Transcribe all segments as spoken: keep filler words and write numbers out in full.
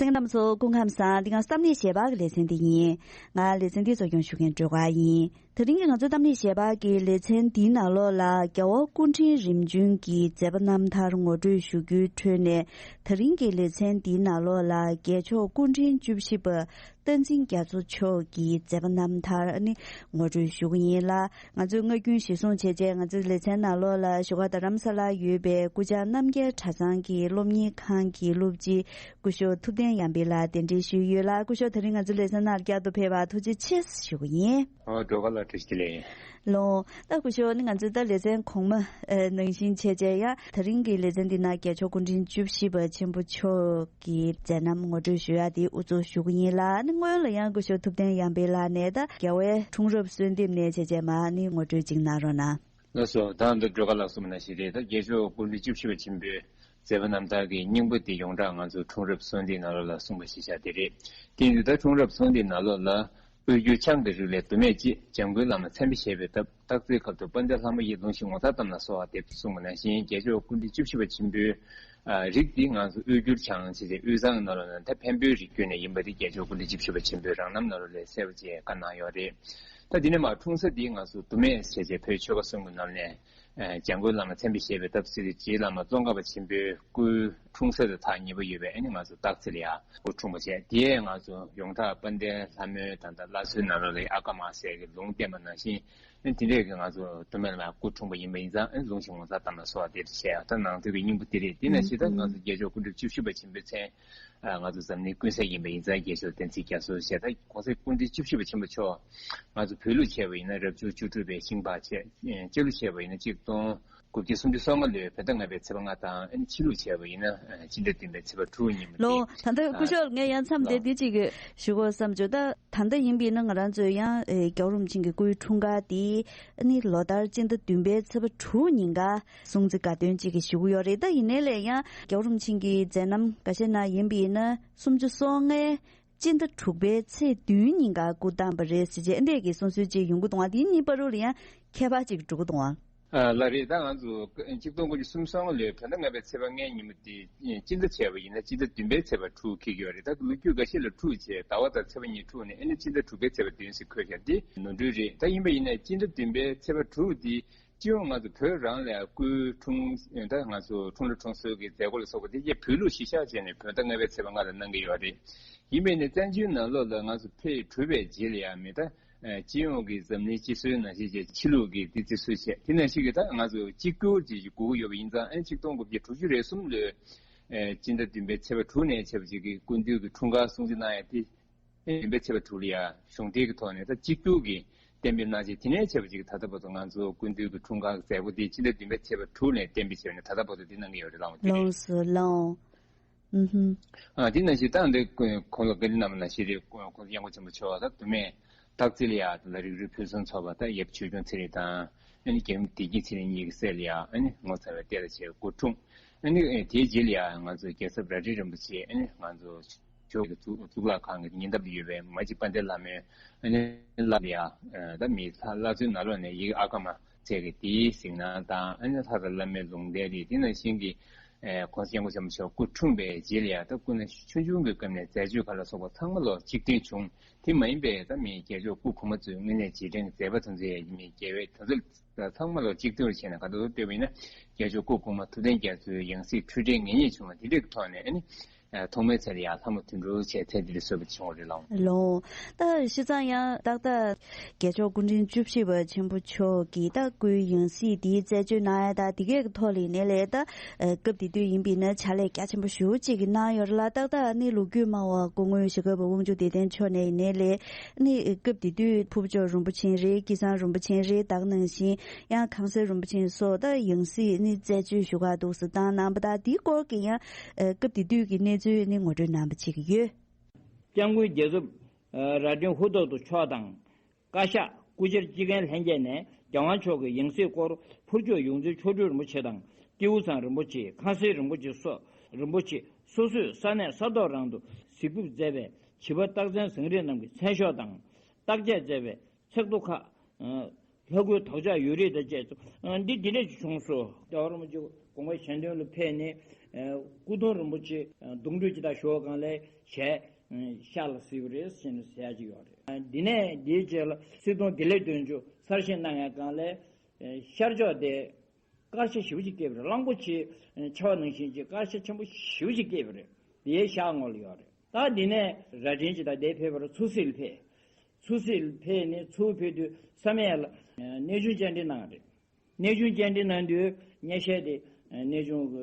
གསན་མཁན་རྣམ་པ་ཚོ་སྐུ་ཁམས་བཟང་། འདི་ང་གསར་གཏོད་གནས་ཞལ་པར་གྱི་ལེ་ཚན་འདི་ཡིན། ང་ལེ་ཚན་འདི་གཙོ་སྐྱོང་ཞུ་མཁན་སྒྲོལ་དཀར་ཡིན། དེ་རིང་གི་ང་ཚོའི་གཏམ་གླེང་ཞལ་པར་གྱི་ལེ་ཚན་འདིའི་ནང་ལོགས་ལ་རྒྱལ་བ་སྐུ་ཕྲེང་རིམ་བྱོན་གྱི་མཛད་པ་རྣམ་ཐར་ངོ་སྤྲོད་ཞུ་རྒྱུའི་ཁྲོད་ནས། དེ་རིང་གི་ལེ་ཚན་འདིའི་ནང་ལོགས་ལ་རྒྱལ་མཆོག་སྐུ་ཕྲེང་བཅུ་བཞི་པ་བསྟན་འཛིན་རྒྱ་མཚོ་མཆོག་གི་མཛད་པ་རྣམ་ཐར་ཨ་ནི་ངོ་སྤྲོད་ཞུ་གི་ཡིན་ལ། ང་ཚོས་སྔ་རྒྱུན་གཞིར་བཟུང་བྱས་རྗེས་ང་ཚོའི་ལེ་ཚན་ནང་ལོགས་ལ་བཞུགས་སྒར་རྡ་རམ་ས་ལར་ཡོད་པའི་སྐུ་བཅར་རྣམ་རྒྱལ་གྲྭ་ཚང་གི་སློབ་གཉེར་ཁང་གི་སློབ་སྤྱི་སྐུ་ཞབས་ཐུབ་བསྟན་ཡར་འཕེལ་ལགས་གདན་འདྲེན་ཞུས་ཡོད་ལ། སྐུ་ཞབས་དེ་རིང་ང་ཚོའི་ལེ་ཚན་ནང་བསྐྱར་དུ་ཕེབས་པར་ཐུགས་རྗེ་ཆེ་ཞུ་གི་ཡིན། ཨོ་སྒྲོལ་དཀར་ལགས་བཀྲ་ཤིས་བདེ་ལེགས། ལགས། ད་སྐུ་ཞབས་ནི་ང་ཚོའི་ད་ལེ་ཚན་གོང་མ་ཨ་ནང་བཞིན་བྱས་རྗེས་ཡང་དེ་རིང་གི་ལེ་ཚན་འདི་ནང་རྒྱལ་མཆོག་སྐུ་ཕྲེང་བཅུ་བཞི་པ་ཆེན་པོ་མཆོག་གི་མཛད་རྣམ་ངོ་སྤྲོད་ཞུ་ཡ་དེ་དབུ་འཛུགས་ཞུ་གི་ཡིན་ལ། ནི་སྔོན་ལ་ཡང་སྐུ་ཞབས་ཐུབ་བསྟན་ཡར་འཕེལ་ལགས་ནས་ད་རྒྱལ་བའི་འཁྲུངས་རབས་གསོལ་འདེབས་ནས་བྱས་རྗེས་མར་ནི་ངོ་སྤྲོད་ཅིག་གནང་རོགས་གནང་། ལགས་སོ། ད་འདི་སྒྲོལ་དཀར་ལགས་གསུངས་པ་ནང་བཞིན་རེད། ད་རྒྱལ་མཆོག་སྐུ་ཕྲེང་བཅུ་བཞི་པ་ཆེན་པོའི་མཛད་པ་རྣམ་ཐར་གྱི་སྙིང་པོ་དེ་ཡོངས་གྲགས་ང་ཚོ་འཁྲུངས་རབས་གསོལ་འདེབས་ནང་ལོགས་ལ་གསུངས་པ་ཞིག་ཆགས་བསྡད་རེད། དེ་ཡིན་དུས་ད་འཁྲུངས་རབས་གསོལ་འདེབས་ནང་ལོགས་ལ། དབུས་འགྱུར་ཆང་གི་རིགས་ལས་དུ་མས་གཅེས། འཇམ་མགོན་བླ་མ་མཚན་དཔེ་བཞད་པའི་སྟབས། སྟག་རྩེའི་ཁབ་ཏུ་དཔལ་ལྡན་ལྷ་མོ་ཡི། ལུང་ཞིག་ངོ་མཚར་གཏམ་ལ་གསོལ་བ་འདེབས། གསུངས་པ་ནང་བཞིན་རྒྱལ་མཆོག་སྐུ་ཕྲེང་བཅུ་བཞི་པ་ཆེན་པོའི་ཨ་རིགས་འདི་ང་ཚོ་དབུས་འགྱུར་ཆང་ཞེས་བྱའི་དབུས་གཙང་ནང་ལོགས་ནས་ད་འཕན་པོའི་རིགས་བརྒྱུད་ནས་ཡིན་པ་འདི་རྒྱལ་མཆོག་སྐུ་ཕྲེང་བཅུ་བཞི་པ་ཆེན་པོའི་རང་རྣམ་ནང་ལོགས་ལ་གསལ་པོ་བྱས་བཀའ་གནང་ཡོད་རེད། ད་འདི་ནས་མར་འཁྲུངས་ས་འདི་ང་ཚོ་དུ་མས་ཞེས་བྱའི་བོད་ཆོལ་ཁ་གསུམ་གྱི་ནང་ནས་ཨ་འཇམ་མགོན་བླ་མ་མཚན་དཔེ་བཞད་པའི་སྟབས་ཟེར་དུས་རྗེ་བླ་མ་ཙོང་ཁ་པ་ཆེན་པོའི་སྐུའི་འཁྲུངས་ས་དང་ཐག་ཉེ་པོ་ཡོད་པས། ཨ་ནི་ང་ཚོ་སྟག་རྩེ་ལ་ཡ་སྐུ་འཁྲུངས་པ་བྱས། དེ་ཡས་ང་ཚོ་ཡོངས་གྲགས་དཔལ་ལྡན་ལྷ་མོའི་ད་ལྟ་བླ་མཚོའི་ནང་ལོགས་ལ་ཡ་ཨ་ཀ་མ་ཟེར་གྱི་ལུང་བསྟན་པ་ནང་བཞིན། ཨ་ནི་དེ་འདྲས་ཀྱི་ང་ཚོ་དུ་མས་ལ་སྐུ་འཁྲུངས་པ་ཡིན་པ་ཡིན་ཙང་། ཨ་ནི་ལུང་ཞིག་ངོ་མཚར་གཏམ་ལ་གསོལ་བ་འདེབས་བྱས། ད་ནང་དོན་གྱི་སྙིང་པོ་དེ་རེད། དེ་ནང་བཞིན་ད་ང་ཚོ་རྒྱལ་མཆོག་སྐུ་ཕྲེང་བཅུ་བཞི་པ་ཆེན་པོའི་མཚན་ཨ་ང་ཚོ་འཛམ་གླིང་ཀུན་གསལ་ཡིན་པ་ཡིན་ཙང་། རྒྱལ་མཆོག་བསྟན་འཛིན་རྒྱ་མཚོ་ཞེས། ད་གོང་ས་སྐུ་ཕྲེང་བཅུ་བཞི་པ་ཆེན་པོ་མཆོག་ང་ཚོ་བོད་ལུགས་བྱས་པ་ཡིན་ན་རབ་བྱུང་བཅུ་དྲུག་པའི་ཤིང་ཕག་བྱས། ཨེ་སྤྱི་ལོ་བྱས་པ་ཡིན་ན་གཅིག་སྟོང་དགུ་བརྒྱ་སུམ་ཅུ་སོ་ལྔ་ལོའི་བོད་ཟླ་ལྔ་པའི་ཚེས་པ་ལྔ་དང་། ཨ་ནི་ཕྱི་ལུགས་བྱས་པ་ཡིན་ན་ཨ་སྤྱི་ཟླ་བདུན་པའི་ཚེས་པ་དྲུག་ཡིན་པ་ལོ། རེད། ད་ལྟ་སྐུ་ཞབས་ངས་ཡང་མཚམས་དེ་ལོ། འདི་གཅིག་ཞུ་དགོས་བསམ་བྱུང་། ད་ད་ལྟ་ཡིན་པ་ཡིན་ན་ང་རང་ཚོས་ཡང་ཨེ་རྒྱལ་བ་རིན་པོ་ཆེ་གི་སྐུའི་འཁྲུངས་སྐར་དེ་ཨ་ནི་ལོ་ལྟར་སྤྱི་ཟླ་བདུན་པའི་ཚེས་པ་དྲུག་ཉིན་ཀ་སྲུང་བརྩི་དགའ་སྟོན་གཅིག་གི་ཞུ་གི་ཡོད་རེད། ད་ཡིན་ནའི་ལས་ཡང་རྒྱལ་བ་རིན་པོ་ཆེ་གི་མཛད་རྣམ་འགའ་ཤས་ནང་ཡིན་པ་ཡིན་ན་སུམ་ཅུ་སོ་ལྔའི་སྤྱི་ཟླ་དྲུག་པའི་ཚེས་བདུན་ཉིན་ཀ་སྐུ་བལྟམས་པ་རེད་ཟེར་བྱས། ཨ་འདྲས་ཀྱི་གསུང་སྲོལ་ཅིག་ཡོང་གི་འདུག་ཨ། དེ་གཉིས་བར་དུ་ལ་ཡང་ཁྱད་པར་ཅིག་འགྲོ་གི་འདུག་ཨ། ཨ་ལགས་རེད། ད་ང་ཚོ་གཅིག་སྟོང་དགུ་བརྒྱ་སུམ་ཅུ་སོ་ལྔ་ལོའི་བོད་ཟླ་ལྔ་པའི་ཚེས་པ་ལྔའི་ཉིན་མོ་དེ་སྤྱི་ཟླ་བྱས་པ་ཡིན་ན་སྤྱི་ཟླ་བདུན་པའི་ཚེས་པ་དྲུག་འཁེལ་གྱི་ཡོད་རེད། ད་ལོ་རྒྱུས་འགའ་ཤས་ལ་འཁྲུག་བྱས་ཟླ་བ་དང་ཚེས་པ་གཉིས་འཁྲུག་ནས་ཨ་ནི་སྤྱི་ཟླ་དྲུག་པའི་ཚེས་པ་བདུན་ཟེར་འཁོད་བཞག་འདི་ནོར་འཁྲུལ་རེད། ད་ཡིན་པ་ཡིན་ན་སྤྱི་ཟླ་བདུན་པའི་ཚེས་པ་དྲུག་འདི་སྤྱི་ཡོངས་ང་ཚོ་བོད་རང་ལ་སྐུའི་འཁྲུངས་ད་ང་ཚོ་འཁྲུངས་ལྷ་འཁྲུངས་གསོལ་གྱི་མཛད་སྒོ་ལ་སོགས་པ་དེ་རྒྱ་བོད་ལུགས་གཞིར་བཞག་བྱས་ནས་བོད་ཟླ་ལྔ་པའི་ཚེས་པ་ལྔ་ལ་གནང་གི་ཡོད་རེད། ཡིན་པས་ནས་བཙན་བྱོལ་ནང་ལོགས་ལ་ང་ཚོ་ཕེབས་གྲུབ་པའི་རྗེས་ལ་ཡང་མི་ད་སྤྱི་ཡོངས་ཀྱི་འཛམ་གླིང་སྤྱི་སྲོལ་ནང་བཞིན་བྱས་ཕྱི་ལུགས་ཀྱི་དེ་རྩི་སྲོལ་བྱས། དེ་ནང་བཞིན་གྱི་ད་ང་ཚོ་གཅིག་གྱུར་གྱི་དགོས་ཀྱི་ཡོད་པ་ཡིན་ཙང་། ཨ་ནི་ཆིག་སྟོང་དགུ་བརྒྱ་དྲུག་ཅུ་རེ་གསུམ་ལོའི་ཨེ་སྤྱི་ཟླ་བདུན་པའི་ཚེས་པ་དྲུག་ནས་བྱས་པ་ཅིག་གི་སྐུ་མདུན་གྱི་འཁྲུངས་སྐར་སྲུང་བརྩི་གནང་ཡ་དེ། ཨེ་བདུན་པའི་ཚེས་པ་དྲུག་ལ་ཡ་གཞུང་འབྲེལ་གྱི་ཐོག་ནས་ད་གཅིག་གྱུར་གྱི་གཏན་འབེབས་གནང་བྱས། དེ་ནས་བྱས་པ་ཅིག་ད་ལྟ་བར་དུ་ང་ཚོ་སྐུ་མདུན་གྱི་འཁྲུངས་སྐར་མཛད་སྒོ་དེ་སྤྱི་ཟླ་བདུན་པའི་ཚེས་པ་དྲུག་ནས་གཏན་འབེབས་བྱས་ནས་ད་ལྟ་བར་དུ་དེ་གནང་གི་ཡོད་རེད། ལགས་འོང་དེ་རེད། ལགས་སོ་ལགས་འོང་། ཨུ་ཧུམ། ཨ་དེ་ནང་བཞིན་ད་འདི་ཁོང་ལ་བཀའ་འདྲི་གནང་བ་ནང་བཞིན་རེད། ཁོང་ཚོ་སྐྱབས་མགོན་ཆེན་པོ་མཆོག་ད་དུ་མས་སྟག་རྩེ་ལ་ཡ་ད་ལ་རིགས་རུས་ཕུན་སུམ་ཚོགས་པ་ད་ཡབ་ཆོས་སྐྱོང་ཚེ་རིང་དང་། ཨ་ནི་རྒྱལ་བུ་བདེ་སྐྱིད་ཚེ་རིང་གཉིས་ཀྱི་སྲས་ལ་ཡ་ཨ་ནི་ངོ་མཚར་བའི་ལྟས་ལ་བྱས་སྐུ་འཁྲུངས། ཨ་ནི་དེའི་རྗེས་ལ་ཡ་ང་ཚོ་རྒྱལ་ཚབ་རལ་གྲི་རིན་པོ་ཆེ། ཨ་ནི་ང་ཚོ་ཆོས་ཀྱི་གཙུག་གཙུག་ལག་ཁང་གི་ཉེ་འདབས་ལ་ཡོད་པའི་མ་གཅིག་དཔལ་ལྡན་ལྷ་མོའི་ཨ་ནི་བླ་ལ་ཡ་ད་མི་ལྷ་བླ་མཚོའི་ནང་ལོགས་ནས་ཡི་གེ་ཨ་ཀ་མ་བཅས་ཀྱི་དེའི་གཟིགས་སྣང་དང་། ཨ་ནི་ལྷ་དང་བླ་མའི་ལུང་བསྟན་རེད། དེ་ནང་བཞིན་གྱི་ཨེ་ཁོང་སྐྱབས་མགོན་ཆེན་པོ་མཆོག་སྐུ་འཁྲུངས་པའི་རྗེས་ལ་ཡང་ད་སྐུ་ན་ཆུང་ཆུང་གི་སྐབས་ནས་མཛད་སྤྱོད་ཁག་ལ་སོགས་པ་ཚང་མ་ལོ་གཅིག་མཐུན་བྱུང་། དེ་མ་ཡིན་པའི་ད་མི་རྒྱལ་མཆོག་སྐུ་གོང་མ་ཚོས་དངོས་གནས་རྗེས་དྲན་གྱི་མཛད་པ་དེ་ཚོ་ཡང་མི་རྒྱལ་བའི་དེ་ཚོ་ཚང་མ་ལོ་གཅིག་མཐུན་རུ་བྱས་ནས་ག་དུས་བལྟས་པ་ཡིན་ན་རྒྱལ་མཆོག་སྐུ་གོང་མ་ཐུབ་བསྟན་རྒྱ་མཚོའི་ཡང་སྲིད་འཁྲུལ་བྲལ་ངེས་རྙེད་བྱུང་བ་དེ་འདྲའི་ཐོག་ནས། ཨ་ནི། ཨ་ཐོག་མའི་ཚེ་ལ་ཡང་ལྷ་མོ་དོན་གྲུབ་བྱས་ཚེ་འདི་ལ་གསོལ་བ་བྱུང་བ་རེད། ལགས་འོང་། ལགས་འོང་། ད་བྱས་ཙང་ཡང་ཏག་ཏག་རྒྱལ་མཆོག་སྐུ་ཕྲེང་བཅུ་བཞི་པ་ཆེན་པོ་མཆོག་གིས་ད་སྐུའི་ཡང་སྲིད་འདིའི་རྩད་གཅོད་གནང་ཡ་ད་དེ་གའི་གི་ཐོག་ལ་ཡིན་ནའི་ལས་ད་ཨ་སྐབས་དེ་དུས་ཡིན་པ་ཡིན་ན་ཕྱག་ལས་རྒྱ་ཆེན་པོ་ཞེ་པོ་ཅིག་གི་གནང་ཡོད་རེད་ལ། ཏག་ཏག་ནི་ལོ་རྒྱུས་སྨྲ་བ་སྐུ་ངོ་ཞྭ་སྒབ་པ་དབང་ཕྱུག་བདེ་ལྡན་མཆོག་ནས་ཡིན་ནའི་ལས་ནི་སྐབས་དེ་དུས་ཕུར་བུ་མཆོག་རིན་པོ་ཆེ་རེད། སྐལ་བཟང་རིན་པོ་ཆེ་རེད། ད་ག་ནང་བཞིན་ཡང་ཁང་གསར་རིན་པོ་ཆེ་སོགས་ད་ཡང་སྲིད་ནི་རྩད་གཅོད་ཞུ་ག་འདུག་སེ་བཏང་གནང་བ་དང་། དེའི་སྐོར་གྱི་ཡང་ཨ་སྐབས་དེ་དུས་ཀྱི་གནས་ཚུལ་ནི་ངོ་སྤྲོད་གནང་བ་བྱེད་ཀྱི་ཡོད། སྐྱབས་མགོན་རྒྱལ་ཚབ་ཨ་རྭ་སྒྲེང་ཧུ་ཐོག་ཏུ་མཆོག་དང་། བཀའ་ཤག་སྐུ་བཅར་སྤྱི་ཁང་ལྷན་རྒྱས་ནས་རྒྱལ་དབང་མཆོག་གི་ཡང་སྲིད་སྐོར་ཕུར་ལྕོག་ཡོངས་འཛིན་མཆོག་སྤྲུལ་རིན་པོ་ཆེ་དང་། ཏེའུ་ཚང་རིན་པོ་ཆེ། ཁང་གསར་རིན་པོ་ཆེ་སོགས་རིན་པོ་ཆེ་སོ་སོས་ས་གནས་ས་ཐོག་རང་དུ་གཟིགས་ཕེབས་མཛད་པའི་བྱིས་པ་རྟགས་མཚན་བཟང་རིགས་རྣམས་ཀྱི་མཚན་ཤོག་དང་། བརྟག་དཔྱད་མཛད་པའི་ཚེག་ཐོ་ཁག་ཨ་ལྷ་སྐུའི་དོགས་ཆ་ཡོད་རིགས་དང་བཅས་སོ། ཨ་འདི་འདི་འདྲས་ཅིག་བྱུང་སོང་། རྒྱལ་བ་རིན་པོ་ཆེ་དགོངས་པ་གཞན་དོན་ལ་ཕེབས་ནས་ སྐུ་གདུང་རིན་པོ་ཆེ་གདུང་འདྲེ་ཅིག་དང་ཞོག་གང་ལས་ཞལ་ཤར་ལ་གཟིགས་པ་རེད་ཟེར་ནས་ཟེར་ཡ་ཅིག་ཡོད་རེད། འདི་ནས་འདིའི་རྗེས་ལ་སྲིད་སྐྱོང་དགེ་ལེགས་དོན་གྲུབ་གསར་བཞེངས་གནང་ཡ་གང་ལས་ཤར་ཕྱོགས་དེ་དཀར་ཆ་ཞེ་པོ་ཅིག་སྐྱེས་པ་རེད། གླང་པོ་ཆེ་ཆེ་བ་ནང་བཞིན་གྱི་དཀར་ཆ་ཆེན་པོ་ཞེ་པོ་ཅིག་སྐྱེས་པ་རེད། དེའི་ཤར་ངོས་ལ་ཡོད་རེད། ད་འདི་ནས་རྭ་སྒྲེང་ཅིག་དང་དེ་ཕེབས་པར་མཚོ་སྲིད་ལ་ཕེབས། མཚོ་སྲིད་ལ་ཕེབས་ནས་མཚོ་ཕེབས་དུས་བསམ་ཡས་ལ་གནས་ཆུང་བཅར་འདྲི་གནང་རེད། གནས་ཆུང་བཅར་འདྲི་གནང་དུས་གནས་ཤེལ་དེ་གནས་ཆུང་གི་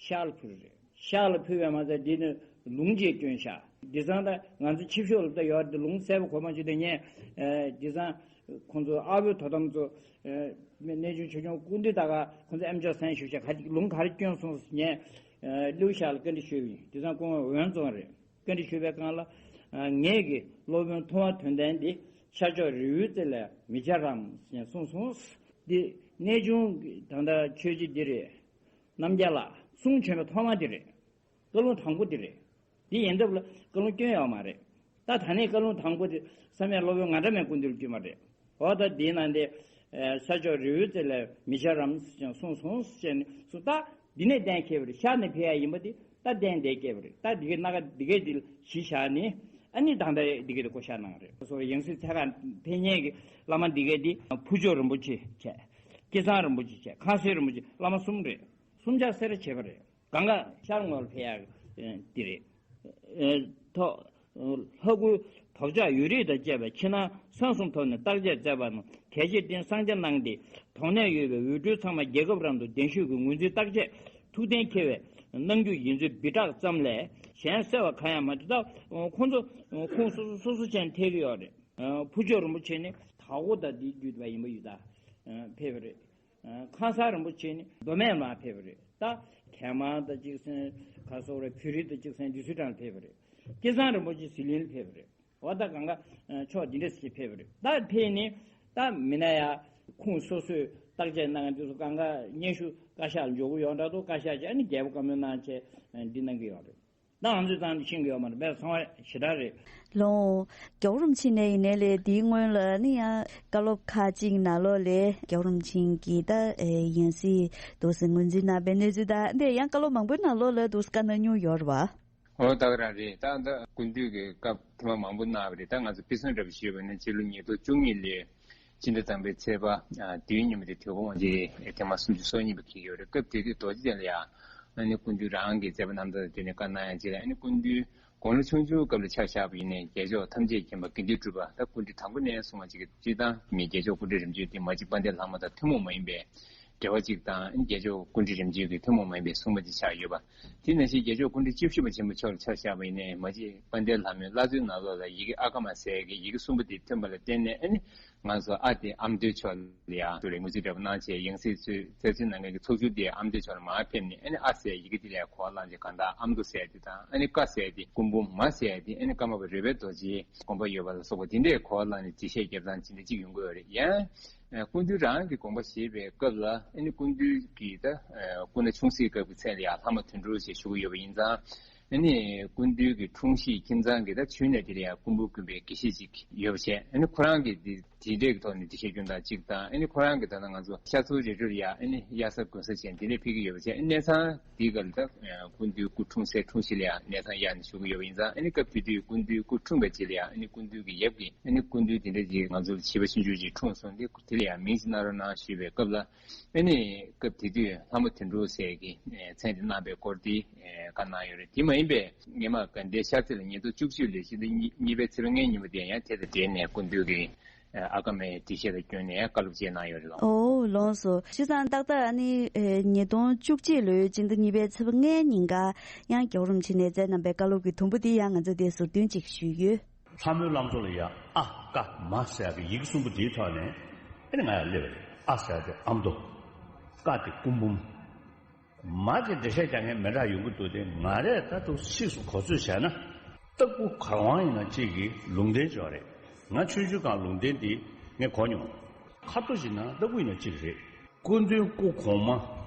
ཤར་ལ་ཕུལ་རེད། ཤར་ལ་ཕུལ་བས་མ་ཚད་འདི་ནས་ལུང་ཅིག་བསྐྱོན་ཤག་དེང་སང་ད་ང་ཚོ་ཆིབས་ཞབས་ལ་ད་ཡོད་དེ་ལུང་གསལ་པོ་གོ་མ་བྱུང་དེ་ངས་དེང་སང་ཁོང་ཚོ་ཨ་བོའི་དོ་དམ་ཚོ་གནས་ཆུང་ཆོས་སྐྱོང་སྐུ་མདུན་ད་ག་ཁོང་ཚོ་ཨེམ་ཅོག་སན་ཞུ་ཤག་ག་ཅིག་ལུང་ག་རེ་བསྐྱོན་སོང་ངས་ཀླུ་ཤག་ལ་བཀའ་འདྲི་ཞུས་པ་ཡིན། དེང་སང་སྐུ་ངོ་འོན་བཙོང་རེད། བཀའ་འདྲི་ཞུས་པའི་སྒང་ལ། ངེད་ཀྱི་སློབ་དཔོན་ཐུབ་དབང་དོན་ལྡན་འདི་ཤར་ཕྱོགས་རི་བོའི་རྩེ་ལས་མི་བྱ་རམ་ཞེས་གསུངས་སོང་། འདི་གནས་ཆུང་གི་ད་ལྟ་ཆོས་རྗེ་འདི་རེད། རྣམ་རྒྱལ་ལགས་གསུང་བྱོན་པའི་ཐོག་མ་འདི་རེད། བཀའ་ལུང་དང་པོ་འདི་རེད། འདི་ཡིན་སྟབས་ལ་བཀའ་ལུང་སྐྱོན་ཡོད་མ་རེད། ད་ད་ནས་བཀའ་ལུང་དང་པོ་དེ་བསམ་ཡས་སློབ་དཔོན་ང་འདྲ་མའི་སྐུ་མདུན་ལ་བསྐྱོན་པ་རེད། འོ་ད་དེའི་ནང་དེ་ས་ཕྱོགས་རི་བོའི་རྩེ་ལས་མི་བྱ་རམ་ཞེས་གསུངས་སོང་ཞེས་ནས་སུ་ད་འདི་ནས་གཏན་འཁེལ་བ་རེད། ཤར་ནས་ཕེབས་ཡ་ཡིན་པ་དེ་ད་གཏན་གཏན་འཁེལ་བ་རེད། ད་འདི་གའི་སྣ་ཁ་འདི་གའི་འདི་ལ་གཞི་བཞག་ནས་ཨ་ནི་ད་ལྟ་འདི་གའི་དེ་བསྐོ་བཞག་གནང་རེད། སོ་ཡང་སྲིད་ཚད་ག་ཕེབས་མཁན་གྱི་བླ་མ་འདི་གའི་འདི་ཕུར་ལྕོག་རིན་པོ་ཆེ་བྱས། སྐལ་བཟང་རིན་པོ་ཆེ་བྱས། ཁང་གསར་རིན་པོ་ཆེ། བླ་མ་གསུམ་རེད། གསུམ་ཆར་སེ་ར་བྱེད་པ་རེད། གང་ག་ཤར་ངོས་ལ་ཕེབས་ཡག་འདི་རེད། ཐོག་ལྷ་སྐུའི་བག་ཆགས་ཡོད་རིགས་དང་བཅས་པའི་ཕྱི་ནང་གསང་གསུམ་ཐོག་ནས་བརྟག་དཔྱད་མཛད་པ་རྣམས་གལ་ཆེར་བརྟེན་གསང་རྒྱ་གནང་སྟེ། དོགས་གནད་ཡོད་པའི་འོས་སྤྲོད་ཚང་མ་རྒྱལ་ཁབ་རང་དུ་གདན་ཞུས་ཀྱི་ངོས་འཛིན་བརྟག་དཔྱད་ཐུགས་གཏན་འཁེལ་བའི་གནང་རྒྱུ་ཡིན་ཚུལ་སྦི་བསྒྲགས་ཙམ་ལས་གཞན་གསལ་བ་གང་ཡང་མ་འདུག་ད་ཁོང་ཚོ་ཁོངས་སོ་སོ་སོ་སོ་ཅན་ཐེ་གི་ཡོད་རེད། ཕུར་ལྕོག་རིན་པོ་ཆེ་ནི་དྭགས་པོ་དང་འདི་བརྒྱུད་པ་ཡིན་པ་ཡོད་ད་ཕེབས་པ་རེད། ཁང་གསར་རིན་པོ་ཆེ་ནི་མདོ་སྨད་ལ་ཕེབས་པ་རེད། ད་གད་མ་དང་གཅིག་སེང་ག་སོགས་རེད། བོད་རིགས་དང་གཅིག་སེང་འདི་ཚོའི་གྲས་ལ་ཕེབས་པ་རེད། སྐལ་བཟང་རིན་པོ་ཆེ་ཟི་ལིང་ལ་ཕེབས་པ་རེད། འོ་ད་གང་ག་ཕྱོགས་འདི་འདྲ་ཞིག་ཕེབས་པ་རེད། ད་ཕེབས་ནས་ད་མི་ན་ཡ་ཁོངས་སོ་སོས་བརྟག་དཔྱད་གནང་འདི་ཚོ་གང་ག་སྙན་ཞུ་བཀའ་ཤག་ལ་འབྱོར་གི་ཡོད་འདྲ་འདུག་བཀའ་ཤག་བྱས་ནས་རྒྱལ་པོ་བཀའ་མོལ་གནང་བྱས་འདི་གནང་གི་ཡོད་རེད། ད་ང་ཚོས་ཙང་ཤེས་ཀྱི་ཡོད་མ་རེད། མེད་ཚང་མ་ཞེ་དྲག་རེད། ལོ། རྒྱལ་བ་རིན་པོ་ཆེ་ནས་ཡིན་ནའི་ལས་འདིའི་སྔོན་ལ་ནི་ཡང་བཀའ་སློབ་ཁག་ཅིག་ནང་ལོགས་ལས་རྒྱལ་བ་རིན་པོ་ཆེ་གིས་ད་ཡང་སྲིད་འདུག་སེ་ངོས་འཛིན་གནང་པའི་གནས་ཚུལ་དང་འདི་ཡང་བཀའ་སློབ་མང་པོའི་ནང་ལོགས་ལ་འདུག་སེ་བཀའ་གནང་མྱོང་ཡོད་རེད་བ། ཨོ་ད་ག་རང་རེད། ད་ད་སྐུ་མདུན་གྱི་སྐབས་ཐེངས་མ་མང་པོ་གནང་བ་རེད། ད་ང་ཚོ་དཔེ་མཚོན་འདྲ་པོ་ཞུས་པ་ན་ཕྱི་ལོ་ཉིས་སྟོང་བཅུ་གཉིས་ལོའི་སྤྱི་ཟླ་དང་པོའི་ཚེས་པ་བདུན་ཉིན་མོ་དེ་དུས་འཁོར་དབང་ཆེན་ཐེངས་མ་སུམ་ཅུ་སོ་གཉིས་པ་འཁེལ་ཡོད་རེད། སྐབས་དེ་དུས་རྡོ་རྗེ་གདན་ལ་ཡ་ཨ་ནི་སྐུ་མདུན་རང་གི་མཛད་པ་རྣམ་ཐར་དེ་ནས་བཀའ་གནང་ཡ་ཅིག་ལ་ཨ་ནི་སྐུ་མདུན་དགུང་ལོ་ཆུང་ཆུང་སྐབས་ལ་ཆ་བཞག་པ་ཡིན་ནའི་རྒྱལ་མཆོག་ཐམས་ཅད་མཁྱེན་པ་དགེ་འདུན་གྲུབ་པ་ད་སྐུ་ཕྲེང་དང་པོ་ནས་གསུངས་པ་ཅིག་གི་སྤྱིར་བཏང་མི་རྒྱལ་མཆོག་སྐུ་ཕྲེང་རིམ་བྱོན་དེ་མ་གཅིག་དཔལ་ལྡན་ལྷ་མོ་དང་ཐུན་མོང་མ་ཡིན་པའི་འབྲེལ་བ་གཅིག་དང་རྒྱལ་མཆོག་སྐུ་ཕྲེང་རིམ་བྱོན་གྱི་ཐུན་མོང་མ་ཡིན་པའི་གསུངས་པ་དེ་ཆགས་ཡོད་པ། དེ་ནང་བཞིན་རྒྱལ་མཆོག་སྐུ་ཕྲེང་བཅུ་བཞི་པ་ཆེན་པོ་མཆོག་ལ་ཆ་བཞག་པ་ཡིན་ནའི་མ་གཅིག་དཔལ་ལྡན་ལྷ་མོའི་བླ་མཚོའི་ནང་ལོགས་ལ་ཡི་གེ་ཨ་ཀ་མ་ཟེར་གྱི་ཡི་གེ་གསུམ་པོ་དེ་ཐོན་པ་ལ་བརྟེན་ནས་ཨ་ནི་ང་ཚོ་ཨ་དེ་ཨ་མདོའི་ཕྱོགས་ལ་ཡང་དུ་རེ་ངོས་འཛིན་འདྲ་པོ་གནང་བྱས་ཡང་སྲིད་ཚོས་རྩ་ཚིག་ནང་གི་ཚོགས་ཆུང་དེ་ཨ་མདོའི་ཕྱོགས་ལ་མར་ཕེབས་ནས་ཨ་ནི་ཨ་ཟེར་ཡི་གེ་དེ་ལ་གོ་བ་བླངས་བྱས་གང་ལྟར་ཨ་མདོ་ཟེར་དེ་དང་ཨ་ནི་ཀ་ཟེར་དེ་སྐུ་འབུམ་མ་ཟེར་དེ་ཨ་ནི་ཀརྨ་པ་རོལ་པའི་རྡོ་རྗེའི་དགོངས་པ་ཡོད་པ་ལ་སོགས་པ་དེ་འདྲའི་གོ་བ་བླངས་ནས་འགྲེལ་བཤད་རྒྱབ་སྟངས་ཅི་འདྲ་ཅིག་ཡོང་གི་ཡོད་རེད། ཡང་། སྐུ་མདུན་རང་གི་དགོངས་པ་བཞེས་པའི་སྐབས་ལ་ཨ་ནི་སྐུ་མདུན་གྱི་ད་སྐུ་ན་ཆུང་སའི་སྐབས་ཀྱི་མཚན་ལ་ཡང་ལྷ་མོ་དོན་གྲུབ་ཞེས་ཞུ་གི་ཡོད་པ་ཡིན་ཙང་། ཨ་ནི་སྐུ་མདུན་གྱི་འཁྲུངས་གཞིས་ཁྱིམ་ཚང་གི་ད་ཆོས་གནས་དེ་ལ་ཡང་སྐུ་འབུམ་དགོན་པའི་དགེ་བཤེས་ཅིག་ཡོད་པ་བྱས། ཨ་ནི་ཁོ་རང་གིས་འདི་དེ་འདྲའི་ཐོག་ནས་འགྲེལ་བཤད་སྐྱོན་སྟངས་གཅིག་དང་ཨ་ནི་ཁོ་རང་གིས་ད་ལྟ་ང་ཚོ་ཤར་མཚོ་རི་ཁྲོད་ལ་ཡང་ཨ་ནི་གཡར་ས་དགོན་ས་བྱས་འདི་འདྲ་ཕེབས་ཀྱི་ཡོད་པ་བྱས། ཨ་ནི་གནས་ཚང་འདིའི་སྐབས་ལ་ད་སྐུ་མདུན་སྐུ་འཁྲུངས་སའི་འཁྲུངས་གཞིས་ལ་ཡང་གནས་ཚང་གཡར་ནས་བཞུགས་ཀྱི་ཡོད་པ་ཡིན་ཙང་། ཨ་ནི་སྐབས་དེ་དུས་སྐུ་མདུན་སྐུ་འཁྲུངས་པའི་རྗེས་ལ་ཡང་ཨ་ནི་སྐུ་མདུན་གྱི་ཡབ་ཀྱིས་ཨ་ནི་སྐུ་མདུན་དེ་འདྲ་ཅིག་ང་ཚོ་ལ་བྱིས་པ་ཆུང་ཆུང་ཅིག་འཁྲུངས་སོང་། དེ་དེ་ལ་ཡང་མིང་ཅིག་གནང་རོགས་གནང་ཞུས་པའི་སྐབས་ལ། ཨ་ནི་སྐབས་དེ་དུས་ལྷ་མོ་དོན་གྲུབ་ཟེར་གྱི་མཚན་དེ་གནང་པའི་སྐོར་དེ་བཀའ་གནང་ཡོད་རེད། དེ་མ་ཡིན་པའི་ངས་མ་དགའ་ལྡན་ཤར་རྩེ་ལ་ཉིས་སྟོང་བཅུ་གཅིག་ལོའི་ཕྱི་ཟླ་གཉིས་པའི་ཚེས་པ་ལྔའི་ཉིན་མོ་དེ་ཡང་དེ་དང་འབྲེལ་ནས་སྐུ་མདུན་གྱི་ཨ་ཀ་མའི་འགྲེལ་བཤད་དང་བསྐྱོན་ནས་བཀའ་སློབ་ཅིག་གནང་ཡོད་རེད་ལགས། ཨོ་ལགས་སོ། བྱས་ཙང་ཏག་ཏག་ཨ་ནི་ཉིས་སྟོང་བཅུ་གཅིག་ལོའི་ཕྱི་ཟླ་གཉིས་པའི་ཚེས་པ་ལྔའི་ཉིན་ཀ་ཡང་རྒྱལ་བ་རིན་པོ་ཆེ་ནས་མཛད་གནང་པའི་བཀའ་སློབ་ཀྱི་དུམ་བུ་དེ་ཡང་ང་ཚོས་དེ་ཟུར་འདོན་ཅིག་ཞུས་ཡོད། ལྷ་མོའི་བླ་མཚོ་ལ་ཡ་ཨ་ཀ་མ་ཟེར་ཡག་གི་ཡི་གེ་གསུམ་པོ་དེའི་ཐོག་ནས་ཨ་ནི་ང་ཡང་སླེབས་པ་རེད། ཨ་ཟེར་ཡག་དེ་ཨ་མདོ། ཀ་དེ་སྐུ་འབུམ། མ་དེ་འགྲེལ་བཤད་རྒྱག་མཁན་མི་འདྲ་ཡོང་གི་འདུག་སྟེ། ང་རས་ད་དུང་ཕྱིས་སུ་གོ་ཚོད་བྱས་ན་སྟག་ཕུ་གར་དབང་ཡིན་ན་གཅིག་གི་ལུང་བསྟན་ཅིག་ཡོད་རེད། ང་ཆུང་ཆུང་སྒང་ལུང་བསྟན་དེ་ངས་གོ་མྱོང་། ཁ་ཐོ་ཞིག་ན་སྟག་ཕུ་ཡིན་ན་གཅིག་རེད། སྐུ་མདུན་སྐུ་གོང་མ་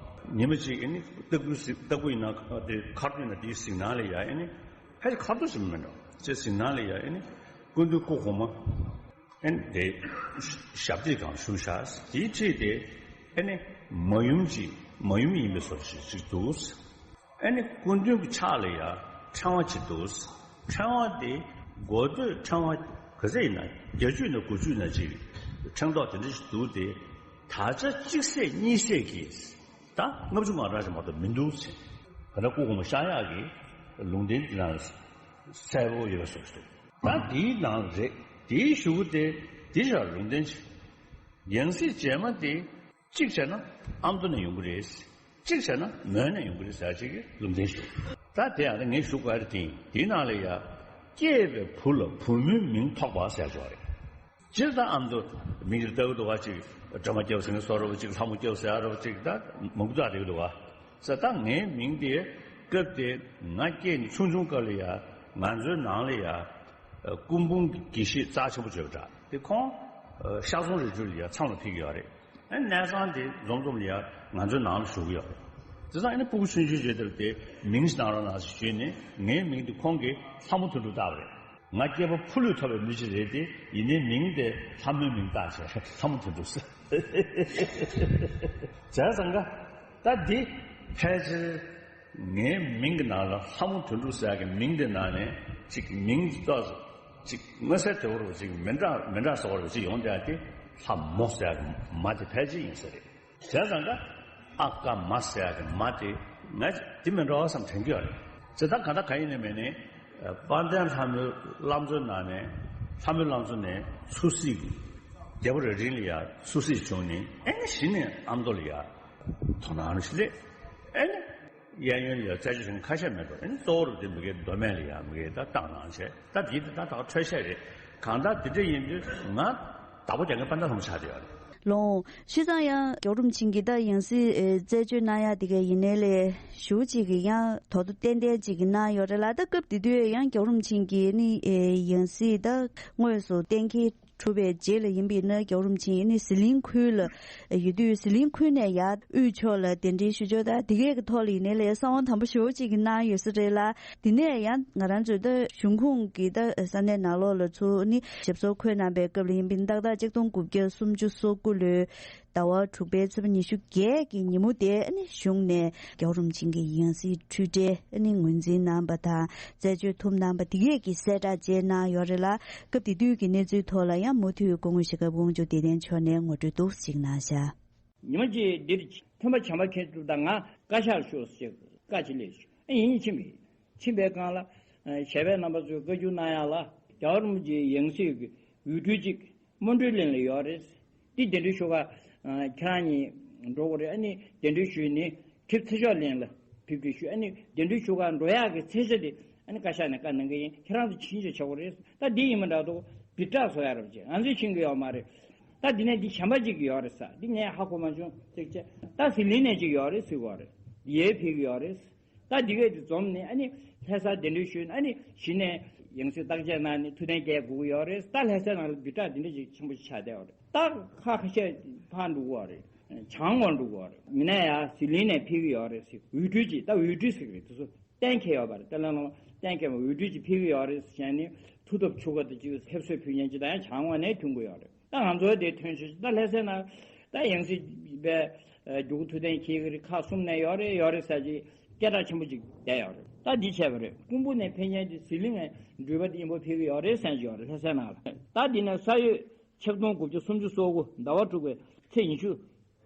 ཉི་མ་གཅིག་ཨ་ནི་སྟག་ཕུ་ཟི་སྟག་ཕུ་ཡིན་ན་དེ་ཁ་ཐོ་ཡིན་ན་དེའི་གཟིགས་སྣང་ལ་ཡ་ཨ་ནི་ཕལ་ཆེར་ཁ་ཐོ་ཞིག་མིན་འགྲོ་ཅེས་གཟིགས་སྣང་ལ་ཡ་ཨ་ནི་སྐུ་མདུན་སྐུ་གོང་མ། ཨ་ནི་དེ་ཞབས་སྟེགས་སྒང་བཞུགས་ཤག་དེའི་འཁྲིས་དེ་ཨ་ནི་མ་ཡུམ་གཅིག་མ་ཡུམ་ཡིན་པའི་བཟོ་ཞིག་ཅིག་འདུག་ཨ་ནི་སྐུ་མདུན་གྱི་ཕྱག་ལ་ཡ་ཕྲེང་བ་ཅིག་འདུག། ཕྲེང་བ་དེ་མགོ་སྟོད་ཕྲེང་བ་ག་ཚད་ཡིན་ན་བརྒྱད་ཅུ་ཡིན་ན་དགུ་བཅུ་ཡིན་ན་ཅིག་ཕྲེང་རྡོག་དེ་འདྲ་ཞིག་འདུག་སྟེ། ད་ཆ་གཅིག་ཟེར་གཉིས་ཟེར་གྱིས་ད་ལྔ་བཅུ་ང་གྲངས་ཅིག་མ་གཏོགས་མི་འདུག་ཟེར། ག་ན་སྐུ་གོང་མ་ཤར་ཡག་གི་ལུང་བསྟན་དེ་ནང་གསལ་པོ་ཡོད་པ་སོགས་སོ། ད་དེའི་ནང་རེད། དེའི་གཞུག་གུ་དེ་དེ་ཡང་ལུང་བསྟན་ཅིག། ཡང་སྲིད་རྗེས་མ་དེ། གཅིག་བྱས་ན་ཨ་མདོ་ནས་ཡོང་གི་རེད། གཅིག་བྱས་ན་མོན་ནས་ཡོང་གི་རེད་ཟེར་ཅིག་གི་ལུང་བསྟན་ཞུ། ད་དེ་ཡང་ངས་ཞུ་དགོས་རེད་དེ། དེའི་ནང་ལ་ཡ། སྐྱེས་པའི་བུ་ལ་བུ་མོའི་མིང་ཐོགས་པ་ཟེར་ཅིག་ཡོད་རེད། སྤྱིར་བཏང་ཨ་མདོ་མིང་རེ་བཏགས་ཀྱི་འདུག་ག། ཅིག་སྒྲོལ་མ་སྐྱབས་ཟེར་མཁན་བཟོ་འདྲ་པོ། ཅིག་ལྷ་མོ་སྐྱབས་ཟེར་འདྲ་པོ། ཅིག་ད་མང་པོ་བཏགས་བསྡད་ཀྱི་འདུག་ག། ཟེར་ད་ངའི་མིང་དེ་སྐབས་དེ་ང་སྐྱེས་ནས་ཆུང་ཆུང་སྐབས་ལ་ཡ་ང་ཚོའི་ནང་ལ་ཡ། སྐུ་འབུམ་གྱི་དགེ་བཤེས་རྩ་ཆེན་པོ་བརྗོད་པ་འདྲ། དེ་ཁོང་ཤར་རྫོང་རི་ཁྲོད་ལ་ཡ་མཚམས་ལ་ཕེབས་ཀྱི་ཡོད་རེད། ཨ་ནི་གནས་ཚང་དེ་འཛོམས་འཛོམས་ལ་ཡ་ང་ཚོའི་ནང་ལ་བཞུགས་ཀྱི་ཡོད་རེད། དེ་ཙང་ཨ་ནི་སྤུ་གུ་ཆུང་ཆུང་བྱས་དེར་དེ་མིང་ཞིག་གནང་རོགས་གནང་ཞེས་ཞུས་ནས། ངའི་མིང་དེ་ཁོང་གིས་ལྷ་མོ་དོན་གྲུབ་བཏགས་པ་རེད། ང་སྐྱེས་པ་ཕོ་ལུས་ཐོབ་པའི་མི་ཅིག་རེད་དེ། ཡིན་ནའི་མིང་དེ་ལྷ་མོའི་མིང་བཏགས་བྱས་ལྷ་མོ་དོན་གྲུབ་ཟེར། བྱས་ཙང་ཀ་ད་འདི་ཕལ་ཆེར་ངའི་མིང་གི་ནང་ལ་ལྷ་མོ་དོན་གྲུབ་ཟེར་ཡག་གི་མིང་དེ་ནང་ནས་ཅིག་མིང་ཏོག་ཙམ་ཅིག་མངོན་གསལ་དོད་པོ་ཅིག་མི་འདྲ་མི་འདྲ་བཟོ་བ་ཅིག་ཡོང་བསྡད་ཡག་དེ་ལྷ་མོ་ཟེར་ཡག་གི་མ་དེ་ཕལ་ཆེར་ཡིན་ས་རེད། བྱས་ཙང་ཀ་ཨ་ཀ་མ་ཟེར་ཡག་གི་མ་དེ་ང་དེ་མི་འདྲ་བ་བསམ་དྲན་གྱི་ཡོད་རེད། བྱས་ཙང་གང་ལྟར་གང་ཡིན་ནའི་མིན་ནའི། དཔལ་ལྡན་ལྷ་མོའི་བླ་མཚོའི་ནང་ནས་ལྷ་མོའི་བླ་མཚོ་ནས་ཚུར་གཟིགས། རྒྱལ་པོ་རྭ་སྒྲེང་ལ་ཡ་ཚུར་གཟིགས་བྱུང་ནས། ཨེ་ནི་གཞི་ནས་ཨ་མདོ་ལ་ཡ་དོ་སྣང་ཞིག་སླེབས། ཨེ་ནི་གཡས་གཡོན་ལ་ཡ་རྩད་གཅོད་བྱེད་མཁན་ཁ་ཤས་མེད་དོ། ཨེ་ནི་གཙོ་བོ་རུ་དེ་མི་དགེ་མདོ་སྨད་ལ་ཡ་མི་དགེ་ད་བཏང་གནང་བྱས། ད་དེའི་དེ་ད་ད་འཕྲོས་བཤད་རེད། གང་ལྟར་དེ་འདྲ་ཡིན་དུས་ང་བདག་པོ་རྒྱག་མཁན་དཔལ་ལྡན་ལྷ་མོ་ཆགས་བསྡད་ཡོད་རེད། ལོང་། བྱས་ཙང་ཡང་རྒྱལ་བ་རིན་པོ་ཆེ་གིས་ད་ཡང་སྲིད་ཨེ་རྩད་གཅོད་གནང་ཡག་དེ་ག་ཡིན་ནའི་ལས་ཞུ་གཅིག་གི་ཡང་དོ་དོ་ཏན་ཏན་གཅིག་གི་གནང་ཡོད་རེད་ལ། ད་སྐབས་དེ་དུས་ཡང་རྒྱལ་བ་རིན་པོ་ཆེ་གིས་ནི་ཨེ་ཡང་སྲིད་ད་དངོས་སུ་གཏན་འཁེལ་གྲུབ་པའི་རྗེས་ལ་ཡིན་པས་ན། རྒྱལ་བ་རིན་པོ་ཆེ་ནི་ཟི་ལིང་ཁུལ་ལ་ཡོད་དུས། ཟི་ལིང་ཁུལ་ནས་ཡར་དབུས་ཕྱོགས་ལ་གདན་འདྲེན་ཞུ་ཕྱོགས་ད་དེ་གའི་གི་ཐོག་ལ་ཡིན་ནའི་ལས་གསང་བ་དམ་པ་ཞེ་པོ་ཅིག་གི་གནང་ཡོད་ས་རེད་ལ། དེ་ནས་ཡང་ང་རང་ཚོའི་ད་གཞུང་ཁོངས་ཀྱི་ད་ས་གནས་ནང་ལོགས་ལ་ཚུར་ནི་ཞབས་སོར་འཁོད་གནང་པའི་སྐབས་ལ་ཡིན་པས་ན། ཏག་ཏག་ཆིག་སྟོང་དགུ་བརྒྱ་སུམ་ཅུ་སོ་དགུ་ལོའི་ཟླ་བ་དྲུག་པའི་ཚེས་པ་ཉི་ཤུ་བརྒྱད་ཀྱི་ཉིན་མོ་དེ་ནི་གཞུང་ནས་རྒྱལ་བ་རིན་པོ་ཆེ་གི་ཡང་སྲིད་འཁྲུལ་བྲལ་ནི་ངོས་འཛིན་གནང་པ་དང་རྩད་གཅོད་ཐུབ་གནང་པ་དེ་གས་ཀྱི་གསལ་བསྒྲགས་བཅས་གནང་ཡོད་རེད་ལ། སྐབས་དེ་དུས་ཀྱི་གནས་ཚུལ་ཐོག་ལ་ཡང་མུ་མཐུད་སྐུ་ངོ་ཞྭ་སྒབ་དབང་ཕྱུག་བདེ་ལྡན་མཆོག་ནས་ངོ་སྤྲོད་འདུག་ཅིག་གནང་བཞག། ཉི་མ་གཅིག་འདིར་ཐེམ་པ་བྱམས་པ་མཁྱེན་གྲུབ་དང་ང་བཀའ་ཤག་ཤོག་ཟེར་བཀའ་ཅིག་སླེབས་སོང་། ཨེ་ཡིན་ཕྱིན་པས། ཕྱིན་པའི་སྒང་ལ་ཨ་ཞལ་པས་རྣམ་པ་ཚོས་བཀའ་བཀྱོན་གནང་ཡག་ལ། རྒྱལ་བ་རིན་པོ་ཆེའི་ཡང་སྲིད་ཀྱི་འོས་སྤྲུལ་གཅིག་སྨོན་སྤྲུལ་གླིང་ལ་ཡོད་རེད། འདི་གདན་འདྲེན་ཞུ་ག་ཨ་ཁྱེད་རང་གཉིས་འགྲོ་དགོས་རེད། ཨ་ནི་གདན་འདྲེན་ཞུས་ནས་ཁྲི་ཚེ་མཆོག་གླིང་ལ་ཕེབས་སྒྲིག་ཞུས། ཨ་ནི་གདན་འདྲེན་ཞུ་ག་འགྲོ་ཡག་གི་མཚན་ཆ་དེ་ཨ་ནི་བཀའ་ཤག་ནས་བཀའ་གནང་གི་ཡིན། ཁྱེད་རང་ཚོ་ཕྱིན་ཆད་བྱེད་དགོས་རེད། ད་འདི་ཡིན་མ་འདྲ་འདུག་སྦི་ཊ་བཟོ་ཡག་རེད་བྱས། ང་ཚོས་ཕྱིན་གི་ཡོད་མ་རེད། ད་འདི་ནས་འདི་གཞན་པ་ཅིག་ཡོད་རེད་ཟེར། འདི་ངས་ཧ་གོ་མ་བྱུང་། ཅིག་བྱས་ད་ཟི་ལིང་ནས་ཅིག་ཡོད་རེད་ཟེར་གི་ཡོད་རེད། ཡར་ཕེབས་ཀྱི་ཡོད་རེད། ད་འདི་གས་དེ་འཛོམས་ནས་ཨ་ནི་ལྷ་སར་གདན་འདྲེན་ཞུས་ནས། ཨ་ནི་གཞི་ནས་ཡང་སྲིད་བརྟག་དཔྱད་གནང་ནས་ཐུགས་གཏན་འཁེལ་དགོས་ཀྱི་ཡོད་རེད། ད་ལྷ་སའི་ནང་ལ་སྦི་ཊ་འདི་འདྲ་ཅིག་ཆེན་པོ་ཞིག་ཆགས་བསྡད་ཡོད་རེད། ད་ཁ་ཁ་ཤས་ཕར་འགྲོ་གི་ཡོད་རེད། བྱང་ངོས་འགྲོ་གི་ཡོད་རེད། མིན་ན་ཡང་ཟི་ལིང་ནས་ཕེབས་ཀྱི་ཡོད་རེད་ཟེར། འོས་སྤྲུལ་ཅིག་ད་འོས་སྤྲུལ་ཟེར་གི་རེད། དེ་ཚོ་གཏན་འཁེལ་ཡོད་པ་རེད། ད་ལན་ལ་གཏན་འཁེལ་བ་འོས་སྤྲུལ་ཅིག་ཕེབས་ཀྱི་ཡོད་རེད་ཟེར་ནས་མཐུ་སྟོབས་ཆེ་ག་དེ་ཅིག་ཕེབས་བསུ་ཕུལ་མཁན་ཅིག་ད་ཡང་བྱང་ངོས་ནས་ཐོན་གྱི་ཡོད་རེད། ད་ང་ཚོའི་དེ་ཐོན་ཆོག་ཅིག་ད་ལྷ་སའི་ནང་ད་ཡང་སྲིད་པའི་རྒྱུགས་ཐུབ་བསྟན་ཁྱེད་ཀྱི་རིགས་ཁག་གསུམ་ནས་ཡོད་རེད་ཡོད་རེད་ཟེར་གྱི་སྐད་གྲགས་ཆེན་པོ་ཅིག་བསྡད་ཡོད་རེད། ད་འདི་བྱས་པ་རེད། སྐུ་འབུམ་ནས་ཕེབས་མཁན་དེ་ཟི་ལིང་ནས་འགྲུལ་པ་དེ་མཉམ་པོ་ཕེབས་ཀྱི་ཡོད་རེད་ཟེར་གྱི་ཡོད་རེད། ལྷ་སའི་ནང་ལ། ད་འདི་ནས་ས་ཡོས་ཆིག་སྟོང་དགུ་བརྒྱ་སུམ་ཅུ་སོ་དགུ་ཟླ་བ་དྲུག་པའི་ཚེས་ཉི་ཤུ་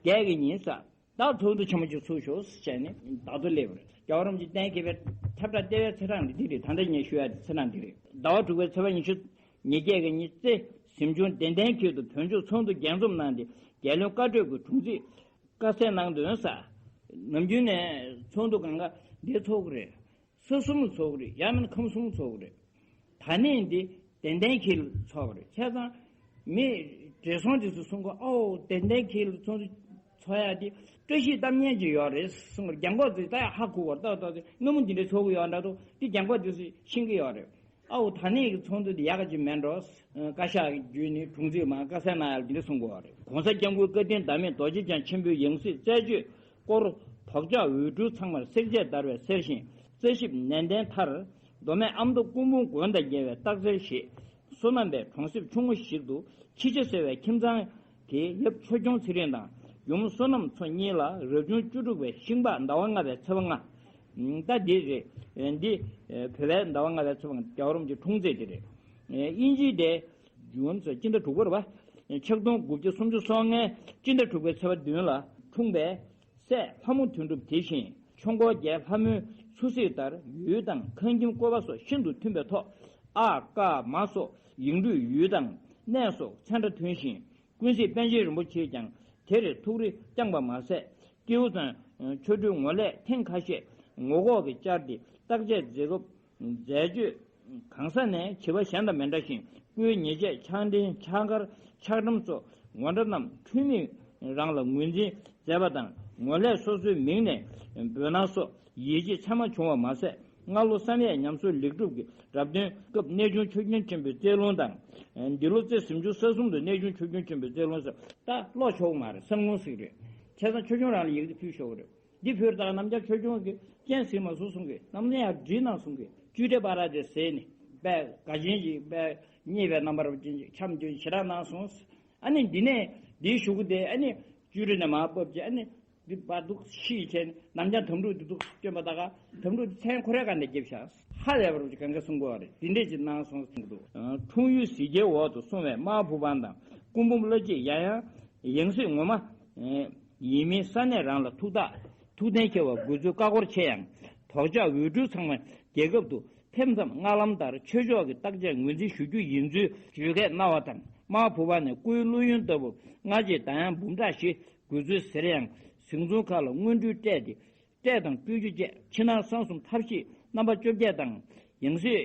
བརྒྱད་ཀྱི་ཉིན་ས། ད་ཚོགས་འདུ་ཆེན་མོ་ཅིག་ཚུགས་ཤོག་ཟེར་བྱས་ནས་བརྡ་ཐོ་སླེབས་པ་རེད། རྒྱལ་བ་རིན་པོ་ཆེ་གཏན་འཁེལ་བའི་ཁྱབ་བསྒྲགས་ལྟེ་བའི་ཚེས་གྲངས་འདི་འདི་རེད། ད་ལྟ་ངས་ཞུ་ཡ་དེ་ཚེས་གྲངས་འདི་རེད། ཟླ་བ་དྲུག་པའི་ཚེས་པ་ཉི་ཤུ་ཉིས་བརྒྱད་ཀྱི་ཉིན་རྩེ་གཟིམ་ཆུང་གདན་སྟེང་ཁུལ་དུ་བོད་ལྗོངས་ཚོགས་འདུ་རྒྱས་འཛོམས་གནང་སྟེ། རྒྱལ་བློན་བཀའ་གྲོས་ཀྱི་དྲུང་ཆེས་བཀའ་གསལ་གནང་དོན་ས། ནམ་རྒྱུན་ནས་ཚོགས་འདུ་གང་ག་འདིར་ཚོགས་ཀྱི་རེད། ས་གསུམ་ལ་ཚོགས་ཀྱི་རེད། ཡང་མིན་ན་ཁམས་གསུམ་ཚོགས་ཀྱི་རེད། ད་ནས་འདི་གདན་སྟེང་ཁུལ་ལ་ཚོགས་པ་རེད། བྱས་ཙང་མི་བགྲེས་སོང་དེ་ཚོས་གསུང་གི། ཨོ་གདན་སྟེང་ཁུལ་ལ་ཚོགས་འདུ་ཚོགས་ཡག་འདི་བཀྲ་ཤིས་གཏམ་སྙན་ཅིག་ཡོད་རེད་གསུང་གི། རྒན་གོག་ཚོས་ད་ཡང་ཧ་གོ་གི་རེད། ཏག་ཏག་དེ་སྔ་མོ་འདི་འདྲ་ཚོགས་ཀྱི་ཡོད་འདྲ་འདུག། འདི་རྒན་གོག་དེ་ཚོས་ཤེས་ཀྱི་ཡོད་རེད། ཨོ་ད་ནས་ཀྱི་ཚོགས་འདུ་འདི་ཡག་ག་ཅིག་མེད་འགྲོ། བཀའ་ཤག་གི་བརྒྱུད་ནས་དྲུང་ཆེས་མར་བཀའ་གསལ་གནང་ཡག་འདི་འདྲ་གསུང་གི་ཡོད་རེད། ༸གོང་ས་༸སྐྱབས་མགོན་བཀའ་དྲིན་ཟླ་མེད་རྡོ་རྗེ་འཆང་ཆེན་པོའི་ཡང་སྲིད་རྩད་གཅོད་སྐོར་བག་ཆགས་འོས་སྤྲུལ་ཚང་མར་བསྲེག་བཅད་བརྡར་བའི་གསེར་ཞེང་རྩ་ཞིབ་ནན་ཏན་མཐར། མདོ་སྨད་ཨ་མདོ་སྐུ་འབུམ་དགོན་དང་ཉེ་བའི་སྟག་རྩེར་གཞིས་བསོད་ནམས་པའི་གྲོང་གསེབ་ཆུང་ངུ་ཞིག་ཏུ་ཁྱི་ཆ་ཟེར་བའི་ཁྱིམ་ཚང་གི་ཡབ་ཆོས་སྐྱོང་ཚེ་རིང་དང་ཡུམ་བསོད་ནམས་མཚོ་གཉིས་ལ་རབ་བྱུང་བཅུ་དྲུག་པའི་ཤིང་ལྤགས་ཟླ་བ་ལྔ་པའི་ཚེས་པ་ལྔ། ད་འདི་རེད། འདི་བོད་པའི་ཟླ་བ་ལྔ་པའི་ཚེས་པ་རྒྱལ་བ་རིན་པོ་ཆེའི་འཁྲུངས་ཚེས་དེ་རེད། དབྱིན་ཇིའི་དེ་ཇུན་ཚེས་སྤྱི་ཟླ་དྲུག་པ་རེད་པ། ཆིག་སྟོང་དགུ་བརྒྱ་སུམ་ཅུ་སོ་ལྔའི་སྤྱི་ཟླ་དྲུག་པའི་ཚེས་པ་བདུན་ལ་འཁྲུངས་པའི་སྲས་ལྷ་མོ་དོན་གྲུབ་དེ་བཞིན་ཆོས་འཁོར་རྒྱལ་ལྷ་མོའི་ཚུལ་གཟིགས་ལྟར་ཡུལ་དང་ཁང་ཁྱིམ་བཀོད་པ་སོགས་ཤིན་ཏུ་མཐུན་པའི་ཐོག་ཨ་ཀ་མ་སོགས་ཡིག་འབྲུ་ཡུལ་དང་གནས་སོགས་ཚན་ཁྲ་ཐོན་ཞིང་། ཀུན་གཟིགས་པཎ་ཆེན་རིན་པོ་ཆེས་ཀྱང་དེར་ཐུགས་རེ་བསྐྱངས་པ་མ་ཟད། སྐྱེས་བུ་དང་ཆོ་འཕྲུལ་ངོ་ལས་ཐེངས་ཁ་ཤས་ངོ་ལྐོག་གིས་བཅར་ཏེ་བརྟག་དཔྱད་མཛད་སྐབས་མཛད་སྤྱོད་གང་ས་ནས་བྱིས་པ་གཞན་དང་མི་འདྲ་ཞིང་སྐུའི་ཉེས་ཆད་ཕྱག་འཕྲིན་ཕྱག་འཁར་ཕྱག་ཁྲམ་སོགས་ངོ་འདྲ་རྣམས་འཁྲུལ་མེད་རང་ལ་ངོས་འཛིན་མཛད་པ་དང་ངོ་ལས་སོ་སོའི་མིང་ནས་འབོད་སྣང་སོགས་ཡིད་ཆེས་ཚད་མ་བྱུང་བ་མ་ཟད། སྔ་ལོ་བསམ་ཡས་ཉམས་གསོ་ལེགས་གྲུབ་ཀྱི་རབ་སྟོན་སྐབས་གནས་ཆུང་ཆོས་སྐྱོང་ཆེན་པོའི་རྩེ་ལུང་དང་། འདི་ལོ་རྩེ་ཟིང་ཆུ་ས་གསུམ་དུ་གནས་ཆུང་ཆོས་སྐྱོང་ཆེན་པོའི་རྩེ་ལུང་ཟེར་ད་ཀློག་ཆོག་གི་མ་རེད། གསང་ལུང་ཟེར་གི་རེད། བྱས་ཙང་ཆོས་སྐྱོང་རང་ལ་ཡི་གེ་དེ་ཕུལ་ཆོག་གི་རེད། འདི་ཕུལ་ད་ནམ་རྒྱ་ཆོས་སྐྱོང་གི་སྤྱན་གཟིགས་མ་སོང་གསུང་གི་ནམ་རྒྱ་ཡར་བྲིས་གནང་གསུང་གི་བཅུ་དྲིལ་བ་ར་དེ་ཟེར་ནས་དཔེ་དགའ་ཆེན་ཞིག་དཔེ་རྙེད་པའི་རྣམ་པར་ཅན་ཞིག་འཆམ་རྒྱུ་ཞེ་དྲག་གནང་སོང་། ཨ་ནི་འདི་ནས་འདིའི་གཞུག་གུ་དེ་ཨ་ནི་བཅུ་དྲིལ་ནས་མར་ཕབ་ཀྱི་ཨ་ནི། འདི་བར་དུ་ཤི་བྱས་ནས་ནམ་རྒྱང་དམ་ཕྲུག་འདི་དུ་སྐྱོན་པ་ད་ག་དམ་ཕྲུག་འདི་མཚན་ཁོ་རའི་སྒང་ནས་རྒྱབ་ཤག་ཧ་ལས་པར་གང་ག་གསུང་དགོས་པ་རེད། འདི་འདྲས་ཅིག་གནང་སོང་གསུང་གི་འདུག་འཁྲུངས་ཡུལ་གཟི་རྒྱལ་འོག་ཏུ་སྲུང་བའི་དམར་བུ་བང་དང་སྐུ་འབུམ་བླ་སྤྱི་ཡང་ཡང་ཡང་སྲིད་ངོ་མ་ཡིན་མིན་ས་གནས་རང་ལ་ཐུགས་ཐག་ཐུགས་གཏན་འཁེལ་བ་དགོས་ཚུལ་བཀའ་འཁོར་ཆེ་ཡང་དོགས་ཆགས་འོས་འཕྲོས་ཚང་མ་རྒྱལ་ཁབ་ཏུ་ཕེབས་མཚམས་སྔ་ལམ་ལྟར་ཆོས་ཕྱོགས་ཀྱི་བརྟག་དཔྱད་ངོས་འཛིན་ཞུ་རྒྱུ་ཡིན་ཚུལ་བརྗོད་སྐད་གནང་བ་དང་དམར་བུ་བང་ནས་སྐུའི་བླུ་ཡོན་ལྟ་བུ་སྔ་རྗེས་ད་ཡང་འབུམ་ཕྲག་བཞི་དགོས་ཚུལ་ཟེར་ཡང་ཟིང་ཚོང་ཁག་ལ་སྔོན་འགྲོའི་སྤྲད་དེ་སྤྲད་དང་སྤྲོད་རྒྱུ་བཅས་ཕྱི་ནང་གསང་གསུམ་ཐབས་ཤེས་རྣམ་པ་བཅོ་བརྒྱད་དང་ཡང་སྲིད་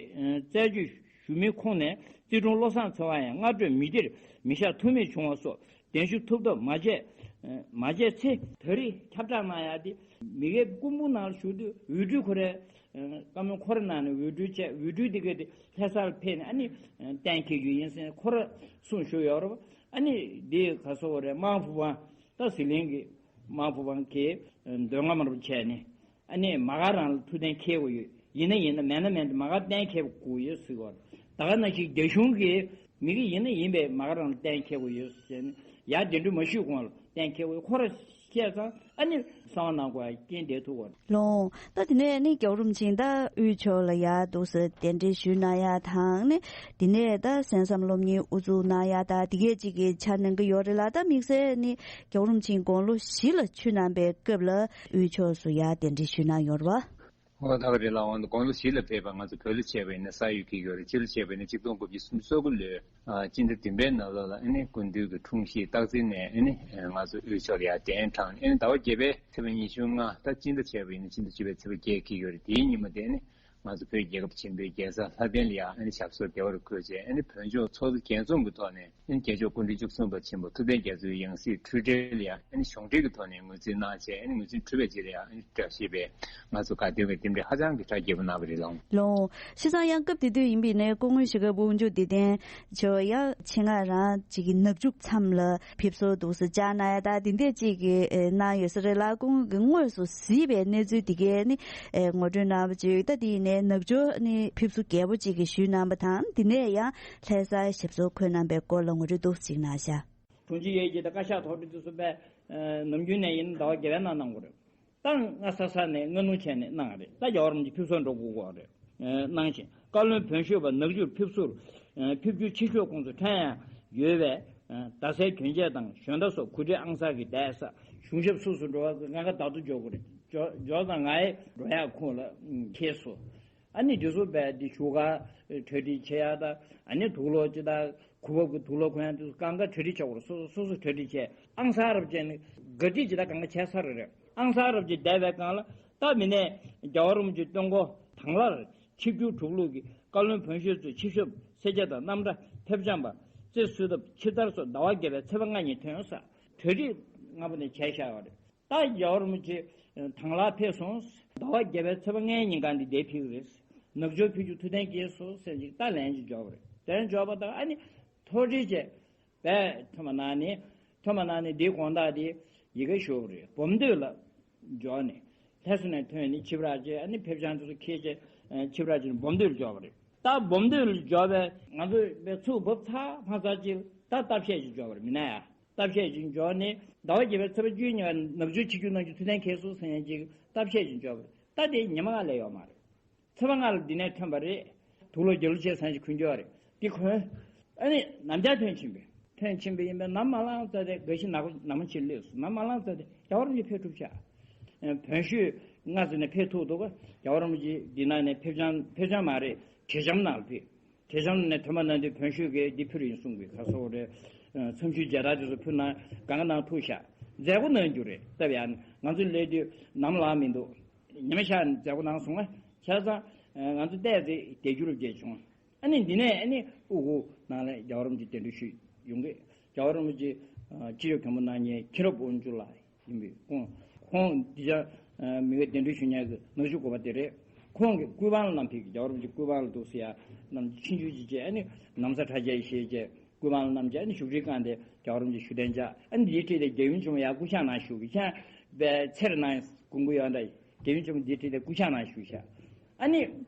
རྩད་གཅོད་ཞུ་མིའི་ཁོངས་ནས་རྩིས་དྲུང་བློ་བཟང་ཚེ་དབང་ཡང་སྔ་དྲོས་མི་སྡེར་མི་བཞག་ཐུབ་མེད་བྱུང་བ་སོགས་གདན་ཞུ་ཐུབ་ཐབས་མ་བྱས། མ་བྱས་ཚེ་ད་རེས་ཁྱབ་བསྒྲགས་གནང་ཡག་དེ་མི་སྒེར་སྐུ་འབུམ་ནང་ལ་བཞུགས་དུས་འོས་སྤྲུལ་ཁོ་རའི་བཀའ་མོལ་ཁོ་ར་ནང་ནས་འོས་སྤྲུལ་བྱས་འོས་སྤྲུལ་དེ་གས་དེ་ལྷ་སར་ཕེབས་ནས་ཨ་ནི་གཏན་འཁེལ་རྒྱུ་ཡིན་ཟེར་ཁོ་ར་གསུངས་བཞུགས་ཡོད་རེད། ཨ་ནི་དེ་ག་སོ་བ་རེད། དམར་བུ་བང་ད་ཟི་ལིང་གི་དམར་བུ་བང་གིས་འདོད་རྔམ་རུ་བྱས་ནས་ཨ་ནི་མ་ག་རང་ལ་ཐུགས་གཏན་འཁེལ་དགོས་ཡོད། ཡིན་ན་ཡིན་ན་མེད་ན་མེད་དེ་མ་ག་གཏན་འཁེལ་དགོས་ཡོད་ཟེར་བ་རེད། ད་ག་ནང་བཞིན་རྒྱ་གཞུང་གིས་མི་གི་ཡིན་ན་ཡིན་པའི་མ་ག་རང་ལ་གཏན་འཁེལ་དགོས་ཡོད་ཟེར་ནས་ཡར་གདན་འདྲེན་མ་ཞུས་གོང་ལ་གཏན་འཁེལ་དགོས་ཡོད་ཁོ་ར་བཤད་ཙང་ཨ་ནི་གསང་བ་གནང་དགོས་ཡ་རྐྱེན་དེ་ཐུག་བ་རེད། ལོང་། ད་དེ་ནས་ནི་རྒྱལ་བ་རིན་པོ་ཆེ་ད་དབུས་ཕྱོགས་ལ་ཡར་འདུག་སེ་གདན་འདྲེན་ཞུས་གནང་ཡ་དང་ནི་དེ་ནས་ད་གསན་བསམ་སློབ་གཉེར་དབུ་འཛུགས་གནང་ཡ་ད་དེ་གས་ཅིག་གི་འཆར་གནང་གི་ཡོད་རེད་ལ། ད་དམིགས་བསལ་ནི་རྒྱལ་བ་རིན་པོ་ཆེ་དགུང་ལོ་བཞི་ལ་ཆུད་གནང་པའི་སྐབས་ལ་དབུས་ཕྱོགས་སུ་ཡར་གདན་འདྲེན་ཞུས་གནང་ཡོད་རེད་བ། ཨོ་ད་ག་རེད་ལགས། འོང་དགུང་ལོ་བཞི་ལ་ཕེབས་པ་ང་ཚོ་བོད་ལ་བྱས་པ་ཡིན་ན་ས་ཡོད་ཀྱི་ཡོད་རེད། སྤྱི་ལ་བྱས་པ་ཡིན་ན་ཆིག་སྟོང་དགུ་བརྒྱ་སུམ་ཅུ་སོ་དགུ་ལོའི་ཨ་སྤྱི་ཟླ་བདུན་པའི་ནང་ལོགས་ལ་ཨ་ནི་སྐུ་མདུན་གྱི་འཁྲུངས་གཞིས་སྟག་རྩེ་ནས་ཨ་ནི་ང་ཚོ་དབུས་ཕྱོགས་ལ་ཡར་གདན་དྲངས་ནས་ཨ་ནི་ཟླ་བ་བརྒྱད་པའི་ཚེས་པ་ཉི་ཤུ་ལྔ་ད་སྤྱི་ཟླ་བྱས་པ་ཡིན་ན་ཕྱི་ཟླ་བཅུ་པའི་ཚེས་པ་བརྒྱད་ཀྱི་ཡོད་རེད། དེའི་ཉིན་མོ་དེ་ཨ་ནི་ང་ཚོ་བོད་རྒྱལ་ཁབ་ཆེན་པོའི་རྒྱལ་ས་ལྷ་ལྡན་ལ་ཡར་ཨ་ནི་ཞབས་སོར་བདེ་བར་འཁོད་བྱས་ཨ་ནི་བོད་ལྗོངས་ཚོགས་གཙོ་རྒྱས་འཛོམས་ཀྱི་ཐོག་ནས། ཨ་ནི་རྒྱལ་མཆོག་སྐུ་ཕྲེང་བཅུ་གསུམ་པ་ཆེན་པོ་ཐུབ་བསྟན་རྒྱ་མཚོའི་ཡང་སྲིད་འཁྲུལ་བྲལ་ལ་ཡང་ཨ་ནི་གཞུང་འབྲེལ་གྱི་ཐོག་ནས་ངོས་འཛིན་གནང་བྱས་ཨ་ནི་ངོས་འཛིན་གྲུབ་པའི་རྗེས་ལ་ཡང་ཨ་ནི་བཀྲ་ཤིས་པའི་ང་ཚོ་དགའ་སྟོན་གྱི་རྟེན་འབྲེལ་ཧ་ཅང་གི་གྲ་རྒྱས་པོ་གནང་བ་རེད་ལགས། ལོ། བྱས་ཙང་ཡང་སྐབས་དེ་དུས་ཡིན་པའི་ནས་སྐུ་ངོ་ཞྭ་སྒབ་དབང་ཕྱུག་བདེ་ལྡན་མཆོག་ཡང་ཆེད་མངགས་རང་ཅིག་གི་ནག་ཆུ་མཚམས་ལ་ཕེབས་བསུ་འདུག་སེ་བཅར་གནང་ཡ་ད་དེ་འདྲས་ཅིག་གི་གནང་ཡོད་ས་རེད་ལ། སྐུ་ངོ་གི་དངོས་སུ་གཟིགས་པའི་གནས་ཚུལ་དེ་གས་ནི་ངོ་སྤྲོད་གནང་བ་ཅིག་ད་དེ་ཡིན་ནས་ནག་ཆུ་ནི་ཕེབས་བསུ་རྒྱས་པོ་ཅིག་གི་ཞུས་གནང་བ་དང་དེ་ནས་ཡང་། ལྷ་སར་ཞབས་སོར་འཁོད་གནང་པའི་སྐོར་ལ་ངོ་སྤྲོད་ཏོག་ཙམ་གནང་ཤག་དྲུང་ཆེ་ཡོད་ཀྱི་ད་བཀའ་ཤག་ཐོག་འདི་ཚོ་པས་ནམ་རྒྱུན་ནས་ཡིན་ཟླ་བ་བརྒྱད་པའི་ནང་གནང་དགོས་རེད། ད་ང་ས་ས་ནས་སྔ་སྣུར་བྱས་ནས་གནང་རེད། ད་རྒྱལ་བ་རིན་པོ་ཆེ་ཕེབས་བསུར་འགྲོ་དགོས་ཀྱི་རེད། གནང་ཞིང་བཀའ་བློན་བོན་ཤོད་པ་ནག་ཆུར་ཕེབས་བསུར་ཕེབས་རྒྱུ་ཆེ་ཤོས་ཁོང་ཚོ་ཕྲན་ཡང་ཡོད་པས་རྡ་སའི་གྱོན་ཆས་དང་ཞོན་རྟ་སོགས་གོ་སྒྲིག་ཨང་གསར་གྱི་བསྡད་ས་གཞུང་ཞབས་སོ་སོ་འགྲོ་བ་ང་ག་བདག་ཏུ་འཇོག་དགོས་རེད། འཇོག་འཇོག་དང་ང་ཡི་འགྲོ་ཡག་ཁོངས་ལ་འཁེལ་སོང་། ཨ་ནི་འདི་ཚོ་བས་འདི་བཞུགས་སྒར་གྲ་སྒྲིག་བྱེད་ཡག་དང་ཨ་ནི་དུག་ལོག་ཅི་དང་གོ་བབ་ཀྱི་དུག་ལོག་གོན་ཡག་དེ་ཚོ་གང་ག་གྲ་སྒྲིག་བྱེད་དགོས་རེད། སོ་སོ་སོ་སོ་གྲ་སྒྲིག་བྱས་ཨང་གསར་རབ་བྱས་ནས་གྲ་སྒྲིག་ཅི་དང་གང་ག་བྱས་ཚར་རེད། ཨང་གསར་རབ་ཅིག་བསྡད་པའི་སྒང་ལ་ད་མི་ནས་རྒྱལ་བ་རིན་པོ་ཆེ་སྟོན་སྐོར་དང་བླར་ཆིབས་བསྒྱུར་གྲུབ་ལུགས་ཀྱི་བཀའ་བློན་བོན་ཤོད་ཚོས་ཆིབས་ཞབས་སེར་སྐྱ་དང་རྣམ་གྲྭ་ཕེབས་བྱམས་པ་རྩེ་གསོལ་ཐབ་ཕྱི་དར་སོགས་ཟླ་བ་བརྒྱད་པའི་ཚེས་པ་ལྔ་ཉིན་ཐོན་ས་གྲ་སྒྲིག་སྔ་པོ་ནས་བྱས་བཞག་ཡོད་རེད། ད་རྒྱལ་བ་རིན་པོ་ཆེ་དང་བླར་ཕེབས་སོང་། ཟླ་བ་བརྒྱད་པའི་ཚེས་པ་ལྔའི་ཉིན་གང་འདི་འདིར་ཕེབས་ཀྱི་རེད། ནག་ཆུར་ཕེབས་རྒྱུ་ཐུགས་གཏན་འཁེལ་སོང་ཟེར་ཅིག་ད་ལན་ཅིག་འབྱོར་བ་རེད། དེ་འབྱོར་བ་དང་ཨ་ནི་ཐུགས་རྗེ་ཆེ་བས་ཐོན་པ་གནང་ནས་ཐོན་པ་གནང་ནས་འདིའི་དགོང་དག་འདི་ཡི་གེ་ཞུ་བ་རེད། སྦོམ་སྟོད་ལ་འབྱོར་ནས་ལྷ་ས་ནས་ཐོན་ནས་ཆིབས་རགས་བྱས་ཨ་ནི་ཕེབས་བྱང་དེ་ཚོ་འཁྱེར་བྱས་ཆིབས་རགས་བྱས་ནས་སྦོམ་སྟོད་ལ་འབྱོར་བ་རེད། ད་སྦོམ་སྟོད་ལ་འབྱོར་བས་ང་ཚོས་བས་ཚུར་བབས་ཚར་མ་ཚར་ཅིག་ད་ལྟ་བཤལ་ཅིག་འབྱོར་བ་རེད། མི་ན་ཡ། ལྟ་བཤལ་ཅིག་འབྱོར་ནས་ཟླ་བ་བརྒྱད་པའི་ཚེས་པ་བཅུ་གཉིས་ལ་ནག་ཆུར་ཆིབས་བསྒྱུར་གནང་རྒྱུ་ཐུགས་གཏན་འཁེལ་སོང་ཟེར་མཁན་ཅིག་ལྟ་བཤལ་ཅིག་འབྱོར་བ་རེད། ད་དེ་ཉི་མ་ལྔ་ལས་ཡོད་མ་རེད། ཚེས་པ་ལྔ་ལ་འདི་ནས་ཐོན་པ་རེད། དུག་ལོག་རྒྱུ་ལོ་བྱས་ཚང་ཞིག་གོན་རྒྱུ་རེད། འདི་གོན། ཨ་ནི་ནམ་རྒྱུན་ཐོན་ཕྱིན་པས། ཐོན་ཕྱིན་པས་ཡིན་པས་ནམ་མ་ལངས་ཚར་དེ་འགའ་ཞིག་ནག་ནག་མོ་ཕྱིར་སླེབས་སོང་། ནམ་མ་ལངས་ཚར་དེ་རྒྱལ་བ་རིན་པོ་ཆེ་ཕེབས་གྲུབ་ཤག་བོན་ཤུད་སྔ་ཙམ་ནས་ཕེབས་ཐུབ་འདུག་རྒྱལ་བ་རིན་པོ་ཆེ་འདི་ནང་ནས་ཕེབས་བྱང་ཕེབས་བྱང་མ་རེད། བྲེལ་བྱམས་ནང་ལ་ཕེབས། བྲེལ་བྱམས་ནས་ཐོན་པ་ན་འདི་བོན་ཤུད་ཀྱི་འདི་ཕུལ་ཡིན་གསུང་གི་ཁ་སོ་རེད། མཚམས་ཤུད་མཇལ་དར་དེ་ཚོ་ཕུལ་ན་གང་ག་གནང་ཐུབ་ཤག་མཛད་སྒོ་གནང་རྒྱུ་རེད། སྟབས་ཡག་ང་ཚོ་སླེབས་དུས་ནམ་ལངས་མི་འདུག་ཉི་མ་ཤར་ནས་མཛད་སྒོ་གནང་སོང་ང་། བྱས་ཙང་ང་ཚོ་བལྟས་ཚེ་བསྡད་རྒྱུ་རུ་བརྗེད་བྱུང་། ཨ་ནི་འདི་ནས་ཨ་ནི་ཨུ་གུ་ནང་ལ་རྒྱལ་བ་རིན་པོ་ཆེ་གདན་འདྲེན་ཞུས་ཡོང་གི་རྒྱལ་བ་རིན་པོ་ཆེ་སྤྱི་ཁྱབ་མགོན་པོ་རྣམ་གཉིས་མཁྱེན་རབ་དབང་ཕྱུག་ལགས་ཡིན་པས། ཁོང་ཁོང་འདི་ཅག་མི་ངོ་གདན་འདྲེན་ཞུ་མཁན་གྱི་ནག་ཆུ་འགོ་པ་དེ་རེད། ཁོང་གི་སྐུ་པང་ལ་བསྣམས་ཕེབས་ཀྱི། རྒྱལ་བ་རིན་པོ་ཆེ་སྐུ་པང་ལ་འདུག་ཟེར་ཡ་རྣམས་ཕྱིན་ཆུ་ཅི་བྱས། ཨ་ནི་ན་བཟའ་ཁྲ་རྒྱས་ཞེས་བྱས་སྐུ་པང་ལ་བསྣམས་བྱས། ཨ་ནི་བཞུགས་ཁྲི་བཀང་སྟེ་རྒྱལ་བ་རིན་པོ་ཆེ་བཞུགས་གདན་འཇགས། ཨ་ནི་འདིའི་ཁྲིད་དེ་རྒྱལ་ཡུམ་ཆེན་མོ་ཡར་སྐུ་ཕྱག་ནང་བཞུགས་ཀྱི། ཁྱེད་པའི་ཚེ་རིང་ནང་སྐུ་འགུ་ཡོད་འདྲ། རྒྱལ་ཡུམ་ཆེན་མོ་འདིའི་ཁྲིད་དེ་སྐུ་ཕྱག་ནང་བཞུགས་ཤག་ཨ་ནི་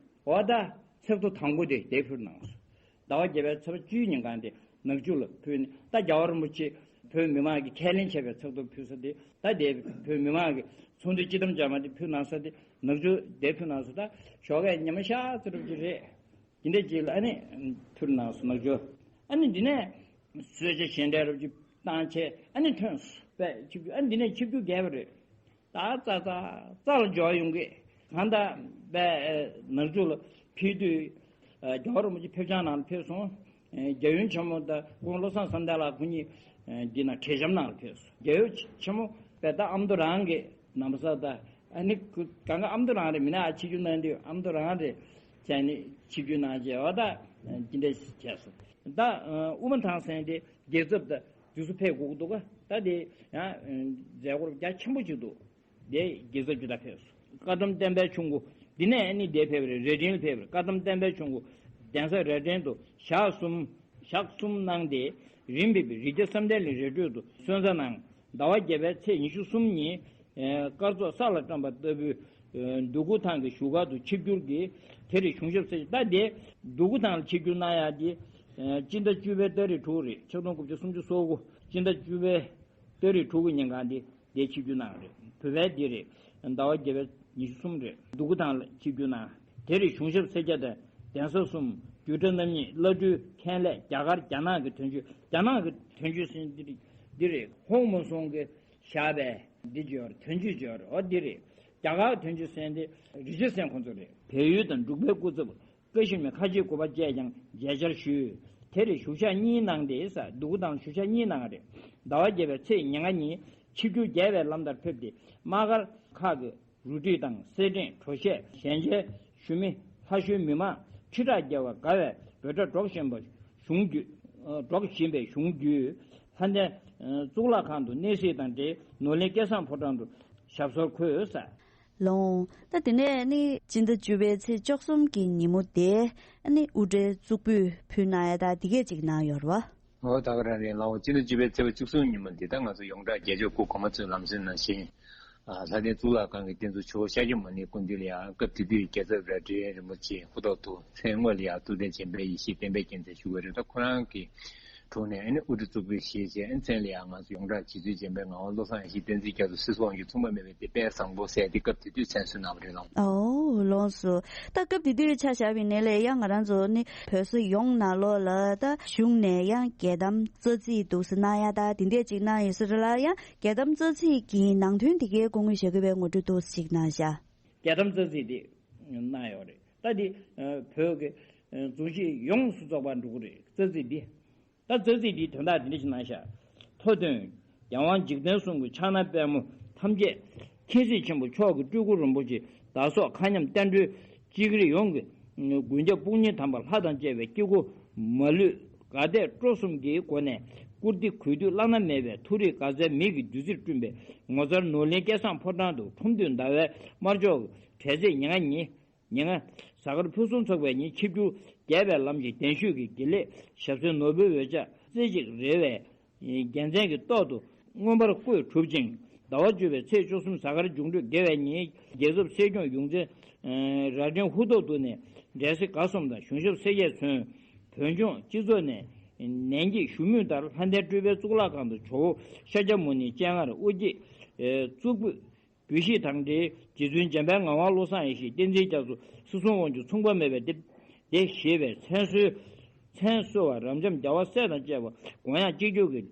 འོ་ད་ཚེས་ཐོ་དང་པོ་དེ་དེ་ཕུལ་གནང་སོང་། ཟླ་བ་བརྒྱད་པའི་ཚེས་པ་བཅུའི་ཉིན་གང་དེ་ནག་ཆུ་ལ་ཕུལ་ནས། ད་རྒྱལ་བ་རིན་པོ་ཆེ་བོད་མི་མང་གིས་ཁས་ལེན་བྱས་པའི་ཚེས་ཐོ་ཕུལ་ས་དེ། ད་དེ་བོད་མི་མང་གི་ཚོགས་འདུ་སྤྱི་བསྡོམས་བྱ་མ་དེ་ཕུལ་གནང་ས་དེ་ནག་ཆུ་དེ་ཕུལ་གནང་སོང་། ད་ཞོགས་ཀས་ཉི་མ་ཤར་ཙམ་རུབ་ཀྱི་རེད། དེ་འདྲ་ཅིག་ལ་ཨ་ནི་ཕུལ་གནང་སོང་ནག་ཆུ། ཨ་ནི་འདི་ནས་གསོལ་ཇ་བཞེས་འབྲས་རུབ་ཅིག་བཏང་བྱས་ཨ་ནི་ཐོན་སོང་། པས་ཆིབས་བསྒྱུར། ཨ་ནི་འདི་ནས་ཆིབས་བསྒྱུར་རྒྱས་པ་རེད། ད་ཙག་ཙག་ཙག་ལ་འབྱོར་ཡོང་གི། གང་ལྟར་པས་ནག་ཆུ་ལ་ཕེབས་དུས་རྒྱལ་བ་རིན་པོ་ཆེ་ཕེབས་བྱང་ནང་ལ་ཕེབས་སོང་། རྒྱལ་ཡུམ་ཆེན་མོ་དང་སྐུ་ངོ་བློ་བཟང་བསམ་གཏན་ལགས་ཁོང་གཉིས་འདི་ན་བྲེལ་བྱམས་ནང་ལ་ཕེབས་སོང་། རྒྱལ་ཡུམ་ཆེན་མོ་པས་ད་ཨ་མདོ་རང་གི་ན་བཟའ་ད་ཨ་ནི་གང་ག་ཨ་མདོ་རང་རེད། མི་ན་ཨ་ཆིབས་བསྒྱུར་གནང་དུས་ཨ་མདོ་རང་རེད། བྱས་ནས་ཆིབས་བསྒྱུར་གནང་བྱས་འོ་ད་འདི་འདྲ་བྱས་སོང་། ད་དབུ་མ་ཐང་སེང་དེ་རྒྱལ་ཚབ་དང་དེ་ཚོ་ཕེབས་དགོས་ཀྱི་འདུག་ག་ད་དེ་ཡང་མཛད་སྒོ་རྒྱ་ཆེན་པོ་ཅིག་འདུག་དེ་རྒྱལ་ཚབ་ཅིག་ད་ཕེབས་སོང་། བཀའ་གདམས་བསྟན་པའི་ཆུ་འགོ་འདི་ནས་ཨ་ནི་དེ་ཕེབས་རེད། རྭ་སྒྲེང་ལ་ཕེབས་རེད། བཀའ་གདམས་བསྟན་པའི་ཆུ་འགོ་གདན་ས་རྭ་སྒྲེང་དུ་ཞག་གསུམ་ཞག་གསུམ་གནང་སྟེ་རིམ་པས་རི་རྒྱལ་བསམ་གཏན་གླིང་རི་ཁྲོད་དུ་སོན་རྩ་གནང་། ཟླ་བ་བརྒྱད་པའི་ཚེས་ཉི་ཤུ་གསུམ་ཉིན་སྐར་ཚོགས་ས་ལ་བཀྲམ་པ་ལྟ་བུའི་འདུ་སྐུ་ཐང་གི་བཞུགས་སྒར་དུ་ཆིབས་བསྒྱུར་གྱིས། དེར་གཞུང་ཞབས་སེར་ད་དེ་འདུ་སྐུ་ཐང་ལ་ཆིབས་བསྒྱུར་གནང་ཡག་དེ་སྤྱི་ཟླ་བཅུ་པའི་ཏ་རིག་དྲུག་རེད། ཆིག་སྟོང་དགུ་བརྒྱ་སུམ་ཅུ་སོ་དགུ་སྤྱི་ཟླ་བཅུ་པའི་ཏ་རིག་དྲུག་གི་ཉིན་གང་དེ་དེ་ཆིབས་བསྒྱུར་གནང་རེད། བོད་པའི་འདི་རེད། ཟླ་བ་བརྒྱད་པའི་ཉི་ཤུ་གསུམ་རེད། འདུ་སྐུ་ཐང་ལ་ཆིབས་བསྒྱུར་གནང་། དེར་གཞུང་ཞབས་སེར་སྐྱ་དང་གདན་ས་གསུམ་རྒྱུད་གྲྭ་རྣམ་གཉིས་བླ་སྤྲུལ་མཁན་སླད་རྒྱ་གར་རྒྱ་ནག་གི་དོན་གཅོད། རྒྱ་ནག་གི་དོན་གཅོད་ཟེར་འདི་རེད། འདི་རེད། ཧོང་མུན་སུང་གི་བཞག་པའི་འདི་བརྗོད་དོན་གཅོད་བརྗོད་རེད། འོ་འདི་རེད། རྒྱ་གར་དོན་གཅོད་ཟེར་འདི་རི་ཆུ་སེང་ཁོང་ཚོ་རེད། བལ་ཡུལ་དང་འབྲུག་པའི་སྐུ་ཚབ་བཀའ་ཤི་མི་ཁ་ཆེ་སྐུ་པར་བཅས་ཀྱང་མཇལ་བཅར་ཞུས། དེར་བཞུགས་ཞག་གཉིས་གནང་སྟེ་ས་འདུ་སྒོ་དང་བཞུགས་ཞག་གཉིས་གནང་རེད། ཟླ་བ་བརྒྱད་པའི་ཚེས་ཉེར་ལྔ་ཉིན་ཆིབས་བསྒྱུར་རྒྱས་པའི་ལམ་ལྟར་ཕེབས་ཏེ་དམག་སྒར་ཁག་གི་རུ་ཁྲིད་དང་སེར་སྦྲེང་གྲོ་ཞྭ་ཞལ་མཇལ་ཞུ་མི་ལྷ་གཞུང་མི་མང་ཁྲི་ཕྲག་བརྒལ་བ་དགའ་བའི་འབོད་སྒྲ་སྒྲོག་བཞིན་པ་གཞུང་བརྒྱུད། སྒྲོག་བཞིན་པའི་གཞུང་བརྒྱུད། ལྷ་ལྡན་གཙུག་ལག་ཁང་དུ་གནས་གཟིགས་དང་འབྲེལ་ནོར་གླིང་སྐལ་བཟང་ཕོ་བྲང་དུ་ཞབས་སོར་འཁོད་ས། ལོང་། ད་དེ་ནས་ནི་སྤྱི་ཟླ་བཅུ་པའི་ཚེས་བཅུ་གསུམ་གྱི་ཉིན་མོ་དེ་ནི་དབུ་སྐྲའི་གཙུག་ཕུད་ཕུལ་གནང་ཡ་ད་དེ་གས་ཅིག་གནང་ཡོད་རེད་བ། འོ་ད་ག་རང་རེད་ལགས། འོ་སྤྱི་ཟླ་བཅུ་པའི་ཚེས་པ་བཅུ་གསུམ་ཉིན་མོ་འདི་ལྟར་ང་ཚོ་ཡོངས་གྲགས་རྒྱལ་མཆོག་སྐུ་གོང་མ་ཚོའི་ལམ་སྲོལ་ནང་བཞིན། ལྷ་ལྡན་གཙུག་ལག་ཁང་གི་རྟེན་གཙོ་ཇོ་བོ་ཤཱཀྱ་མུ་ནེའི་སྐུ་མདུན་ལ་ཡང་སྐབས་དེ་དུས་རྒྱལ་ཚབ་རྭ་སྒྲེང་རིན་པོ་ཆེ་ཧུར་ཐག་ཏུ་མཚན་སྔོན་ལ་ཡང་ཐུབ་བསྟན་འཇམ་དཔལ་ཡེ་ཤེས་བསྟན་པའི་རྒྱལ་མཚན་བཞུགས་པ་རེད། ད་ཁོ་རང་གི་དྲུང་ནས་ཨ་ནི་དབུ་སྐྲ་གཙུག་ཕུད་བཞེས་བྱས་མཚན་ལ་ཡང་ང་ཚོ་ཡོངས་གྲགས་རྗེ་བཙུན་འཇམ་དཔལ་ངག་དབང་བློ་བཟང་ཡེ་ཤེས་བསྟན་འཛིན་རྒྱ་མཚོ་སྲིད་ཞིའི་དབང་ཕྱུག་མཚུངས་པ་མེད་པའི་དེ་དཔལ་བཟང་པོ་ཟེར་དེ་སྐབས་དེ་དུས་མཚན་གསོལ་གནང་བ་རེད་ལགས། ཨོ་ལགས་སོ། ད་སྐབས་དེ་དུས་ཆ་བཞག་པ་ཡིན་ན་ལས་ཡང་ང་རང་ཚོ་ནི་བོད་ས་ཡོངས་ནང་ལོགས་ལ་ད་གཞུང་ནས་ཡང་རྒྱལ་གདམས་རྩ་ཚིག་འདུག་སེ་གནང་ཡ་ད་དེ་འདྲས་ཅིག་གནང་ཡོད་ས་རེད་ལ། ཡང་རྒྱལ་གདམས་རྩ་ཚིག་གི་ནང་དོན་དེ་གའི་སྐུ་ངོས་ཞུ་དགོས་པའི་ངོ་སྤྲོད་ཏོག་ཙམ་ཅིག་གནང་ཤག་རྒྱལ་གདམས་རྩ་ཚིག་དེ་གནང་ཡོད་རེད། ད་དེ་བོད་ཀྱི་རྫོང་གཞིས་ཡོངས་སུ་རྫོགས་པར་འགྲོ་གི་རེད། རྩ་ཚིག་འདི། ད་རྩ་ཚིག་འདིའི་དོན་དག་འདི་འདྲ་ཞིག་གནང་ཤག་མཐོ་དོན། རྒྱལ་དབང་འཇིག་རྟེན་གསུམ་གྱི་ཕྱག་ན་པདྨོ་ཐམས་ཅད་མཁྱེན་གཟིགས་ཆེན་པོ་མཆོག་གི་སྤྲུལ་སྐུ་རིན་པོ་ཆེ་བདག་སོགས་མཁའ་མཉམ་བསྟན་འགྲོའི་སྤྱི་ཡུལ་ཡོངས་ཀྱི་མགོན་སྐྱབས་དཔུང་གཉེན་དམ་པ་ལྷ་དང་བཅས་པའི་སྐྱེ་དགུ་མ་ལུས་དགའ་དད་སྤྲོ་གསུམ་གྱི་སྒོ་ནས་བཀུར་སྟི་གུས་འདུད་བླ་ན་མེད་པའི་མཐོ་རིས་དགའ་ཚལ་མིག་གི་བདུད་རྩིར་བསྐྲུན་པའི་ངོ་མཚར་ནོར་གླིང་སྐལ་བཟང་ཕོ་བྲང་དུ་ཁྲོམ་འདུས་ཟླ་བའི་དམར་ཕྱོགས་ཀྱི་གྲོལ་ཚེས་ཉེར་ལྔ་ཉིན། ཉེར་ལྔ། གཟའ་སྐར་ཕུན་སུམ་ཚོགས་པའི་ཉིན་ཆིབས་བསྒྱུར་རྒྱས་པའི་ལམ་གྱི་གདན་ཞུས་ཀྱི་དགེ་ལེགས་ཞབས་སེན་ནོར་བུའི་འོད་ཆགས་རྩེ་གཅིག་རེ་བའི་རྒྱལ་མཚན་གྱི་ཏོག་ཏུ་མངོན་པར་བཀོད་གྲུབ་ཅིང་། ཟླ་བ་བཅུ་པའི་ཚེས་བཅུ་གསུམ་གཟའ་སྐར་འབྱུང་འཕྲོད་དགེ་བའི་ཉིན་རྒྱལ་ཚབ་སྲས་སྐྱོང་ཡོངས་འཛིན་རྭ་སྒྲེང་ཧུར་ཐག་ཏུ་ནས་འབྲས་སི་དགའ་གསུམ་དང་གཞུང་ཞབས་སེར་སྐྱས་མཚོན། བོད་ལྗོངས་སྤྱི་ཚོགས་ནས་ནན་གྱིས་ཞུ་མུས་ལྟར་ལྷ་ལྡན་སྤྲུལ་པའི་གཙུག་ལག་ཁང་དུ་ཇོ་བོ་ཤཱཀྱ་མུ་ནེའི་སྤྱན་སྔར་དབུ་འབྱེད་གཙུག་ཕུད། བོད་གཞིས་དང་འབྲེལ་རྗེ་བཙུན་འཇམ་དཔལ་ངག་དབང་བློ་བཟང་ཡེ་ཤེས་བསྟན་འཛིན་རྒྱ་མཚོ་སྲིད་གསུམ་དབང་སྒྱུར་མཚུངས་པ་མེད་པའི་སྡེ་སྡེ་ཞེས་པའི་མཚན་གསོལ། མཚན་གསོལ་བ་རབ་འབྱམས་རྒྱལ་བ་སྲས་དང་བཅས་པ་དགོངས་ཡངས་གཅིག་གྱུར་གྱི་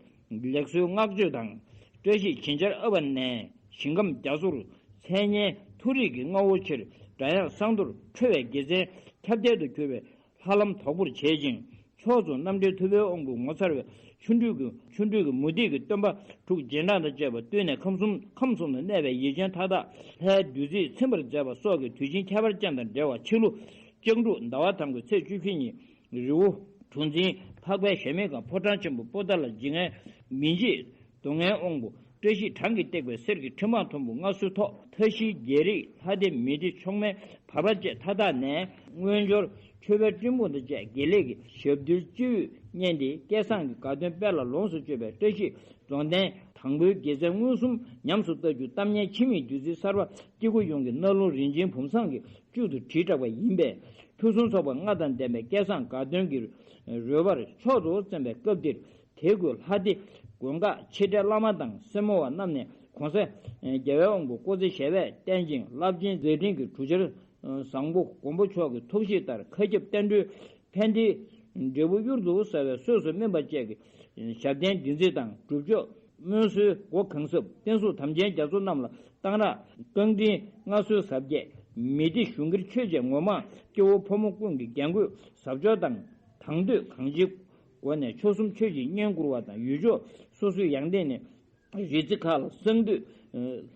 ལེགས་གསོལ་བསྔགས་བརྗོད་དང་། བཀྲ་ཤིས་བྱིན་ཆར་ཨ་བ་ནས་ཞིང་ཁམས་རྒྱ་མཚོར་མཚན་སྙན་མཐོ་རིས་ཀྱི་རྔ་བོ་ཆེར་སྒྲ་དབྱངས་བསང་དུར་འཕྲོ་བའི་དགེ་མཚན་ཁྱབ་བརྡལ་དུ་གྱུར་པའི་ལྷ་ལམ་དོག་པོར་བྱེད་ཅིང་། ཕྱོགས་སུ་རྣམ་འདྲེན་ཐུབ་པའི་དབང་པོས་ངོ་མཚར་བའི་ཆོ་འཕྲུལ་གྱི་ཆོ་འཕྲུལ་གྱི་མུ་ཏིག་གི་སྟོན་པ་དྲུག་རྗེས་འབྲང་དང་བཅས་པ་བཏུད་ནས་ཁམས་གསུམ་ཁམས་གསུམ་ལ་གནས་པའི་ཡིད་ཅན་མཐའ་དག་ལྷའི་བདུད་རྩིས་ཚིམ་པར་མཛད་པ་སོགས་ཀྱི་དུས་ཆེན་ཁྱད་པར་ཅན་དང་འབྲེལ་བ་ཕྱི་ལོ་ལྕགས་འབྲུག་ཟླ་བ་དང་པོའི་ཚེས་བཅུ་བཞི་ཉིན་རི་བོ་གྲུ་འཛིན་འཕགས་པའི་གཞལ་མེད་ཁང་ཕོ་བྲང་ཆེན་པོ་པོ་ཏཱ་ལ་ཇི་ལྔའི་མི་མཇེད་རྡོ་ལྔའི་དབང་པོ་བཀྲ་ཤིས་གྲངས་ཀྱིས་བཏེགས་པའི་གསེར་གྱི་ཁྲི་མང་མཐོན་པོ་མངའ་གསོལ་ཐོག་མཐའ་བཞིའི་རྒྱལ་རིགས་ལྷ་སྡེ་མི་སྡེ་མཆོག་དམན་བར་པ་བཅས་མཐའ་དག་ནས་དངོས་འབྱོར་མཆོད་པའི་སྤྲིན་ཕུང་དང་བཅས་དགེ་ལེགས་ཀྱི་ཞབས་རྡུལ་སྤྱི་བོས་བརྙེས་ཏེ་བསྐལ་བཟང་གི་དགའ་སྟོན་དཔལ་ལ་ལོངས་སུ་སྤྱོད་པའི་བཀྲ་ཤིས་རྫོང་རྟེན་དང་པོའི་དགེ་མཚན་མངོན་སུམ་ཉམས་སུ་བསྟར་རྒྱུ་གཏམ་སྙན་འཆི་མེད་བདུད་རྩིའི་གསར་པ་སྐྱེ་དགུ་ཡོངས་ཀྱི་སྣ་ལུང་རིན་ཆེན་བུམ་བཟང་གི་བཅུད་དུ་དྲིལ་བསྒྲགས་པ་ཡིན་པས། ཕུན་སུམ་ཚོགས་པ་ལྔ་དང་ལྡན་པའི་བསྐལ་བཟང་དགའ་སྟོན་གྱི་རོལ་པར་མཆོག་ཏུ་རྩེན་པའི་སྐབས་འདིར། དེ་ཀུན་ལྷ་སྡེ་མགོན་ཁག་ཆེ་གྲས་བླ་མ་དང་སེར་མོ་བ་རྣམས་ནས་གོང་ས་རྒྱལ་བའི་དབང་པོ་སྐུ་ཚེ་ཞབས་པད་བརྟན་ཅིང་རླབས་ཆེན་མཛད་འཕྲིན་གྱི་གྲུ་ཆར་བཟང་པོ་མགོན་པོ་མཆོག་གི་ཐུགས་བཞེད་ལྟར་མཁའ་ཁྱབ་བསྟན་འགྲོའི་ཕན་བདེའི་འབྲས་བུ་གཡུར་དུ་ཟ་བའི་གསོས་སུ་སྨིན་པ་བཅས་ཀྱི་ཞབས་བརྟན་བདུད་རྩི་དང་སྒྲུབ་མཆོག་སྨོན་གསོལ་སྒོ་གང་ཟབ་བསྟན་སྲུང་དམ་ཅན་རྒྱ་མཚོ་རྣམས་ལ་གཏང་རག་རྐང་འདྲེན་མངའ་གསོལ་ཟབ་རྒྱས་མི་སྡེ་གཞུང་སྒེར་ཆོས་བཅས་ངོ་མ་སྐྱེ་བོ་ཕོ་མོ་ཀུན་གྱི་རྒྱན་གོས་ཟབ་སྦྱོར་དང་དང་དོད་གང་ཅིའི་སྒོ་ནས་མཆོག་གསུམ་མཆོད་ཅིང་བསྙེན་བཀུར་བ་དང་ཡུལ་ཕྱོགས་སོ་སོའི་ཡང་སྟེང་ནས་རི་རྩེ་ཁག་ལ་གསང་འདུས་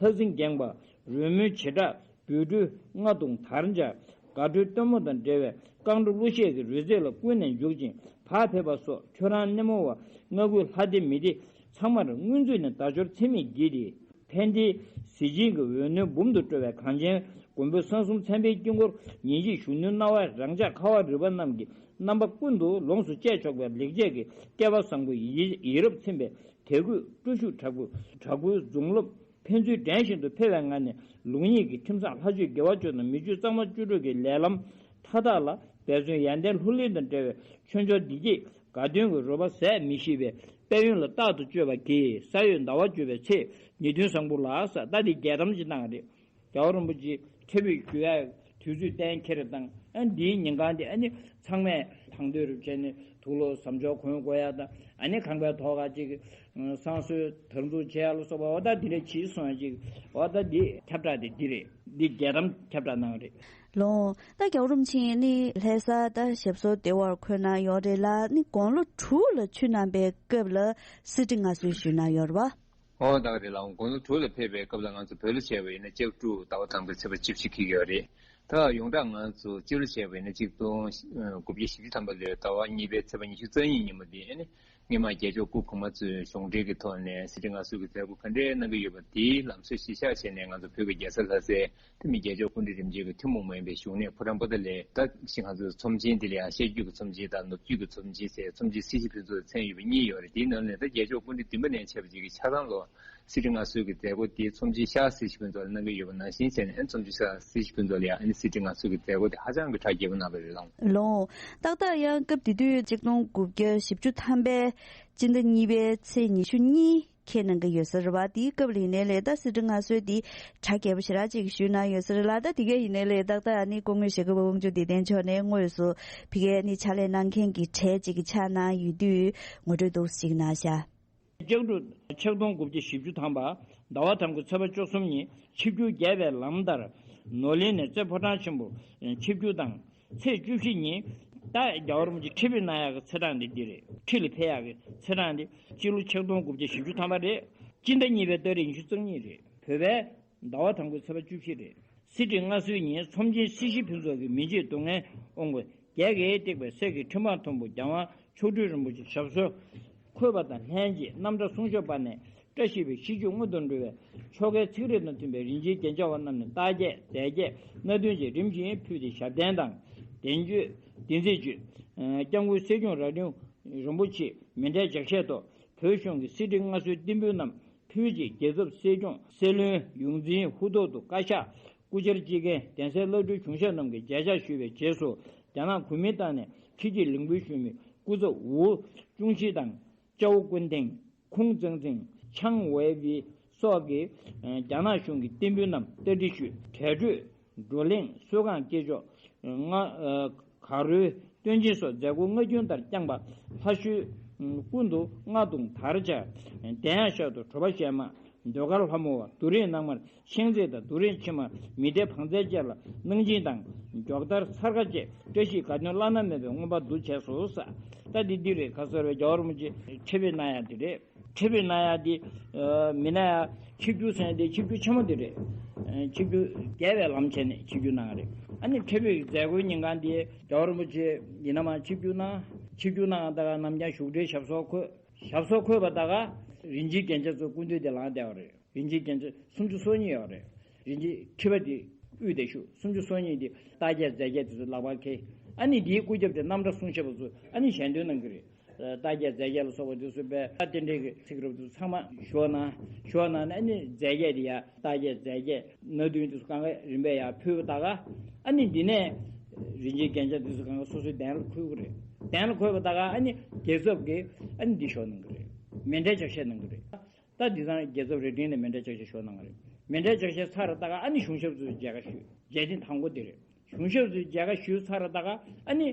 ལྷ་སྲིན་འགེངས་པ་རོལ་མོའི་བྱེ་བྲག་སྦོད་ཁྲོས་རྔ་རྡུང་དར་འཇའ་དགའ་སྤྲོའི་སྟོན་མོ་དང་འབྲེལ་བའི་རྐང་བྲོ་གླུ་གཞས་ཀྱི་རོལ་རྩེད་ལ་ཀུན་ནས་འཇུག་ཅིང་བག་ཕེབས་པ་སོགས་ཁྱོད་རང་སྣེ་མོ་བ་མངའ་ཁུལ་ལྷ་སྡེ་མི་སྡེ་ཚང་མར་སྔོན་ཚུད་ནས་བརྡ་སྦྱོར་ཚད་མེད་བགྱིས་ཏེ། ཕན་བདེའི་གཟི་བྱིན་གྱི་འོད་སྣོད་འབུམ་དུ་སྤྲོ་བའི་གངས་ཅན་མགོན་པོའི་གསང་གསུམ་མཚན་དཔེའི་དཀྱིལ་འཁོར་ཉིན་བྱེད་གཞོན་ནུའི་སྣང་བས་རང་ཅག་ཁ་བ་རི་པ་རྣམས་ཀྱི་རྣམ་པ་ཀུན་ཏུ་ལོངས་སུ་སྤྱད་ཆོག་པའི་ལེགས་བྱས་ཀྱི་སྐལ་བ་བཟང་པོ་ཡིད་ཡིད་རབ་ཚིམ་པའི་དད་གུས་སྤྲོ་ཤུགས་དྲག་པོས་དྲག་པོའི་མཛུབ་རླབས་ཕན་ཚུན་འགྲན་བཞིན་དུ་འཕེལ་བའི་ངང་ནས་ལུགས་གཉིས་ཀྱི་ཁྲིམས་བཟང་ལྷ་ཆོས་དགེ་བ་བཅུ་དང་མི་ཆོས་གཙང་མ་བཅུ་དྲུག་གི་ལས་ལམ་མཐའ་དག་ལ་འབད་བརྩོན་ཡར་ལྡན་ལྷུར་ལེན་དང་འབྲེལ་བའི་ཆོས་འབྱོར་བདེ་སྐྱིད་དགའ་སྟོན་གྱི་རོལ་པ་ཟད་མི་ཤེས་པའི་དཔལ་ཡོན་ལ་རྟག་ཏུ་སྤྱོད་པ་གྱིས་ས་གཡོས་ཟླ་བ་བཅུ་པའི་ཚེས་ཉེར་བདུན་བཟང་པོ་ལ་ས་ད་འདི་རྒྱལ་གཏམ་ཅིག་གནང་རེད། རྒྱལ་བ་རིན་པོ་ཆེ་ཁྲི་འབུད་ཞུ་ཡ་དུས་ཚོད་གཏན་འཁེལ་དང་ཨ་འདིའི་ཉིན་གང་དེ་ཨ་ནི་ཚང་མས་དང་དོད་རུ་བྱས་ནས་དུག་ལོག་ཟམ་ཆོག་གོན་དགོས་ཡ་དང་ཨ་ནི་ཁང་པའི་ཐོག་ཁ་ཅིག་བསང་གསོལ་དར་འཛུགས་བྱེད་ཡ་ལ་སོགས་པ་འོ་ད་འདི་འདྲ་བྱིས་སོང་ཡ་ཅིག་འོ་ད་འདི་ཁྱབ་བསྒྲགས་དེ་འདི་རེད། འདི་རྒྱལ་གཏམ་ཁྱབ་བསྒྲགས་གནང་རེད། ལོ། ད་རྒྱལ་བ་རིན་པོ་ཆེ་ནི་ལྷ་ས་ད་ཞབས་སོར་བདེ་བར་འཁོད་གནང་ཡོད་རེད་ལ་ནི་དགུང་ལོ་དྲུག་ལ་ཆུད་གནང་པའི་སྐབས་ལ་གསེར་ཁྲི་མངའ་གསོལ་ཞུས་གནང་ཡོད་རེད་བ། ཨོ་ད་ག་རེད་ལགས། དགུང་ལོ་དྲུག་ལ་ཕེབས་པའི་སྐབས་ལ་ང་ཚོ་བོད་ལ་བྱས་པ་ཡིན་ན་ལྕགས་འབྲུག་ཟླ་བ་དང་པོའི་ཚེས་པ་བཅུ་བཞི་འཁེལ་གྱི་ཡོད་རེད། ད་ཡོངས་གྲགས་ང་ཚོ་སྤྱི་ལོ་བྱས་པ་ཡིན་ན་གཅིག་སྟོང་དགུ་བརྒྱ་བཞི་བཅུ་ཐམ་པ་ལོའི་ཟླ་བ་གཉིས་པའི་ཚེས་པ་ཉི་ཤུ་རྩ་གཉིས་ཉིན་མོ་འདི་ཨ་ནི་སྔོན་མ་རྒྱལ་མཆོག་སྐུ་གོང་མ་ཚོས་གཞུང་འབྲེལ་གྱི་ཐོག་ནས་གསེར་ཁྲི་མངའ་གསོལ་གྱི་མཛད་སྒོ་ག་འདྲའི་གནང་གི་ཡོད་པ་དེའི་ལམ་སྲོལ་གཞི་བཞག་བྱས་ནས་ང་ཚོ་བོད་ཀྱི་རྒྱལ་ས་ལྷ་སའི་ཐུ་མི་རྒྱལ་མཆོག་སྐུ་ཕྲེང་རིམ་བྱོན་གྱི་ཐུན་མོང་མ་ཡིན་པའི་བཞུགས་གནས་ཕོ་བྲང་པོ་ཏཱ་ལའི་ད་ཞིག་ང་ཚོས་ཚོམས་ཆེན་འདི་ལ་ཡང་བཤད་རྒྱུད་ཀྱི་ཚོམས་ཆེན་དང་ནུབ་རྒྱུད་ཀྱི་ཚོམས་ཆེན་ཟེར་ཚོམས་ཆེན་སྲིད་ཞིའི་ཕུན་ཚོགས་མཚན་ཡོད་པ་གཉིས་ཡོད་རེད། དེའི་ནང་ནས་ད་རྒྱལ་མཆོག་སྐུ་ཕྲེང་བདུན་པ་ནས་བྱས་པ་ཅིག་གི་ཆ་ཚང་ལོ་གསེར་ཁྲི་མངའ་གསོལ་གྱི་མཛད་སྒོ་དེ་ཚོམས་ཆེན་ཤར་གསེར་ཞུ་ཕུན་ཚོགས་ལ་གནང་གི་ཡོད་པ་ནང་བཞིན་བྱས་ནས་ཨ་ནི་ཚོམས་ཆེན་ཤར་གསེར་ཞུ་ཕུན་ཚོགས་ལ་ཡང་ཨ་ནི་གསེར་ཁྲི་མངའ་གསོལ་གྱི་མཛད་སྒོ་དེ་ཧ་ཅང་གི་གྲ་རྒྱས་པོ་གནང་བ་རེད་ལགས། ལོ། ཏག་ཏག་ཡང་སྐབས་དེ་དུས་ཆིག་སྟོང་དགུ་བརྒྱ་བཞི་བཅུ་ཐམ་པའི་སྤྱི་ཟླ་གཉིས་པའི་ཚེས་ཉི་ཤུ་གཉིས་འཁེལ་གནང་གི་ཡོད་ས་རེད་བ། དེའི་སྐབས་ལ་ཡིན་ནའི་ལས་ད་གསེར་ཁྲི་མངའ་གསོལ་དེ་གྲ་རྒྱས་པོ་ཞེ་དྲག་ཅིག་ཞུས་གནང་ཡོད་ས་རེད་ལ། ད་དེ་ག་ཡིན་ནའི་ལས་ཏག་ཏག་ཨ་ནི་སྐུ་ངོ་ཞྭ་སྒབ་པ་དབང་ཕྱུག་བདེ་ལྡན་མཆོག་ནས་དངོས་སུ་ཕ་གིར་ཨ་ནི་ཕྱག་ལས་གནང་མཁན་གྱི་གྲས་ཅིག་གི་ཕྱག་གནང་ཡོད་དུས་ངོ་སྤྲོད་འདུག་སེ་ཅིག་གནང་ཤག་ལྕགས་འབྲུག་ཆིག་སྟོང་དགུ་བརྒྱ་བཞི་བཅུ་ཐམ་པ་ཟླ་བ་དང་པོའི་ཚེས་པ་བཅུ་གསུམ་ཉིན་ཆིབས་བསྒྱུར་རྒྱས་པའི་ལམ་ལྟར་ནོར་གླིང་ནས་རྩེ་ཕོ་བྲང་ཆེན་པོ་ཆིབས་བསྒྱུར་དང་། ཚེས་བཅུ་བཞི་ཉིན་ད་རྒྱལ་བ་རིན་པོ་ཆེ་ཁྲི་འབུད་གནང་ཡག་གི་ཚེས་གྲངས་འདི་འདི་རེད། ཁྲི་ལ་ཕེབས་ཡག་གི་ཚེས་གྲངས་འདི་སྤྱི་ལོ་ཆིག་སྟོང་དགུ་བརྒྱ་བཞི་བཅུ་ཐམ་པ་རེད། སྤྱི་ཟླ་གཉིས་པའི་ཏ་རིག་ཉི་ཤུ་རྩ་གཉིས་རེད། བོད་པའི་ཟླ་བ་དང་པོའི་ཚེས་པ་བཅུ་བཞི་རེད། གསེར་ཁྲི་མངའ་གསོལ་ཉིན་ཚོམས་ཆེན་སྲིད་ཞི་ཕུན་ཚོགས་ཀྱི་མི་མཇེད་རྡོ་ལྔའི་དབང་པོ་བརྒྱད་ཀྱིས་བཏེགས་པའི་གསེར་གྱི་ཁྲི་འཕང་མཐོན་པོ་རྒྱལ་དབང་མཆོག་སྤྲུལ་རིན་པོ་ཆེ་ཞབས་སོར་འཁོད་པ་དང་ལྷན་ཅིག་རྣམ་བཀྲ་གསུང་ཆོས་པ་ནས་བཀྲ་ཤིས་པའི་གཤིས་རྒྱུད་མངོན་དུ་འགྲོ་བའི་ཆོ་གའི་ཚིག་རིས་དང་མཐུན་པའི་རིན་ཆེན་རྒྱན་ཆ་བ་རྣམས་ནས་རྟགས་བརྒྱད་རྫས་བརྒྱད་སྣ་བདུན་བཅས་རིམ་བཞིན་ཕུལ་ཏེ་ཞབས་བརྟན་དང་། བདེན་བརྗོད་བདེན་ཚིག་བརྗོད། སྐྱབས་མགོན་སྲས་སྐྱོང་རྭ་སྒྲེང་རིན་པོ་ཆེས་མཎྜལ་ལྗགས་བཤད་ཐོག་བོད་གཞུང་གི་གསེར་ཁྲི་མངའ་གསོལ་རྟེན་འབུལ་རྣམས་ཕུལ་རྗེས་རྒྱལ་ཚབ་སྲས་སྐྱོང་སྲས་བློན་ཡོངས་འཛིན་ཧུར་ཐོག་ཏུ་བཀའ་ཤག་སྐུ་བཅར་སྤྱི་རྒན་གདན་སའི་བླ་སྤྲུལ་གཞུང་ཞབས་རྣམས་ཀྱིས་མཇལ་བཅར་ཞུས་པའི་རྗེས་སུ་རྒྱ་ནག་གུས་མིང་བཏགས་ནས་ཁྲི་གཅིག་ལེགས་འབུལ་ཞུས་མི་སྐུ་ཚབ་ཝུའུ་ཅུང་ཞི་དང་། ཅའོ་ཀུན་ཐེང་། ཁུང་ཙང་ཙིང་། ཆང་ཝེ་ཝི། སོགས་ཀྱིས་རྒྱ་ནག་གཞུང་གི་བསྟན་འབུལ་རྣམས་རྟ་དྲེལ་ཞུས། གྲལ་སྒྲོད། བགྲོ་གླེང་། གསོལ་ཁང་སྐྱེས་ཆོག་ང་། གར་རོལ། སྟོན་ཆེན་སོགས་མཛད་སྒོ་སྔ་རྒྱུན་ལྟར་བསྐྱངས་པ། ལྷ་གཞུང་ཀུན་ཏུ་རྔ་བརྡུང་དར་འཕྱར། གདན་ཡང་ཤར་དུ་དྲོ་པ་བཞད་མ། ཟློས་གར་ལྷ་མོ་བ། དུ་རེས་ནང་མར་ཤིང་རྩེ་དང་དུ་རེས་ཕྱི་མར་མི་སྡེ་བང་རྩལ་བཅས་ལ་གནང་སྦྱིན་དང་། མགྱོགས་དར་ཚར་ཁ་བཅས་བཀྲ་ཤིས་དགའ་སྟོན་བླ་ན་མེད་པའི་མངོན་པ་འདུ་བྱས་སོ། ས་ད་འདི་འདི་རེད། ག་ཟེར་བའི་རྒྱལ་བ་རིན་པོ་ཆེ་ཁྲི་པའི་གནང་ཡག་འདི་རེད། ཁྲི་པའི་གནང་ཡག་འདི་མི་གནང་ཡག་ཆིབས་བསྒྱུར་ཟེར་ཡག་འདི་ཆིབས་བསྒྱུར་ཆེན་མོ་འདི་རེད། ཆིབས་བསྒྱུར་རྒྱས་པའི་ལམ་བྱས་ནས་ཆིབས་བསྒྱུར་གནང་རེད། ཨ་ནི་ཁྲི་པའི་མཛད་སྒོའི་ཉིན་གང་འདི་རྒྱལ་བ་རིན་པོ་ཆེ་ཡིན་ན་མ་ཆིབས་བསྒྱུར་གནང་། ཆིབས་བསྒྱུར་གནང་། ད་ག་ནམ་རྒྱང་བཞུགས་གྲལ་ཞབས་སོར་འཁོད། ཞབས་སོར་འཁོད་པ་ད་ག་རིན་ཆེན་རྒྱན་ཆ་ཚོ་སྐུ་མདུན་དེ་ལངས་བསྡད་པ་རེད། རིན་ཆེན་རྒྱན་ཆ་སུམ་ཅུ་སོ་གཉིས་ཡོད་རེད། རིན་ཆེན་ཁྲི་པ་དེ་དབུས་དེ་བཞུགས། སུམ་ཅུ་སོ་གཉིས་དེ་རྟགས་བརྒྱད་རྫས་བརྒྱད་དེ་ཚོ་ལག་པར་འཁྱེར། ཨ་ནི་དེའི་སྐུ་རྒྱབ་དེ་རྣམ་གྲྭ་གསུང་ཞབས་པ་ཚོ་ཨ་ནི་ཞལ་འདོན་གནང་གི་རེད། རྟགས་བརྒྱད་རྫས་བརྒྱད་ལ་སོགས་པ་དེ་ཚོ་དཔེ་རྟེན་འབྲེལ་གྱི་ཚིག་རབ་དེ་ཚོ་ཚང་མ་ཞུ་གནང་། ཞུ་གནང་ནས་ཨ་ནི་རྫས་བརྒྱད་དེ་ཡ་རྟགས་བརྒྱད་རྫས་བརྒྱད་སྣ་བདུན་དེ་ཚོ་གང་ག་རིམ་པས་ཡར་ཕུལ་བ་ད་ག་ཨ་ནི་འདི་ནས་རིན་ཆེན་རྒྱན་ཆ་དེ་ཚོ་གང་ག་སོ་སོའི་གདན་ལ་འཁོད་ཀྱི་རེད། གདན་ལ་འཁོད་པ་ད་ག་ཨ་ནི་རྒྱལ་ཚབ་ཀྱིས་ཨ་ནི་འདི་ཞོག་གནང་གི་རེད། མཎྜལ་ཕྱག་བཞེས་གནང་གི་རེད། ད་འདི་ཚང་རྒྱལ་ཚབ་རྭ་སྒྲེང་ནས་མཎྜལ་ཕྱག་བཞེས་ཞུ་གནང་བ་རེད། མཎྜལ་ཕྱག་བཞེས་ཚར་ད་ག་ཨ་ནི་གཞུང་ཞབས་ཚོས་མཇལ་ཁ་ཞུས། མཇལ་ཐེངས་དང་པོ་དེ་རེད། གཞུང་ཞབས་ཚོས་མཇལ་ཁ་ཞུས་ཚར་ད་ག་ཨ་ནི་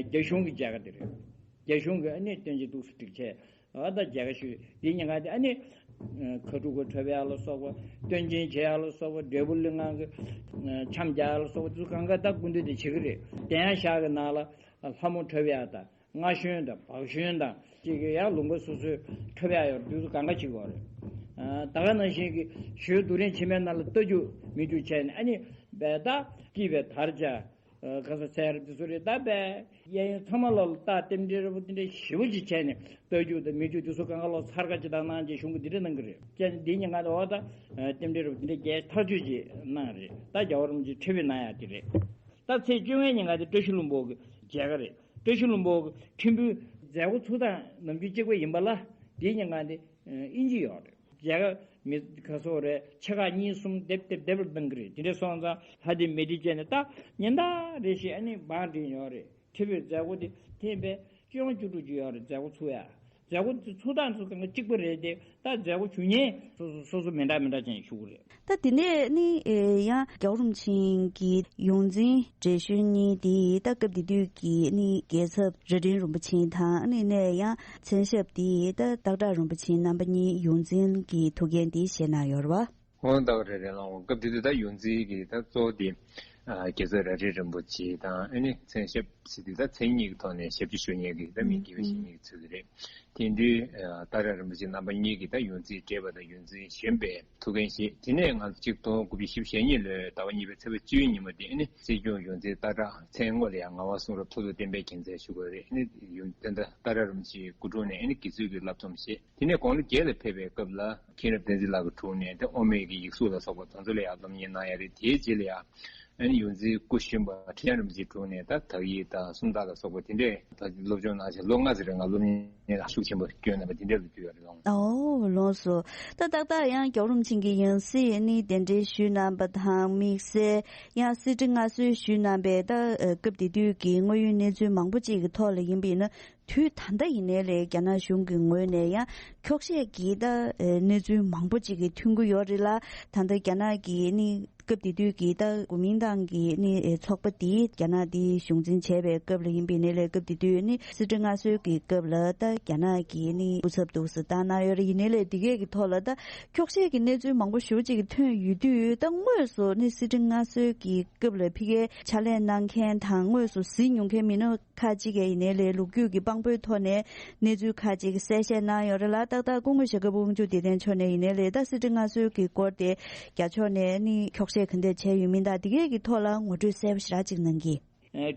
རྒྱ་གཞུང་གི་མཇལ་ཁ་དེ་རེད། རྒྱ་གཞུང་གི་ཨ་ནི་སྟོན་ཆེན་འདུག་སེ་བསྒྲིགས་བྱས་ཨ་ད་མཇལ་ཁ་ཞུས། དེའི་ཉིན་ག་དེ་ཨ་ནི་ཁ་ཕྲུག་གི་འཁྲབ་ཡག་ལ་སོགས་པ། སྟོན་ཆེན་བྱེད་ཡག་ལ་སོགས་པ། འབྲས་བུ་གླིང་ངག་གི་འཆམ་རྒྱག་ཡག་ལ་སོགས་པ་དེ་ཚོ་གང་ག་ད་སྐུ་མདུན་དེ་བྱེད་ཀྱི་རེད། གདན་ཡང་ཤར་གྱི་ནང་ལ་ལྷ་མོ་འཁྲབ་ཡག་དང་། རྔ་ཞོན་དང་བག་ཞོན་དང་ཅིག་གི་ཡང་ལུང་པ་སོ་སོའི་འཁྲབ་ཡག་ཡོད་རེད། དུས་ཚོད་གང་ག་ཅིག་ཡོད་རེད། ཨ་ད་ག་ནང་བཞིན་གྱི་ཞོལ་དུ་རིན་ཆེན་མའི་ནང་ལ་རྟ་རྒྱུག་མི་རྒྱུག་བྱས་ནས་ཨ་ནི་བས་ད་སྐྱིད་པའི་དར་ཆ་ག་ས་ཚལ་རེད་དེ་ཚོ་རེད། ད་བས་གཡས་གཡོན་ཚང་མ་ལོག་ལ་རྟ་རྟེན་འབྲེལ་རབ་དེ་འདྲ་ཞེ་པོ་ཅིག་བྱས་ནས་རྟ་རྒྱུག་དང་མི་རྒྱུག་དེ་ཚོ་གང་ག་ལོག་ཚར་ཁ་ཅིག་དང་གནང་རྗེས་གཞུང་གི་འདི་འདྲ་གནང་གི་རེད། བྱས་ནས་འདི་ཉིན་གང་དུ་འོ་ད་རྟེན་འབྲེལ་རབ་དེ་འདྲ་རྒྱས་ཐག་ཆོད་ཅིག་གནང་རེད། ད་རྒྱལ་བ་རིན་པོ་ཆེ་ཁྲི་པའི་གནང་ཡག་དེ་རེད། ད་ཚེས་བཅོ་ལྔའི་ཉིན་ག་དེ་བཀྲ་ཤིས་ལྷུན་པོ་གི་མཇལ་ཁ་རེད། བཀྲ་ཤིས་ལྷུན་པོ་གི་ཁྲི་འབུལ་མཛད་སྒོ་ཚུགས་སྟངས་ནམ་རྒྱུན་གཅིག་པ་ཡིན་པ་ལ་དེའི་ཉིན་ག་དེ་དབྱིན་ཇི་ཡོད་རེད། མཇལ་ཁ་མི་ག་ཚོད་རེད། ཆེ་ཁག་གཉིས་གསུམ་སྡེབ་སྡེབ་སྡེབ་ལ་གནང་གི་རེད། དེ་འདྲ་སོང་ཙང་ལྷ་སྡེ་མི་སྡེ་བཅས་ནས་ད་ཉིན་ལྟར་རེ་བཞིན་ཨ་ནི་བང་བསྒྲིགས་ཡོད་རེད། ཁྲི་པའི་མཛད་སྒོ་དེ་ཐེངས་པའི་སྤྱི་ཡོངས་བཅུ་དྲུག་ཅུ་ཡོད་རེད། མཛད་སྒོ་ཚུགས་ཡ། མཛད་སྒོ་དེ་ཚུགས་སྟངས་ཚོ་གང་ག་གཅིག་པ་རེད་དེ། ད་མཛད་སྒོ་ཞུ་མཁན་སོ་སོ་སོ་སོ་མི་འདྲ་མི་འདྲ་ཅན་ཞུ་གི་རེད། ད་དེ་ནས་ནི་ཡང་རྒྱལ་བ་རིན་པོ་ཆེ་གི་ཡོངས་འཛིན་བགྲེས་གཞོན་གཉིས་དེ་ད་སྐབས་དེ་དུས་ཀྱི་ནི་རྒྱལ་ཚབ་རྭ་སྒྲེང་རིན་པོ་ཆེ་དང་ནི་ནས་ཡང་མཚན་ཞབས་དེ་ད་སྟག་བྲག་རིན་པོ་ཆེ་རྣམ་པ་གཉིས་ཡོངས་འཛིན་གྱི་ཐུགས་འགན་དེ་བཞེས་གནང་ཡོད་རེད་བ། འོ་ད་རེད་རེད་ལགས། སྐབས་དེ་དུས་ད་ཡོངས་འཛིན་གྱི་ད་གཙོ་བོ་དེ་རྒྱལ་ཚབ་རྭ་སྒྲེང་རིན་པོ་ཆེ་དང་ཨ་ནི་མཚན་ཞབས་ཟེར་དུས་ད་མཚན་ཉིད་ཀྱི་ཐོག་ནས་ཞབས་ཕྱི་ཞུ་མཁན་གྱི་ད་མི་དགེ་བའི་བཤེས་གཉེན་གྱི་ཚུལ་དེ་རེད། དེ་དུས་སྟག་བྲག་རིན་པོ་ཆེ་རྣམ་པ་གཉིས་ཀྱིས་ད་ཡོངས་འཛིན་བགྲེས་པ་དང་ཡོངས་འཛིན་གཞོན་པའི་ཐུགས་འགན་བཞེས། དེ་ནས་ང་ཚོ་གཅིག་སྟོང་དགུ་བརྒྱ་བཞི་བཅུ་ཞེ་གཉིས་ལོའི་ཟླ་བ་གཉིས་པའི་ཚེས་པ་བཅུའི་ཉིན་མོ་དེ་ཨ་ནི་སྲིད་སྐྱོང་ཡོངས་འཛིན་སྟག་བྲག་མཚན་སྔོན་ལ་ཡང་ངག་དབང་གསུང་རབ་ཐོག་ཏུ་བསྟན་པའི་རྒྱལ་མཚན་ཞུ་དགོས་རེད། ཨ་ནི་ཡོངས་ད་ལྟ་སྟག་བྲག་རིན་པོ་ཆེའི་སྐུ་དྲུང་ནས་ཨ་ནི་དགེ་ཚུལ་གྱི་བསླབ་སྡོམ་བཞེས། དེ་ནས་དགུང་ལོ་བརྒྱད་ལ་ཕེབས་པའི་སྐབས་ལ་མཁྱེན་རབ་བསྟན་འཛིན་ལགས་ཀྱི་དྲུང་ནས་དེ་དབུ་མའི་གི་ཡིག་གཟུགས་ལ་སོགས་པ་དེ་ཚོ་ལ་ཡང་སློབ་གཉེར་གནང་ཡ་རེད། དེའི་རྗེས་ལ་ཡང་ཨ་ནི་ཡོངས་འཛིན་སྐུ་གཞོན་པ་ཁྲི་བྱང་རིན་པོ་ཆེའི་དྲུང་ནས་ད་དག་ཡིག་དང་སུམ་རྟགས་ལ་སོགས་པ་དེ་འདྲས་ད་སློབ་སྦྱོང་གནང་བྱས་ལོ་ལྔ་ཙམ་རིང་ལ་སློབ་གཉེར་ལ་ཤུགས་ཆེན་པོ་བསྐྱོན་གནང་བ་དེ་འདྲས་ལ་གྱུར་ཡོད་རེད་ལགས། ཨོ་ལགས་སོ། ད་ཏག་ཏག་ཡང་རྒྱལ་བ་རིན་པོ་ཆེ་གི་ཡང་སྲིད་ནི་གདན་འདྲེན་ཞུས་གནང་བ་དང་དམིགས་བསལ་ཡང་གསེར་ཁྲི་མངའ་གསོལ་ཞུས་གནང་བའི་ད་སྐབས་དེ་དུས་ཀྱི་དངོས་ཡོད་གནས་ཚུལ་མང་པོ་ཅིག་གི་ཐོག་ལ་ཡིན་པ་ཡིན་ན། དུས་ད་ལྟ་ཡིན་ནའི་ལས་རྒྱ་ནག་གཞུང་གི་ངོས་ནས་ཡང་འཁྱོག་བཤད་ཀྱི་ད་གནས་ཚུལ་མང་པོ་ཅིག་གི་ཐོན་གྱི་ཡོད་རེད་ལ། ད་ལྟ་རྒྱ་ནག་གི་ནི་སྐབས་དེ་དུས་ཀྱི་ད་གོ་མིན་ཏང་གི་ནི་ཚོགས་པ་དེ་རྒྱ་ནག་དེ་གཞུང་འཛིན་བྱས་པའི་སྐབས་ལ་ཡིན་པ་ཡིན་ནའི་ལས་སྐབས་དེ་དུས་ནི་གསེར་ཁྲི་མངའ་གསོལ་གྱི་སྐབས་ལ་ད་རྒྱ་ནག་གི་ནི་སྐུ་ཚབ་འདུག་སེ་བཏང་གནང་ཡོད་རེད། ཡིན་ནའི་ལས་དེ་གས་ཀྱི་ཐོག་ལ་ད་འཁྱོག་བཤད་ཀྱི་གནས་ཚུལ་མང་པོ་ཞེ་པོ་ཅིག་གི་ཐོན་ཡོད་དུས། ད་དངོས་སུ་ནི་གསེར་ཁྲི་མངའ་གསོལ་གྱི་སྐབས་ལ་ཕ་གིར་ཕྱག་ལས་གནང་མཁན་དང་དངོས་སུ་གཟིགས་མྱོང་མཁན་མི་སྣ་ཁག་ཅིག་གིས་ཡིན་ནའི་ལས་ལོ་རྒྱུས་ཀྱི་དཔང་པོའི་ཐོག་ནས་གནས་ཚུལ་ཁག་ཅིག་གསལ་བཤད་གནང་ཡོད་རེད་ལ། ཏག་ཏག་སྐུ་ངོ་ཞྭ་སྒབ་དབང་ཕྱུག་བདེ་ལྡན་མཆོག་ནས་ཡིན་ནའི་ལས་ད་གསེར་ཁྲི་མངའ་གསོལ་གྱི་སྐོར་དེ་རྒྱ་ཕྱོགས་ནས་ནི་འཁྱོག་བཤད་ག་འདྲ་བྱས་ཡོད་མིན་དང་དེ་གས་ཀྱི་ཐོག་ལ་ངོ་སྤྲོད་གསལ་པོ་ཞེ་དྲག་ཅིག་གནང་གི།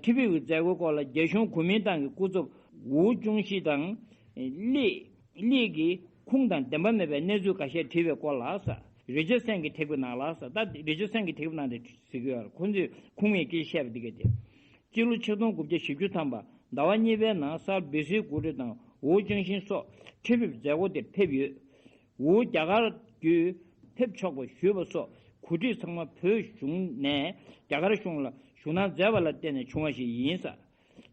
ཁྲི་པའི་མཛད་སྒོའི་སྐོར་ལ་རྒྱ་གཞུང་གོ་མིན་ཏང་གི་སྐུ་ཚབ་ཝུའུ་ཅུང་ཤི་དང་། ལི། ལི་གིས་ཁུངས་དང་བདེན་པ་མེད་པའི་གནས་ཚུལ་འགའ་ཤས་བྲིས་པའི་སྐོར་ལ་ས། རི་ཅར་སན་གྱིས་བྲིས་པའི་ནང་ལ་ས། ད་རི་ཅར་སན་གྱིས་བྲིས་པའི་ནང་དེ་ཟེར་གྱི་ཡོད་རེད། ཁོ་ཚོས་ཁུངས་མེད་སྐད་བཤད་པ་འདི་ག་དེ། སྤྱི་ལོ་ཆིག་སྟོང་དགུ་བརྒྱ་བཞི་བཅུ་ཐམ་པ་ཟླ་བ་གཉིས་པའི་ནང་སར་བི་སི་གོ་ཁྲི་དང་ཝུའུ་ཅང་ཤིན་སོགས་ཁྲི་ཕེབས་མཛད་སྒོ་དེར་ཕེབས་ཡོད། ཝུའུ་རྒྱ་གར་བརྒྱུད་ཕེབས་ཆོག་པ་ཞུས་པ་སོགས་གོ་སྒྲིག་ཚང་མ་བོད་གཞུང་ནས་རྒྱ་གར་གཞུང་ལ་ཞུ་གནང་མཛད་པ་ལ་བརྟེན་ནས་བྱུང་བ་ཞིག་ཡིན་ས།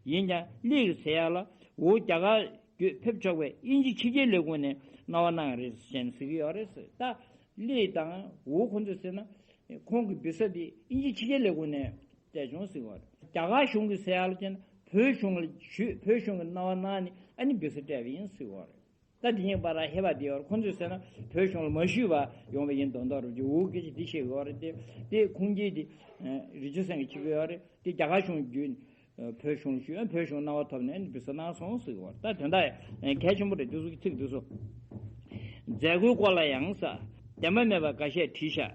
ཡིན་ཀྱང་ལི་གིས་ཟེར་ཡག་ལ་ཝུའུ་རྒྱ་གར་བརྒྱུད་ཕེབས་ཆོག་པའི་དབྱིན་ཇི་ཕྱི་རྒྱལ་ལས་ཁུངས་ནས་གནང་བ་གནང་ཡག་རེད་ཟེར་ནས་ཟེར་གྱི་ཡོད་རེད་ཟེར། ད་ ལི་དང་ཝུ་ཁོང་ཚོས་ཟེར་ན་ཁོང་གི་བི་ས་དེ་དབྱིན་ཇི་ཕྱི་རྒྱལ་ལས་ཁུངས་ནས་སྤྲད་བྱུང་ཟེར་བ་རེད། རྒྱ་གར་གཞུང་གིས་ཟེར་ཡག་ལ་བྱས་ན་བོད་གཞུང་ལ་ཞུས། བོད་གཞུང་གིས་གནང་བ་གནང་ནས་ཨ་ནི་བི་ས་སྤྲད་པ་ཡིན་ཟེར་བ་རེད། ད་དེ་གཉིས་བར་ལ་ཧེ་བག་དེ་ཡོད་རེད། ཁོང་ཚོས་ཟེར་ན་བོད་གཞུང་ལ་མ་ཞུས་པ་ཡོང་བ་ཡིན་མདོག་མདོག་རེད། ཅིག་འུ་སྐད་ཆ་འདི་བཤད་ཀྱི་ཡོད་རེད་དེ། དེ་ཁུངས་སྐྱེལ་དེ་རི་ཆུ་སེང་གེས་བྱེད་ཀྱི་ཡོད་རེད་དེ། རྒྱ་གར་གཞུང་བརྒྱུད་ནས་བོད་གཞུང་ལ་ཞུས། བོད་གཞུང་གནང་བ་ཐོབ་ནས་བི་ས་གནང་སོང་ཟེར་གྱི་ཡོད་རེད། ད་དོན་དག་གལ་ཆེན་པོ་རེད། དེ་ཚོ་གི་ཚིག་འདི་ཚོ། མཛད་སྒོའི་སྐོར་ལ་ཡང་ཟེར། བདེན་པ་མེད་པ་འགའ་ཤས་བྲིས་ཤག་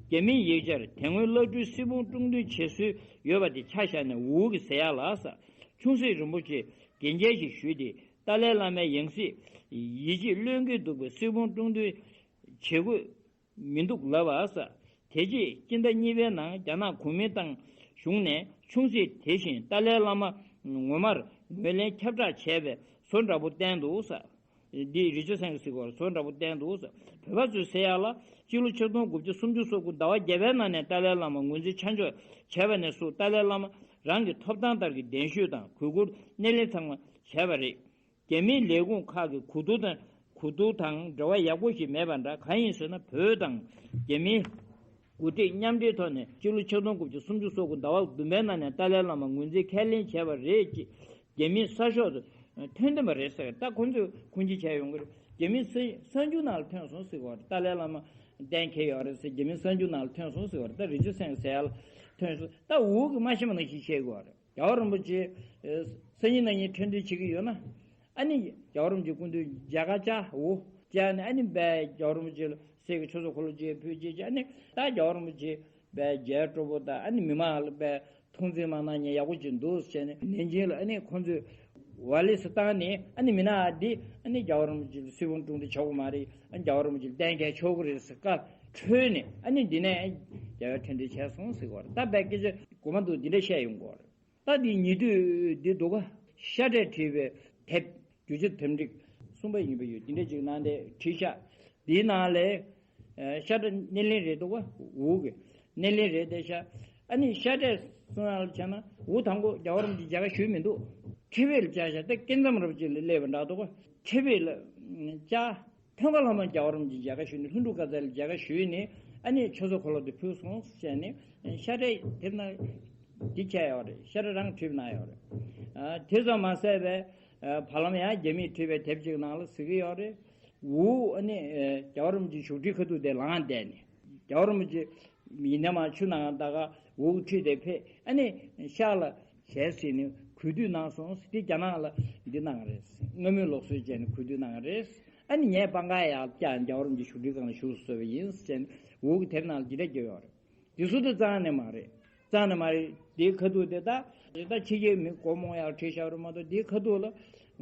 རྒྱ་མིའི་ཡིག་ཆར་དེ་སྔོན་བླ་སྤྲུལ་སྲིད་སྤུངས་དཀྲུག་འདོན་བྱེད་སྲོལ་ཡོད་པ་དེ་ཆ་བཞག་ནས་འུ་གིས་ཟེར་ཡག་ལ་ཟེར། ཆུང་སྲིད་རིན་པོ་ཆེས་འགན་འཁྱེར་ཞིག་ཞུས་ཏེ། ཏཱ་ལའི་བླ་མའི་ཡང་སྲིད་ཡིད་ཆེས་བློས་འགེལ་འདུག་པའི་སྲིད་སྤུངས་དཀྲུག་འདོན་བྱེད་དགོས་མི་འདུག་ལབ་པ་ཟེར། དེ་རྗེས་སྤྱི་ཟླ་གཉིས་པའི་ནང་རྒྱ་ནག་གུང་མིན་ཏང་གཞུང་ནས་ཆུང་སྲིད་དེ་བཞིན་ཏཱ་ལའི་བླ་མ་ངོ་མར་ངོས་ལེན་ཁྱབ་བསྒྲགས་བྱས་པའི་བཟོ་འདྲ་པོ་བསྟན་འདུག་ཟེར། འདི་རི་ཆུ་སེང་གེས་ཟེར་གྱི་ཡོད་རེད། བཟོ་འདྲ་པོ་བསྟན་འདུག་ཟེར། བོད་པ་ཚོས་ཟེར་ཡག་ལ་སྤྱི་ལོ་ཆིག་སྟོང་དགུ་བརྒྱ་སུམ་ཅུ་སོ་དགུ་ཟླ་བ་བརྒྱད་པའི་ནང་ནས་ཏཱ་ལའི་བླ་མ་ངོས་འཛིན་ཆ་འཇོག་བྱས་པ་ནས་བཟུང་ཏཱ་ལའི་བླ་མ་རང་གི་ཐོབ་ཐང་ལྟར་གྱི་གདན་ཞུས་དང་གུས་བཀུར་སྣེ་ལེན་ཚང་མ་བྱས་པ་རེད། རྒྱ་མིའི་ལས་ཁུངས་ཁག་གི་གོ་བསྡུར་དང་གོ་བསྡུར་དང་འབྲེལ་བ་ཡག་པོ་ཞིག་མེད་པ་འདྲ། གང་ཡིན་ཟེར་ན་བོད་དང་རྒྱ་མིའི་འགོ་ཁྲིད་མཉམ་འབྲེལ་ཐོག་ནས་སྤྱི་ལོ་ཆིག་སྟོང་དགུ་བརྒྱ་སུམ་ཅུ་སོ་དགུ་ཟླ་བ་བདུན་པའི་ནང་ནས་ཏཱ་ལའི་བླ་མ་ངོས་འཛིན་ཁས་ལེན་བྱས་པ་རེད་ཅེས་རྒྱ་མིའི་གསར་ཤོག་ཏུ་ཐོན་བསྡད་པ་རེད་ཟེར། ད་ཁོང་ཚོས་ཁུངས་སྐྱེལ་བྱས་ཡོང་གི་རེད། རྒྱ་མིའི་གསར་གསར་འགྱུར་ནང་ལ་ཐོན་སོང་ཟེར་གྱི་ཡོད་རེད། ཏཱ་ལའི་བླ་མ་གཏན་འཁེལ་ཡོད་རེད་ཟེར་རྒྱ་མིའི་གསར་འགྱུར་ནང་ལ་ཐོན་སོང་ཟེར་གྱི་ཡོད་རེད། ད་རི་ཆུ་སེང་གེས་ཟེར་ཡག་ལ་ཐོན་སོང་། ད་འུ་གིས་མ་ཤེས་པ་ནང་བཞིན་བཤད་ཀྱི་ཡོད་རེད། རྒྱལ་བ་རིན་པོ་ཆེ་སང་ཉིན་གནངས་ཉིན་ཁྲི་འདོན་བྱེད་ཀྱི་ཡོད་ན། ཨ་ནི་རྒྱལ་བ་རིན་པོ་ཆེ་སྐུ་མདུན་མཇལ་ཁ་བཅར་འོ་བཅར་ནས་ཨ་ནི་དཔེ་རྒྱལ་བ་རིན་པོ་ཆེ་ལ་གསེར་གྱི་ཆོས་ཚོགས་འཁོར་ལོ་བཅས་ཕུལ་བྱས་བྱས། ཨ་ནི་ད་རྒྱལ་བ་རིན་པོ་ཆེ་དཔེ་མཇལ་སྤྲོ་པོ་དང་ཨ་ནི་མི་མང་ལ་དཔེ་ཐུགས་འཛེམ་མ་གནང་མཁན་ཡག་པོ་ཅིག་འདུག་བྱས་ནས་ནན་ཅིང་ལ་ཨ་ནི་ཁོང་ཚོས་ཝ་ལི་སི་བཏང་ནས། ཨ་ནི་མི་ནག་འདི་ཨ་ནི་རྒྱལ་བ་རིན་པོ་ཆེ་ལ་སྲིད་དབང་དཀྲུག་འདི་ཆོག་གི་མ་རེད། ཨ་ནི་རྒྱལ་བ་རིན་པོ་ཆེ་ལ་གཏན་འཁེལ་ཆོག་གི་རེད་ཟེར་བཀའ་འཁྲོལ་ནས། ཨ་ནི་འདི་ནས་རྒྱལ་བའི་ཁྲི་འདོན་བྱས་སོང་ཟེར་གྱི་ཡོད་རེད། ད་དཔེ་སྐད་ཆ་གོ་མ་འདུག་འདི་འདྲ་བཤད་ཡོང་གི་ཡོད་རེད། ད་འདི་ཉེ་དུས་འདི་འདུག་ག་ཤ་ཁྲག་བྲིས་པའི་དེབ། རྒྱུ་ཆ་དེབ་འགྲིག་གསུམ་པ་ཡིན་པ་ཡོད། འདི་འདྲ་ཅིག་ནང་དེ་བྲིས་ཤག་འདིའི་ནང་ལས་ཨ་ཤ་ཁྲག་སྣེ་ལེན་རེད་འདུག་ག་འུ་གི་སྣེ་ལེན་རེད་བསྡད་ཤག་ཨ་ནི་ཤ་ཁྲག་གསུང་ཡག་ལ་བྱས་ན་འུ་དང་པོ་རྒྱལ་བ་རིན་པོ་ཆེ་མཇལ་ཁ་ཞུས་མི་འདུག་ཁྲི་པའི་ལ་བཅར་ཤག་ད་སྐལ་མཚམས་རབ་ཅིག་ལ་སླེབས་པ་འདྲ་འདུག་ག་ཁྲི་པའི་ལ་བཅར། ཐོན་ཁ་ལྷ་མོ་རྒྱལ་བ་རིན་པོ་ཆེ་མཇལ་ཁ་ཞུས་ནས། ལྷུན་གྲུབ་དཀར་ཚང་ལ་མཇལ་ཁ་ཞུས་ནས། ཨ་ནི་ཆོས་ཚོགས་འཁོར་ལོ་དེ་ཕུལ་སོང་ཟེར་ནས་ཤ་ཁྲག་དེབ་ནང་འདི་བྱས་ཡོད་རེད། ཤ་ཁྲག་རང་བྲིས་གནང་ཡོད་རེད། ཨ་དེ་ཙམ་མ་ཟད་པའི་ཨ་བར་ལམ་ཡང་རྒྱ་མིས་བྲིས་པའི་དེབ་ཅིག་ནང་ལ་ཟེར་གྱི་ཡོད་རེད། འུ་ཨ་ནི་ཨ་རྒྱལ་བ་རིན་པོ་ཆེའི་བཞུགས་ཁྲིའི་ཁ་ཐུག་དེ་ལངས་བསྡད་ནས། རྒྱལ་བ་རིན་པོ་ཆེ་ཡིན་ན་མ་ཆུ་ནང་ད་ག་འུ་ཁྲིད་དེ་ཕེབས། ཨ་ནི་ཤར་ལ་ཞལ་གཟིགས་ནས་གུས་འདུད་གནང་སོང་། དེ་རྒྱ་ནག་ལ་འདི་གནང་རེད། སྔ་མོའི་ལུགས་སྲོལ་བྱས་ནས་གུས་འདུད་གནང་རེད། ཨ་ནི་ངས་པང་ཁ་ཡར་བཀྱགས། རྒྱལ་བ་རིན་པོ་ཆེ་བཞུགས་ཁྲིའི་སྒང་ལ་བཞུགས་སུ་གསོལ་བ་ཡིན་ཟེར་ནས་འུ་གི་དེབ་ནང་ལ་འདི་འདྲ་བརྒྱབ་ཡོད་རེད། དེ་ཚོ་དེ་རྩ་ནས་མ་རེད། རྩ་ནས་མ་རེད། དེའི་ཁ་ཐུག་དེ་ད་ད་ཕྱི་རྒྱལ་མི་སྒོར་མོ་ཡར་ཁྲིད་བཞག་རེད་མ་གཏོགས། དེའི་ཁ་ཐུག་ལ་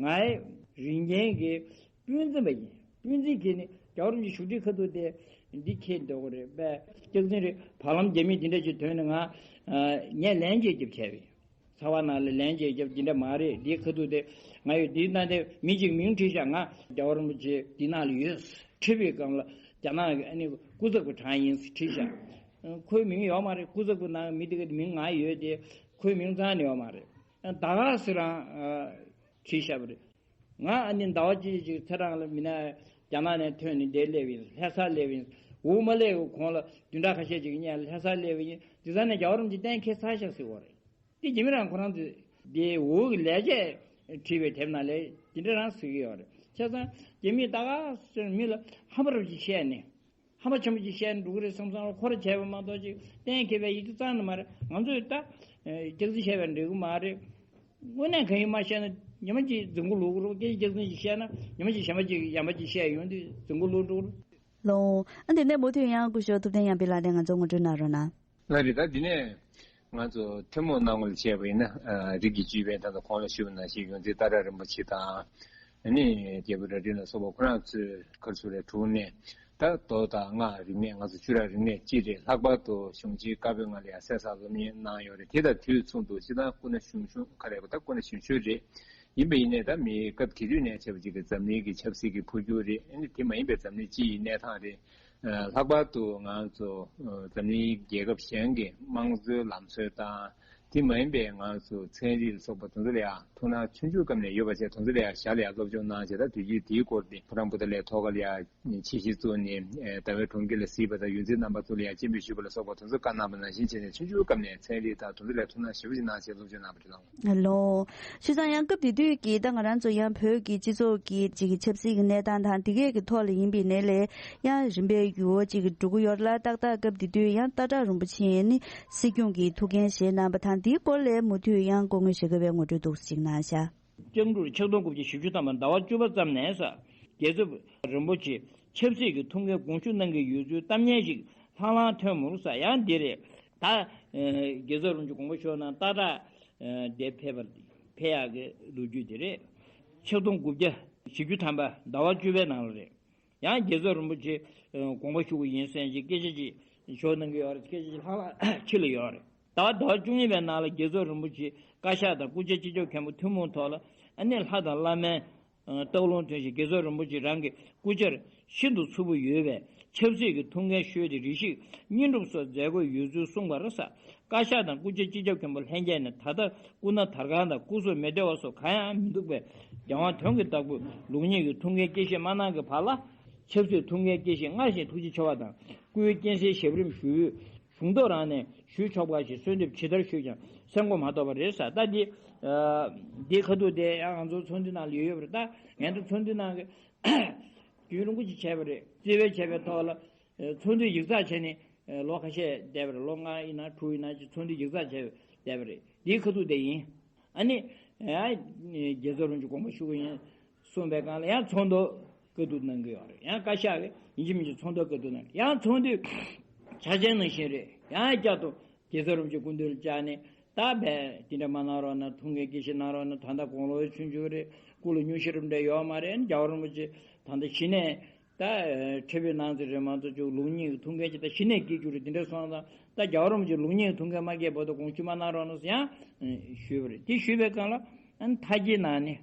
ངའི་རིན་ཆེན་གྱི་སྤུན་མཚམས་པ་ཡིན། སྤུན་མཚམས་ཀྱིས་ནི་རྒྱལ་བ་རིན་པོ་ཆེ་བཞུགས་ཁྲིའི་ཁ་ཐུག་དེ་འདི་ཁྱེར་འདོད་ཀྱི་རེད་པས། སྐྱག་རྫུན་རེད། བར་ལམ་རྒྱ་མིས་འདི་འདྲ་ཅིག་ཐོན་ནས་ང་ངས་ལན་བརྗེ་རྒྱབ་བྱས་པས། ཚ་བ་ནང་ལ་ལན་བརྗེ་རྒྱབ་འདི་འདྲ་མ་རེད། འདིའི་ཁ་ཐུག་དེ་ང་ཡོད། འདི་ནང་དེ་མི་གཅིག་མིང་བྲིས་ཤག་ང་རྒྱལ་བ་རིན་པོ་ཆེ་འདི་ནང་ལ་ཡོད། ཁྲི་པའི་སྒང་ལ་རྒྱ་ནག་གི་ཨ་ནི་སྐུ་ཚབ་ཀྱི་གྲངས་ཡིན་ཟེར་བྲིས་ཤག་ཁོའི་མིང་ཡོད་མ་རེད། སྐུ་ཚབ་ཀྱི་ནང་མི་དེ་གའི་མིང་ང་ཡོད་དེ། ཁོའི་མིང་རྩ་ནས་ཡོད་མ་རེད། ད་ག་ཟེར་རང་བྲིས་ཤག་པ་རེད། ང་ཨ་ནི་ཟླ་བ་གཅིག་ཅིག་ཚེ་རང་ལ་མི་ན་རྒྱ་ནག་ནས་ཐོན་ནས་འདིར་སླེབས་ཡིན། ལྷ་སར་སླེབས་ཡིན། འོ་མ་སླེབས་གོང་ལ་བདུན་ཕྲག་ཁ་ཤས་ཅིག་གི་སྔོན་ལ་ལྷ་སར་སླེབས་ཡིན། དེ་ཙང་ནས་རྒྱལ་བ་རིན་པོ་ཆེ་གཏན་འཁེལ་ཚར་ཤག་ཟེར་བ་རེད། དེ་རྒྱ་མི་རང་ཁོ་རང་ཚོས་དེ་འོག་གི་ལས་བྱེད་བྲིས་པའི་དེབ་ནང་ལས་དེ་འདྲ་རང་ཟེར་གྱི་ཡོད་རེད། བྱས་ཙང་རྒྱ་མིས་ད་ག་སེ་མི་ལ་ཧམ་པ་རབ་ཅིག་བཤད་ནས། ཧམ་པ་ཆེན་པོ་ཅིག་བཤད་ནས་འགྲོ་གི་རེད་བསམ་བསམ་ལ་ཁོ་ར་བྱས་པ་མ་གཏོགས་ཅིག་གཏན་འཁེལ་བའི་ཡིག་ཆ་རྩ་ནས་མ་རེད། ང་ཚོས་ད་སྐྱག་རྫུན་བཤད་པ་འགྲིག་གི་མ་རེད། དངོས་གནས་གང་ཡིན་མ་ཤེས་ན་ཉི་མ་གཅིག་རྫུན་མགོ་ལོག་གི་རེད། སྐད་ཆ་སྐྱག་རྫུན་ཅིག་བཤད་ན་ཉི་མ་གཅིག་གཞན་པ་ཅིག་ཡང་པ་ཅིག་བཤད་ཡོང་དུས་རྫུན་མགོ་ལོག་འགྲོ་གི་རེད། ལོ། ཨ་འདི་ནས་མུ་མཐུད་ཡང་སྐུ་ཞབས་ཐུབ་བསྟན་ཡར་འཕེལ་ལགས་དེ་ང་ཚོ་ངོ་སྤྲོད་གནང་རོགས་གནང་། ལགས་རེད། ད་འདི་ནས་ང་ཚོ་ཐུན་མོང་སྣང་ངོ་ལ་བྱས་པ་ཡིན་ན། ཨ་རིགས་ཀྱི་བཅུད་པའི་ད་ལྟ་གོང་ལ་ཞུས་པ་ནང་བཞིན་ཡོངས་འཛིན་ཏཱ་ར་རིན་པོ་ཆེ་དང་། ཨ་ནི་རྒྱལ་པོ་རྭ་སྒྲེང་ལ་སོགས་པ་ཁོ་རང་ཚོས་ག་རེ་ཟེར་རེད། དྲུང་ནས་ད་མདོ་དང་སྔགས་རིག་གནས། ང་ཚོ་ཆོས་ར་རིག་གནས་སྤྱི་རེད། ལྷག་པར་དུ་གཞུང་ཆེན་བཀའ་པོད་ལྔ་ལ་ཡང་གསན་བསམ་བློ་གནང་ཡོད་རེད། དེ་དང་དུས་མཚུངས་སུ་སྤྱིར་བཏང་སྐུ་ན་གཞོན་གཞོན་ག་རེ་ད་སྐུ་ན་གཞོན་གཞོན་རེད། ཡིན་པ་ཡིན་ནའི་ད་མི་སྐབས་དེ་དུས་ནས་བྱས་པ་ཅིག་གི་འཛམ་གླིང་གི་ཆབ་སྲིད་ཀྱི་འཕོ་འགྱུར་རེད། ཨ་ནི་དེ་མ་ཡིན་པའི་འཛམ་གླིང་སྤྱི་ཡི་གནས་སྟངས་རེད། ལྷག་པར་དུ་ང་ཚོ་འཛམ་གླིང་རྒྱལ་ཁབ་གཞན་གྱི་དམངས་གཙོའི་ལམ་སྲོལ་དང་ དེ་མ་ཡིན་པའི་ང་ཚོ་ཚན་རིག་ལ་སོགས་པ་དེ་ཚོ་ལ་ཡང་ཐུགས་སྣང་ཆུང་ཆུང་སྐབས་ནས་ཡོད་པ་བྱས། དེ་ཚོ་ལ་ཡང་ཞར་ལ་ཡང་སློབ་སྦྱོང་གནང་བྱས། ད་དུས་ཀྱི་དེའི་སྐོར་དེ་ཕོ་བྲང་པོ་ཏ་ལའི་ཐོག་ཁ་ལ་ཡང་ཆེད་གཞི་བཙུགས་ནས་ཟླ་བའི་གྲོང་ཁྱེར་ལ་གཟིགས་པ་དང་། ཡོངས་འཛིན་རྣམ་པ་ཚོ་ལ་ཡང་སྤྱན་འབུལ་ཞུས་པ་ལ་སོགས་པ་དེ་ཚོ་བཀའ་གནང་བ་ནང་བཞིན་བྱས་ནས། ཆུང་ཆུང་སྐབས་ནས་ཚན་རིག་དང་དེ་ཚོ་ལ་ཐུགས་སྣང་ཞེ་པོ་ཅིག་གནང་བྱས་སློབ་སྦྱོང་གནང་བ་རེད་ལགས། ལོ། བྱས་ཙང་ཡང་སྐབས་དེ་དུས་ཀྱི་ད་ང་རང་ཚོ་ཡང་བོད་ཀྱི་སྤྱི་ཚོགས་ཀྱི་ཅིག་གི་ཆབ་སྲིད་ཀྱི་གནས་སྟངས་དང་དེ་གས་ཀྱི་ཐོག་ལ་ཡིན་པའི་ནས་ལས་ཡང་རིམ་པས་འགྱུར་བ་ཅིག་གི་འགྲོ་གི་ཡོད་རེད་ལ། ཏག་ཏག་སྐབས་དེ་དུས་ཡང་སྟག་བྲག་རིན་པོ་ཆེ་ནི་སྲིད་སྐྱོང་གི་ཐུགས་འགན་བཞེས་གནང་བ་དང་། དེའི་སྐོར་ལས་མུ་མཐུད་ཡང་སྐུ་ངོ་ཞྭ་སྒབ་པས་ངོ་སྤྲོད་འདུག་སེ་ཅིག་གནང་ཤག། སྤྱང་ཕྲུག་ཆིག་སྟོང་དགུ་བརྒྱ་བཞི་བཅུ་ཐམ་པ་ཟླ་བ་བཅུ་པ་ཙམ་ནས་ས་རྒྱལ་ཚབ་རིན་པོ་ཆེ་ཆབ་སྲིད་ཀྱི་ཐུགས་འགན་དགོངས་ཞུ་གནང་གི་ཡོད་ཚུལ་གཏམ་སྙན་ཞིག་ལྷང་ལྷང་ཐོན་མུར་ས། ཡང་འདི་རེད། ད་རྒྱལ་ཚབ་རིན་པོ་ཆེ་དགོངས་པ་ཞུ་ན་སྟག་བྲག་དེ་ཕེབས་པར་ཕེབས་ཡག་གི་ལོ་རྒྱུས་དེ་རེད། ཆིག་སྟོང་དགུ་བརྒྱ་བཞི་བཅུ་ཐམ་པ་ཟླ་བ་བཅུ་པའི་ནང་ལ་རེད། ཡང་རྒྱལ་ཚབ་རིན་པོ་ཆེ་དགོངས་པ་ཞུ་གི་ཡིན་ཟེར་གྱི་སྐད་ཆ་ཅིག་ཞུ་གནང་གི་ཡོད་རེད། སྐད་ཆ་ཅིག་ལྷང་ལྷང་ཕྱི་ལ་ཡོད་རེད། ཟླ་བ་ཟླ་བ་བཅུ་གཉིས་པའི་ནང་ལ་རྒྱལ་ཚབ་རིན་པོ་ཆེ་བཀའ་ཤག་དང་སྐུ་ཕྱྭ་སྤྱི་ཁྱབ་མཁན་པོ་ཐུན་མོང་ཐོག་ལ་ཨ་ནི་ལྷ་དང་བླ་མའི་སྟོབས་ལོངས་ཐོན་ཞིང་རྒྱལ་ཚབ་རིན་པོ་ཆེ་རང་གི་སྐུ་ཕྱྭར་ཤིན་ཏུ་མཚུར་པོ་ཡོད་པས་ཆབ་སྲིད་ཀྱི་ཐུགས་འགན་བཞེས་ཏེ་རེ་ཞིག་བསྙེན་སྒྲུབ་སོགས་མཛད་དགོས་ཡོད་ཚུལ་གསུངས་པ་རེད་ས། བཀའ་ཤག་དང་སྐུ་ཕྱྭ་སྤྱི་ཁྱབ་མཁན་པོ་ལྷན་རྒྱས་ནས་ད་ལྟ་སྐུ་ན་དར་གང་དང་སྐུ་གཟུགས་མི་བདེ་བ་སོགས་གང་ཡང་མི་འདུག་པས། རྒྱལ་དབང་དོན་གྱི་བདག་པོས་ལུགས་གཉིས་ཀྱི་ཐུགས་འགན་དཀྱིལ་བཤད་མ་གནང་གི་བར་ལ། ཆབ་སྲིད་ཐུགས་འགན་དཀྱིལ་བཤད་སྔར་བཞིན་ཐུགས་རྗེ་ཆེ་བ་དང་སྐུའི་སྤྱན་གསལ་ཞབས་རིམ་ཞུས། གཞུང་ཐོག་རང་ནས་ཞུས་ཆོག་པ་ཞིག་གསོལ་འདེབས་ཇི་ལྟར་ཞུས་ཀྱང་སེམས་ཁོང་མ་གཏོགས་པ་རེད་ས། ད་འདི་འདིའི་ཁ་ཐུག་དེ་ཡང་ང་ཚོ་ཚོགས་འདུའི་ནང་ལ་ཡོད་ཡོད་པ་རེད། ད་ངས་ད་ཚོགས་འདུའི་ནང་གི་རྒྱུན་རིང་པོ་ཅིག་བྱས་པ་རེད། བརྩི་བའི་བྱས་པའི་ཐོག་ལ་ཚོགས་འདུའི་ཡིག་ཚགས་བྱས་ནས་ལོ་ཁ་ཤས་བསྡད་པ་རེད། ལོ་ལྔ་ཡིན་ན་དྲུག་ཡིན་ན་ཅིག་ཚོགས་འདུའི་ཡིག་ཚགས་བྱས་བསྡད་པ་རེད། འདིའི་ཁ་ཐུག་དེ་ཡིན། ཨ་ནི། རྒྱལ་ཚབ་རིན་པོ་ཆེ་དགོངས་པ་ཞུ་གི་ཡིན་གསུངས་པའི་སྒང་ལ་ཡང་ཚོགས་འདུ་བཀའ་བསྡུར་གནང་གི་ཡོད་རེད། ཡང་བཀའ་ཤག་གིས་ཡིན་གཅིག་མིན་གཅིག་ཚོགས་འདུ་བཀའ་བསྡུར་གནང་། ཡང་ཚོགས་འདུའི་ཆ་རྐྱེན་ནང་བཞིན་རེད། ཡང་བསྐྱར་དུ་རྒྱལ་ཚབ་རིན་པོ་ཆེ་སྐུ་མདུན་ལ་བཅར་ནས་ད་བས་དེ་འདྲ་མ་གནང་རོགས་གནང་། ཐུགས་འགན་དཀྱིལ་བཤད་གནང་རོགས་གནང་། ད་ལྟ་དགུང་ལོ་ཆུང་ཆུང་རེད། སྐུ་ལ་སྙུང་གཞི་རབ་འདྲ་ཡོད་མ་རེད། རྒྱལ་བ་རིན་པོ་ཆེ་ད་ལྟ་གཞི་ནས་ད་ཁྲི་པའི་གནང་ཚེ་རེད་མ་གཏོགས་ཅིག་ལུགས་གཉིས་ཀྱི་ཐུགས་འགན་ཅིག་ད་གཞི་ནས་དཀྱིལ་བཅུག་རེད། དེ་འདྲ་སོང་ཙང་ད་རྒྱལ་བ་རིན་པོ་ཆེ་ལུགས་གཉིས་ཀྱི་ཐུགས་འགན་མ་དཀྱིལ་བར་དུ་དགོངས་ཞུ་མ་གནང་རོགས་གནང་ཟེར་ཡང་ཞུས་པ་རེད། དེ་ཞུས་པའི་སྒང་ལ་ཨ་ནི་མཐའ་སྐྱེལ་གནང་ནས་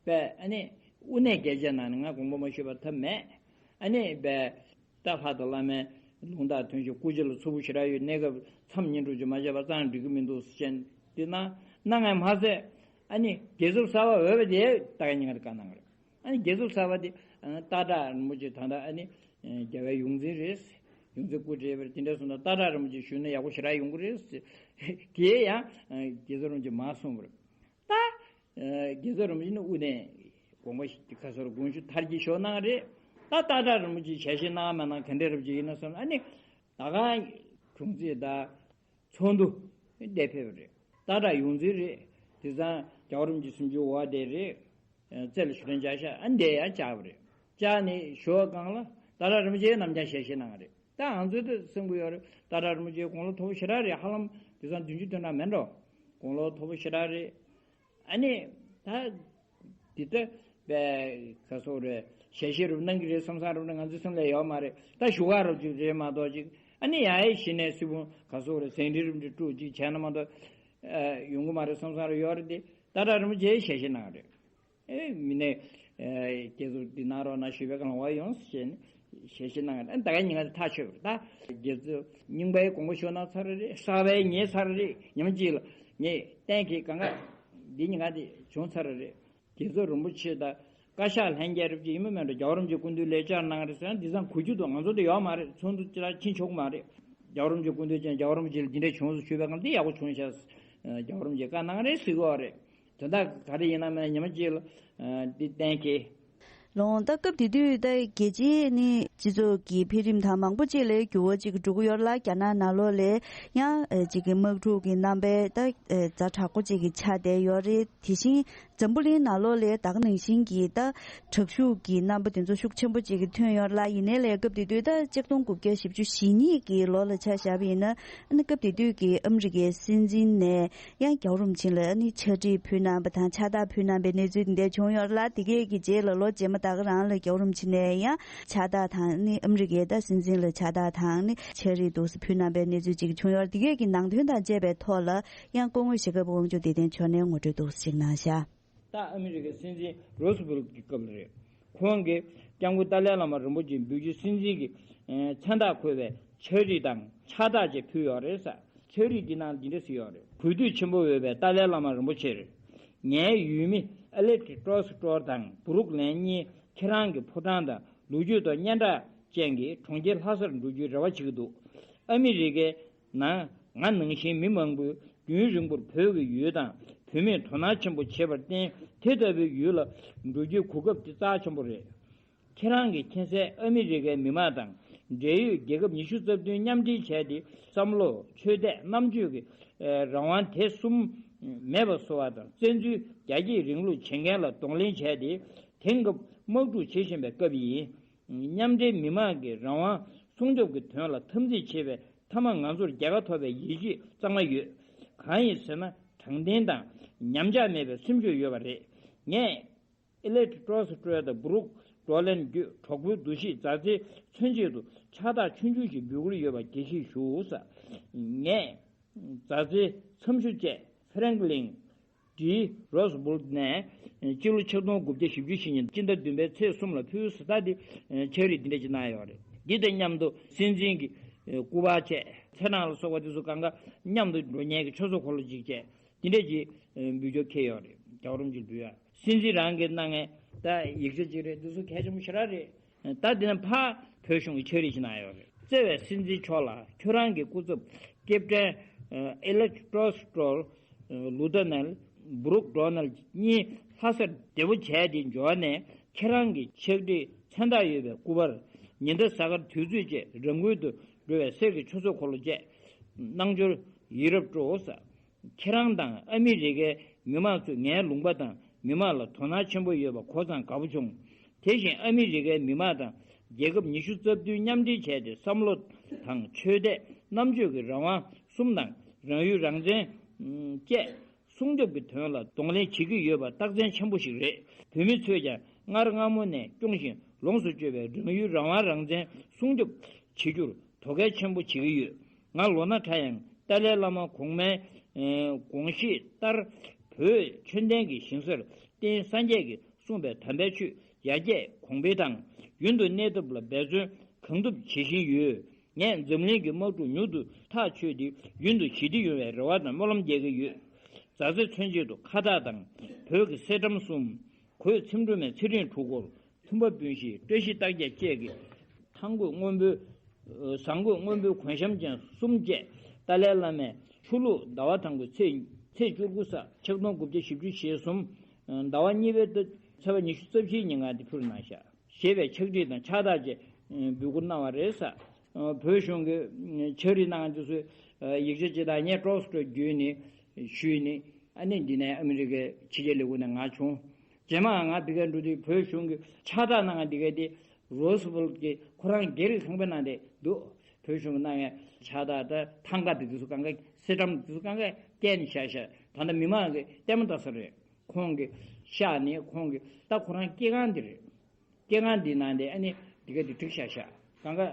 པས་ཨ་ནི་དབུ་ནས་སྐད་ཆ་གནང་ནས་ང་དགོངས་པ་མ་ཞུས་པ་ཐབས་མེད། ཨ་ནི་པས་ད་ལྷ་དང་བླ་མའི་ལུང་དང་མཐུན་ཞིང་སྐུ་ཕྱྭ་ལ་མཚུར་པོ་ཞེ་དྲག་ཡོད། གནས་སྐབས་མཚམས་བསྙེན་སྒྲུབ་ཅིག་མ་བྱས་པ་ཙང་འགྲིག་གི་མི་འདུག་ཟེར་དེ་གནང་གནང་ངས་མ་ཟད། ཨ་ནི་རྒྱལ་ཚབ་གསར་པ་འོས་པ་དེ་ད་ག་ཉིན་ག་བཀའ་གནང་རེད། ཨ་ནི་རྒྱལ་ཚབ་གསར་པ་དེ་སྟག་བྲག་རིན་པོ་ཆེ་ད་ལྟ་ཨ་ནི་རྒྱལ་བའི་ཡོངས་འཛིན་རེད། ཡོངས་འཛིན་སྐུ་བགྲེས་པ་རེད། དེ་འདྲ་སོང་ཙང་སྟག་བྲག་རིན་པོ་ཆེ་ཞུས་ན་ཡག་པོ་ཞེ་དྲག་ཡོང་གི་རེད། དེ་ཡང་རྒྱལ་ཚབ་རིན་པོ་ཆེ་མ་གསུངས་པ་རེད། ད་རྒྱལ་ཚབ་རིན་པོ་ཆེ་ནི་དབུ་ནས་དགོངས་པ་ཁ་སོར་དགོངས་ཞུ་མཐར་གྱིས་ཞུ་གནང་རེད། ད་སྟག་བྲག་རིན་པོ་ཆེ་ཞལ་བཞེས་གནང་མ་གནང་ག་འདྲ་རབ་ཅིག་ཡིན་ན་བསམ། ཨ་ནི་ད་ག་དྲུང་རྩེ་ད་ཚོགས་འདུ་འདིར་ཕེབས་པ་རེད། སྟག་བྲག་ཡོངས་འཛིན་རེད། དེང་སང་རྒྱལ་བ་རིན་པོ་ཆེ་གསུམ་བཅུའི་འོག་དེ་རེད། རྩེ་ལ་ཞུ་རན་བཅར་ཤག་ཨ་འདིར་ཡང་བཅར་བ་རེད། བཅར་ནས་ཞུ་བའི་སྒང་ལ་སྟག་བྲག་རིན་པོ་ཆེ་རྣམས་ཀྱང་ཞལ་བཞེས་གནང་བ་རེད། ད་ང་ཚོས་ད་གསུང་གི་ཡོད་རེད། སྟག་བྲག་རིན་པོ་ཆེ་དགུང་ལོ་མཐོ་པོ་ཞེ་དྲག་རེད། ཧ་ལམ་དེང་སང་བདུན་ཅུ་དོན་གྲངས་མེད་འགྲོ། དགུང་ལོ་མཐོ་པོ་ཞེ་དྲག་རེད། ཨ་ནི་ད་འདི་ལྟ་བས་ག་སོག་རེད། ཞལ་བཞེས་རུ་གནང་གི་རེད་བསམ་བསམ་རུ་ནི་ང་ཚོའི་སེམས་ལ་ཡོད་མ་རེད། ད་བཞུགས་སྒར་རུ་ཅིག་རེད་མ་གཏོགས་ཅིག་ཨ་ནི་ཡ་ཡའི་གཞི་ནས་སྲིད་སྐྱོང་ག་སོག་རེད། ཟན་བྲིས་རུ་འདི་དཀྲུག་ཅིག་བྱས་ན་མ་གཏོགས་ཡོང་གི་མ་རེད་བསམ་བསམ་རུ་ཡོད་རེད། དེ་སྟག་བྲག་རིན་པོ་ཆེ་ཞལ་བཞེས་གནང་རེད། ཨེ་མི་ནས་ཨེ་རྒྱལ་ཚབ་འདི་གནང་རོགས་གནང་ཞུས་པའི་སྒང་ལ་འོ་ཡོང་ཟེར་ནས་ཞལ་བཞེས་གནང་། ཨ་ད་ག་ཉིན་ག་ཐག་ཆོད་པ་རེད། ད་རྒྱལ་ཚབ་རྙིང་པའི་དགོངས་པ་ཞུ་གནང་ཚར་རེད། གསར་པའི་ཉེ་ཚར་རེད། ཉི་མ་གཅིག་ལ་ངས་གཏན་འཁེལ་གང་ག་འདི་ཉིན་ག་དེ་བྱུང་ཚར་རེད། རྒྱལ་ཚབ་རིན་པོ་ཆེ་དང་བཀའ་ཤག་ལྷན་རྒྱས་རབ་ཅིག་ཡིན་པ་མེད་འགྲོ། རྒྱལ་བ་རིན་པོ་ཆེ་སྐུ་མདུན་ལ་བཅར་གནང་རེད་ཟེར་ན་འདི་ཙང་གོ་རྒྱུ་འདུག་ང་ཚོ་འདི་ཡོད་མ་རེད། ཚོགས་འདུ་ཅི་ལ་ཕྱིན་ཆོག་གི་མ་རེད། རྒྱལ་བ་རིན་པོ་ཆེ་སྐུ་མདུན་ཅན་རྒྱལ་བ་རིན་པོ་ཆེ་ལ་འདི་འདྲ་བྱུང་སོང་ཞུས་པའི་སྒང་འདི་ཡག་པོ་བྱུང་ཤག་རྒྱལ་བ་རིན་པོ་ཆེ་བཀའ་གནང་རེད་ཟེར་གི་ཡོད་རེད། དོན་དག་ག་རེ་ཡིན་ན་མིན་ཉི་མ་གཅིག་ལ་འདི་གཏན་འཁེལ། ལོང་ད་སྐབས་དེ་དུས་ད་རྒྱལ་སྤྱིའི་ནི་སྤྱི་ཚོགས་ཀྱི་འཕེལ་རིམ་དང་མང་པོ་ཅིག་ལ་འགྱུར་བ་ཅིག་འགྲོ་གི་ཡོད་ལ། རྒྱ་ནག་ནང་ལོགས་ལ་ཡང་ཅིག་གི་དམག་འཁྲུག་གི་རྣམ་པའི་ད་ཛ་དྲག་པོ་ཅིག་གི་ཆགས་བསྡད་ཡོད་རེད། དེ་བཞིན་འཛམ་བུ་གླིང་ནང་ལོགས་ལ་ད་ག་ནང་བཞིན་གྱི་ད་དྲག་ཤུགས་ཀྱི་རྣམ་པ་དེ་ཚོ་ཤུགས་ཆེན་པོ་ཅིག་གི་ཐོན་ཡོད་ལ། ཡིན་ནའི་ལས་སྐབས་དེ་དུས་ད་ཆིག་སྟོང་དགུ་བརྒྱ་བཞི་བཅུ་ཞེ་གཉིས་ཀྱི་ལོ་ལ་ཆ་བཞག་པ་ཡིན་ན། ཨ་ནི་སྐབས་དེ་དུས་ཀྱི་ཨ་མི་རི་ཀའི་སྲིད་འཛིན་ནས་ཡང་རྒྱལ་བ་རིན་པོ་ཆེ་ལ་ཨ་ནི་ཕྱག་བྲིས་ཕུལ་གནང་བ་དང་ཕྱག་རྟགས་ཕུལ་གནང་བའི་གནས་ཚུལ་དེ་འདྲ་བྱུང་ཡོད་ལ། དེ་གས་ཀྱི་རྗེས་ལ་ལོ་རྗེས་མ་ད་ག་རང་ལ་རྒྱལ་བ་རིན་པོ་ཆེ་ནས་ཡང་ཕྱག་རྟགས་དང་ཨ་ནི་ཨ་མི་རི་ཀའི་ད་སྲིད་འཛིན་ལ་ཕྱག་རྟགས་དང་ཨ་ནི་ཕྱག་བྲིས་འདུག་སེ་ཕུལ་གནང་བའི་གནས་ཚུལ་ཅིག་བྱུང་ཡོད་ལ། དེ་གས་ཀྱི་ནང་དོན་དང་བཅས་པའི་ཐོག་ལ་ཡང་སྐུ་ངོ་ཞྭ་སྒབ་དབང་ཕྱུག་བདེ་ལྡན་མཆོག་ནས་ངོ་སྤྲོད་འདུག་སེ་ཅིག་གནང་ཤག། ད་ཨ་མི་རི་ཀའི་སྲིད་འཛིན་རོ་སི་བྷེལ་གྱི་སྐབས་ལ་རེད། ཁོང་གིས་སྐྱབས་མགོན་ཏཱ་ལའི་བླ་མ་རིན་པོ་ཆེ་འབུལ་རྒྱུ་སྲིད་འཛིན་གྱི་མཚན་རྟགས་འཁོད་པའི་ཕྱག་བྲིས་དང་ཕྱག་རྟགས་བཅས་ཕུལ་ཡོད་རེད་ཟེར། ཕྱག་བྲིས་འདི་ནང་འདི་འདྲ་ཞིག་ཡོད་རེད། གུས་འདུད་ཆེན་པོ་འོས་པའི་ཏཱ་ལའི་བླ་མ་རིན་པོ་ཆེར། ངའི་ཡུལ་མི་ཨ་ལེག་ཏྲོ་སི་ཏྲོ་དང་བུ་རུག་ལན་གཉིས་ཁྱེད་རང་གི་ཕོ་བྲང་དང་ལོ་རྒྱུས་ཐོག་སྙན་གྲགས་ཅན་གྱི་གྲོང་ཁྱེར་ལྷ་སར་འགྲོ་རྒྱུའི་རེ་བ་བྱེད་ཀྱི་འདུག་ཨ་མི་རི་ཀའི་ནང་ང་ནང་བཞིན་མི་མང་པོས་རྒྱུན་རིང་པོར་བོད་ཀྱི་ཡུལ་དང་བོད་མིར་དོ་སྣང་ཆེན་པོ་བྱས་པར་བརྟེན། དེ་ལྟ་བུའི་ཡུལ་ལ་འགྲོ་རྒྱུའི་གོ་སྐབས་དེ་རྩ་ཆེན་པོ་རེད། ཁྱེད་རང་གིས་མཁྱེན་གསལ་ཨ་མི་རི་ཀའི་མི་དམངས་དང་འབྲེལ་ཡོད་རྒྱལ་ཁབ་ཉི་ཤུ་རྩ་བདུན་མཉམ་འབྲེལ་བྱས་ཏེ། བསམ་བློ། ཆོས་དད། རྣམ་དཔྱོད་ཀྱི་རང་དབང་དེ་གསུམ་མེད་པར་བཟོ་བ་དང་། བཙན་འཛུལ་རྒྱ་སྐྱེད་རིང་ལུགས་བྱེད་མཁན་ལ་གདོང་ལེན་བྱས་ཏེ། དེང་སྐབས་དམག་འཁྲུག་བྱེད་བཞིན་པའི་སྐབས་ཡིན། མཉམ་འབྲེལ་མི་དམངས་ཀྱི་རང་དབང་སྲུང་སྐྱོབ་ཀྱི་དོན་ལ་འཐབ་འཛིང་བྱེད་པའི་མཐའ་མ་ང་ཚོར་རྒྱལ་ཁ་ཐོབ་པའི་ཡིད་ཆེས་གཙང་མ་ཡོད། གང་ཡིན་ཟེར་ན། དྲང་བདེན་དང་ཉམས་ཆག་མེད་པའི་སེམས་ཤུགས་ཡོད་པ་རེད། ངས་ཨེ་ལེག་ཏྲོ་སི་ཏྲོ་དང་བུ་རུག་ཏྲོ་ལན་བརྒྱུད་གྲོགས་པོའི་འདུ་ཤེས་མཛའ་བརྩེའི་མཚོན་བྱེད་དུ་ཕྱག་རྟགས་ཆུང་ཆུང་ཞིག་འབུལ་དགོས་ཡོད་པ་དགྱེས་བཞིན་ཞུ། ངས་མཛའ་བརྩེའི་འཚམས་ཞུ་བཅས་ཧྥེ་རན་ཀི་ལིན་ཌི་རོ་སི་བྷོལ་ནས་སྤྱི་ལོ་ཆིག་སྟོང་དགུ་བརྒྱ་བཞི་བཅུ་ཞེ་གཉིས་སྤྱི་ཟླ་བདུན་པའི་ཚེས་གསུམ་ལ་ཕུལ་ཟེར། ད་འདི་ཕྱག་བྲིས་འདི་འདྲ་ཅིག་གནང་ཡོད་རེད། འདི་དང་མཉམ་དུ་སྲིད་འཛིན་གྱི་སྐུ་པར་བཅས་ཚེ་རིང་ལ་སོགས་པ་དེ་ཚོ་གང་ག་མཉམ་དུ་འགྲོ་མཁན་གྱི་ཆོས་ཚོགས་འཁོར་ལོ་གཅིག་བཅས། དེ་འདྲས་ཀྱི་འབུལ་ཆོག་ཁེལ་ཡོད་རེད། རྒྱལ་བ་རིན་པོ་ཆེར་འབུལ་ཡ། སྲིད་འཛིན་རང་གིས་གནང་མཁན་ད་ཡིག་ཆ་ཅིག་རེད། འདི་ཚོ་གལ་ཆེན་པོ་ཞེ་དྲག་རེད། ད་འདི་ནས་ཕར་བོད་གཞུང་གི་ཕྱག་བྲིས་ཤིག་གནང་ཡོད་རེད། བརྩེ་བའི་སྲིད་འཛིན་མཆོག་ལ། ཁྱོད་རང་གི་སྐུ་ཚབ་ཀེབ་ཏན་ཨེ་ལེག་ཏྲོ་སི་ཏྲོ་ལུ་ཐེ་ནལ་བུ་རུག་ཏྲོ་ནལ་གཉིས་ལྷ་སར་བདེ་པོ་བྱས་ཏེ་འབྱོར་ནས། ཁྱེད་རང་གི་ཕྱག་བྲིས་མཚན་རྟགས་ཡོད་པའི་སྐུ་པར་ཉི་ཟླ་གཟའ་སྐར་དུས་ཚོད་བཅས་རང་འགུལ་དུ་འགྲོ་བའི་གསེར་གྱི་ཆོས་ཚོགས་འཁོར་ལོ་བཅས་གནང་འབྱོར་ཡིད་རབ་སྤྲོ། ཁྱེད་རང་དང་ཨ་མི་རི་ཀའི་མི་མང་ཚོས་ངའི་ལུང་པ་དང་མི་མང་ལ་དོ་སྣང་ཆེན་པོ་ཡོད་པ་གོ་ཙང་དགའ་པོ་བྱུང་། དེ་བཞིན་ཨ་མི་རི་ཀའི་མི་མང་དང་རྒྱལ་ཁབ་ཉི་ཤུ་རྩ་བདུན་མཉམ་འབྲེལ་བྱས་ཏེ། བསམ་བློ་དང་ཆོས་དད། རྣམ་དཔྱོད་ཀྱི་རང་དབང་གསུམ་དང་རང་ཡུལ་རང་བཙན་བཅས་སྲུང་སྐྱོབ་ཀྱི་དོན་ལ་གདོང་ལེན་བྱེད་ཀྱི་ཡོད་པ་རྟགས་མཚན་ཆེན་པོ་ཞིག་རེད། བོད་མི་ཚོས་ཀྱང་སྔར་སྔ་མོ་ནས་སྐྱོང་བཞིན་ལོངས་སུ་སྤྱོད་པའི་རང་ཡུལ་རང་དབང་རང་བཙན་སྲུང་སྐྱོབ་བྱེད་རྒྱུར་དོ་གལ་ཆེན་པོ་བྱེད་ཀྱི་ཡོད། ང་ལོ་ན་ཕྲ་ཡང་ཏཱ་ལའི་བླ་མ་གོང་མའི་ཨེ་དགོངས་བཞེད་ལྟར། བོད་ཆོས་ལྡན་གྱི་ཞིང་སར་བརྟེན། སངས་རྒྱས་ཀྱིས་གསུངས་པའི་དམ་པའི་ཆོས་ཡར་རྒྱས་གོང་འཕེལ་དང་། ཡུན་དུ་གནས་ཐབས་ལ་འབད་བརྩོན་གང་ཐུབ་བྱེད་བཞིན་ཡོད། ངས་འཛམ་གླིང་གི་དམག་འཁྲུག་མྱུར་དུ་ཐག་ཆོད་དེ། ཡུན་དུ་ཞི་བདེ་ཡོང་བའི་རེ་བ་དང་སྨོན་ལམ་རྒྱག་གི་ཡོད། མཛའ་བརྩེ་མཚོན་བྱེད་དུ་ཁ་བཏགས་དང་། བོད་ཀྱི་གསེར་སྦྲམ་གསུམ། གོས་ཚེམ་དྲུབ་མའི་ཚེ་རིང་དྲུག་སྐོར། མཐུན་པ་སྤུན་བཞི། བཀྲ་ཤིས་རྟགས་བརྒྱད་བཅས་ཀྱི་ཐང་གོས་སྔོན་པོའི། ཨ་ཟངས་གོས་སྔོན་པོའི་གོས་ཤམ་ཅན་གསུམ་བཅས། ཏཱ་ལའི་བླ་མས་ཆུ་ལུག་ཟླ་བ་དང་པོའི་ཚེས་ཚེས་བཅུ་དགུ་གཟའ་ཆིག་སྟོང་དགུ་བརྒྱ་བཞི་བཅུ་ཞེ་གསུམ། ཟླ་བ་གཉིས་པའི་ཚེས་པ་ཉི་ཤུ་རྩ་བཞིའི་ཉིན་ང་དེ་ཕུལ་གནང་ཤག་ཞེས་པའི་ཕྱག་བྲིས་དང་ཕྱག་རྟགས་བཅས་འབུལ་སྐུར་གནང་བ་རེད་ཟེར། བོད་གཞུང་གི་ཕྱག་བྲིས་གནང་དེ་ཚོའི་ཡིག་ཆ་ཅིག་དང་། ངས་ཀྲོག་སི་ཀྲོག་བརྒྱུད་ནས་ཞུས་ནས། ཨ་ནི་འདི་ནས་ཨ་མི་རི་ཀའི་ཕྱི་རྒྱལ་ལས་ཁུངས་ནས་ང་བྱུང་། རྗེས་མ་ང་འདི་གར་འགྲོ་དུས་བོད་གཞུང་གི་ཕྱག་རྟགས་གནང་འདི་ག་དེ་རོ་སི་བྷེལ་གྱིས་ཁོ་རང་སྒེར་གྱི་ཁང་པའི་ནང་དེ་འདུག་བོད་གཞུང་གི་གནང་བའི་ཕྱག་རྟགས་དང་ཐང་ག་དེ་དེ་ཚོ་གང་ག་གསེར་སྦྲམ་དེ་ཚོ་གང་ག་བཀལ་ནས་བཞག་བཞག་ད་ལྟ་མི་མང་གི་ལྟད་མོ་ལྟ་ས་རེད། ཁོང་གིས་བཞག་ནས། ཁོང་གིས་ད་ཁོ་རང་སྐྱེས་ཁང་འདི་རེད། སྐྱེས་ཁང་འདི་ནང་དེ་ཨ་ནི་འདི་ག་དེ་བསྒྲིགས་བཞག་བཞག་གང་ག་ཨ་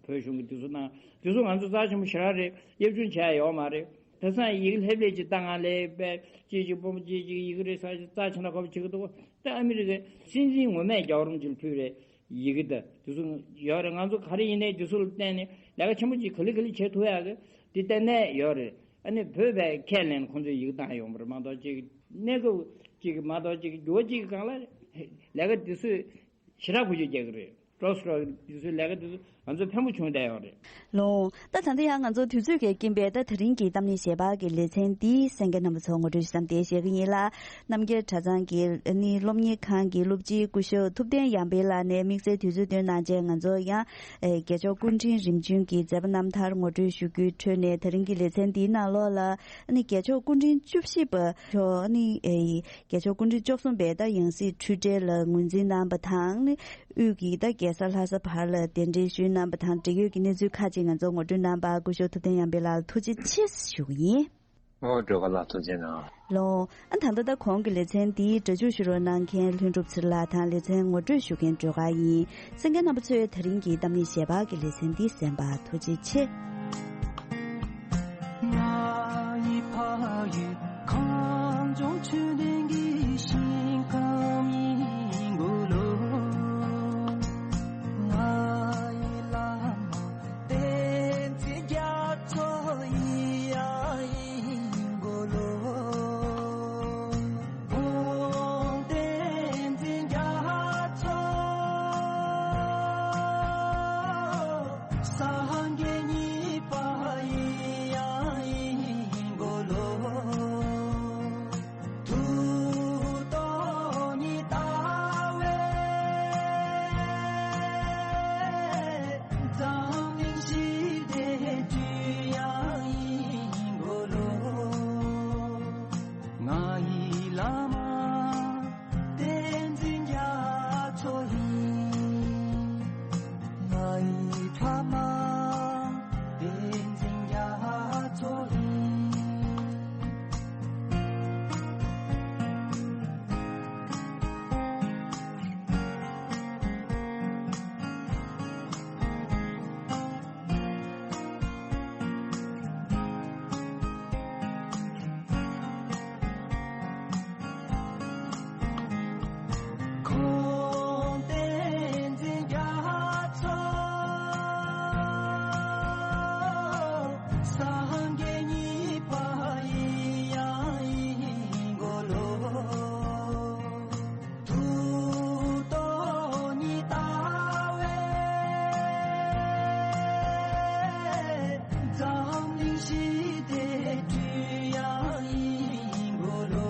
བོད་གཞུང་གི་དེ་ཚོ་གནང་། དེ་ཚོ་ང་ཚོ་རྩ་ཆེན་པོ་ཞེ་དྲག་རེད། དབྱར་གཞུང་བྱས་ཡོད་མ་རེད། དེང་སང་ཡི་གེ་ལྷེབ་ལྷེབ་ཅིག་བཏང་ང་ལས་པས་ཅིག་ཅིག་སྤོ་མོ་ཅིག་ཅིག་ཡི་གེ་རེད་ཟེར་ཅིག་རྩ་ཆེན་ལ་གོ་བ་བྱེད་ཀྱི་འདུག་ད་ཨ་མི་རི་ཀའི་སྲིད་འཛིན་ངོ་མས་རྒྱལ་བ་རིན་པོ་ཆེར་ཕུལ་བའི་ཡི་གེ་དང་དེ་ཚོ་ཡོད་རེད། ང་ཚོ་ག་རེ་ཡིན་ནའི་དེ་ཚོ་ལ་བརྟེན་ནས་ལས་ཀ་ཆེན་པོ་ཅིག་ག་ལེ་ག་ལེ་བྱེད་ཐུབ་ཡག་གི་དེ་ཏན་ཏན་ཡོད་རེད། ཨ་ནི་བོད་པས་ཁས་ལེན་ཁོང་ཚོས་ཡི་གེ་བཏང་ཡོང་བ་རེད་མ་གཏོགས། ཅིག་གནས་སྐབས་ཅིག་མ་གཏོགས། ཅིག་འགྱུར་བ་ཅིག་གི་སྒང་ལ་ལས་ཀ་དེ་ཚོས་ཞེ་དྲག་བཀོལ་སྤྱོད་རྒྱག་གི་རེད། ཀྲོག་སི་ཀྲོག་དེ་ཚོའི་ལས་ཀ་དེ་ཚོ་ང་ཚོ་ཕན་པོ་བྱུང་བསྡད་ཡོད་རེད། ལོ། ད་ད་ལྟ་ཡང་ང་ཚོ་དུས་ཚོད་ཀྱི་རྐྱེན་པས། ད་དེ་རིང་གི་གཏམ་གླེང་ཞལ་པར་གྱི་ལེ་ཚན་འདི་གསན་མཁན་རྣམ་པ་ཚོ་ངོ་སྤྲོད་ཞུ་མཚམས་འདིར་བཞག་གི་ཡིན་ལ། རྣམ་རྒྱལ་གྲྭ་ཚང་གི་ནི་སློབ་གཉེར་ཁང་གི་སློབ་སྤྱི་སྐུ་ཞབས་ཐུབ་བསྟན་ཡར་འཕེལ་ལགས་ནས་དམིགས་བསལ་དུས་ཚོད་བཏོན་གནང་བྱས། ང་ཚོ་ཡང་ཨེ་རྒྱལ་མཆོག་སྐུ་ཕྲེང་རིམ་བྱོན་གྱི་མཛད་པ་རྣམ་ཐར་ངོ་སྤྲོད་ཞུ་རྒྱུའི་ཁྲོད་ནས། དེ་རིང་གི་ལེ་ཚན་འདིའི་ནང་ལོགས་ལ་ནི་རྒྱལ་མཆོག་སྐུ་ཕྲེང་བཅུ་བཞི་པ་མཆོག་ནི་ཨེ་རྒྱལ་མཆོག་སྐུ་ཕྲེང་བཅུ་གསུམ་པའི་ད་ཡང་སྲིད་འཁྲུལ་བྲལ་ལ་ངོས་འཛིན་གནང་བ་དང་ནི། དབུས་ཀྱི་ད་རྒྱལ་ས་ལྷ་ས་བར་ལ་གདན་འདྲེན་ཞུས་གནང་བ་དང་འབྲེལ་ཡོད་ཀྱི་གནས་ཚུལ་ཁག་ཅིག་ང་ཚོ་ངོ་སྤྲོད་གནང་བར་སྐུ་ཞབས་ཐུབ་བསྟན་ཡར་འཕེལ་ལགས་ལ་ཐུགས་རྗེ་ཆེ་ཞུ་གི་ཡིན། ཨོ། སྒྲོལ་དཀར་ལགས་ཐུགས་རྗེ་གནང་། ལོ། ཨ་ད་ལྟ་ད་གོང་གི་ལེ་ཚན་འདིའི་སྒྲ་འཇུག་ཞུ་རོགས་གནང་མཁན་ལྷུན་གྲུབ་ཚེ་རིང་ལགས་དང་། ལེ་ཚན་ངོ་སྤྲོད་ཞུ་མཁན་སྒྲོལ་དཀར་ཡིན། གསན་མཁན་རྣམ་པ་ཚོས་དེ་རིང་གི་གཏམ་གླེང་ཞལ་པར་གྱི་ལེ་ཚན་འདི་གསན་པར་ཐུགས་རྗེ་ཆེ། ང་ཡི་ཕ་ཡུལ་ཁམས་བྱང་ཆོས་ལྡན་གྱི་ཞིང་ཁམས་ཡིན་དགོས་ལོ། ང་ཡི་བླ་མ་བསྟན་འཛིན་རྒྱ་མཚོ་ཡི་ སངས་རྒྱས་གཉིས་པ་ཡི་ཡང་ཡིན་གོ་ལོ། ཐུགས་རྟོག་ཉིད་ལྟ་བས། འཛམ་གླིང་ཞི་བདེ་སྤྲུལ་ཡང་ཡིན་གོ་ལོ། ང་ཡི་བླ་མ་བསྟན་འཛིན་རྒྱ་མཚོ་ཡིན། ང་ཡི་ཕ་མ་བསྟན་འཛིན་རྒྱ་མཚོ་ཡིན། ཁོང་བསྟན་འཛིན་རྒྱ་མཚོ། སངས་རྒྱས་གཉིས་པ་ཡི་ཡང་ཡིན་གོ་ལོ། ཐུགས་རྟོག་ཉིད་ལྟ་བས། འཛམ་གླིང་ཞི་བདེ་སྤྲུལ་ཡང་ཡིན་གོ་ལོ།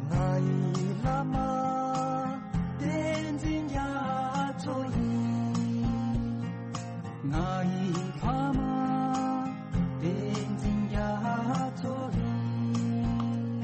ང་ཡི་བླ་མ་བསྟན་འཛིན་རྒྱ་མཚོ་ཡིན། ང་ཡི་ཕ་མ་བསྟན་འཛིན་རྒྱ་མཚོ་ཡིན།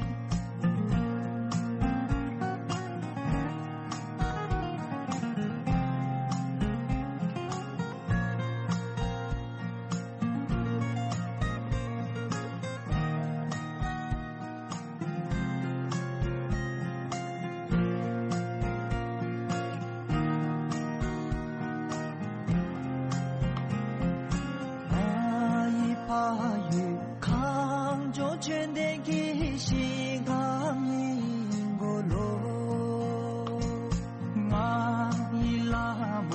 ང་ཡི་ཕ་ཡུལ་གངས་ལྗོངས་ཆོས་ལྡན་གྱི་ཞིང་ཁམས་ཡིན་གོ་ལོ། ང་ཡི་བླ་མ་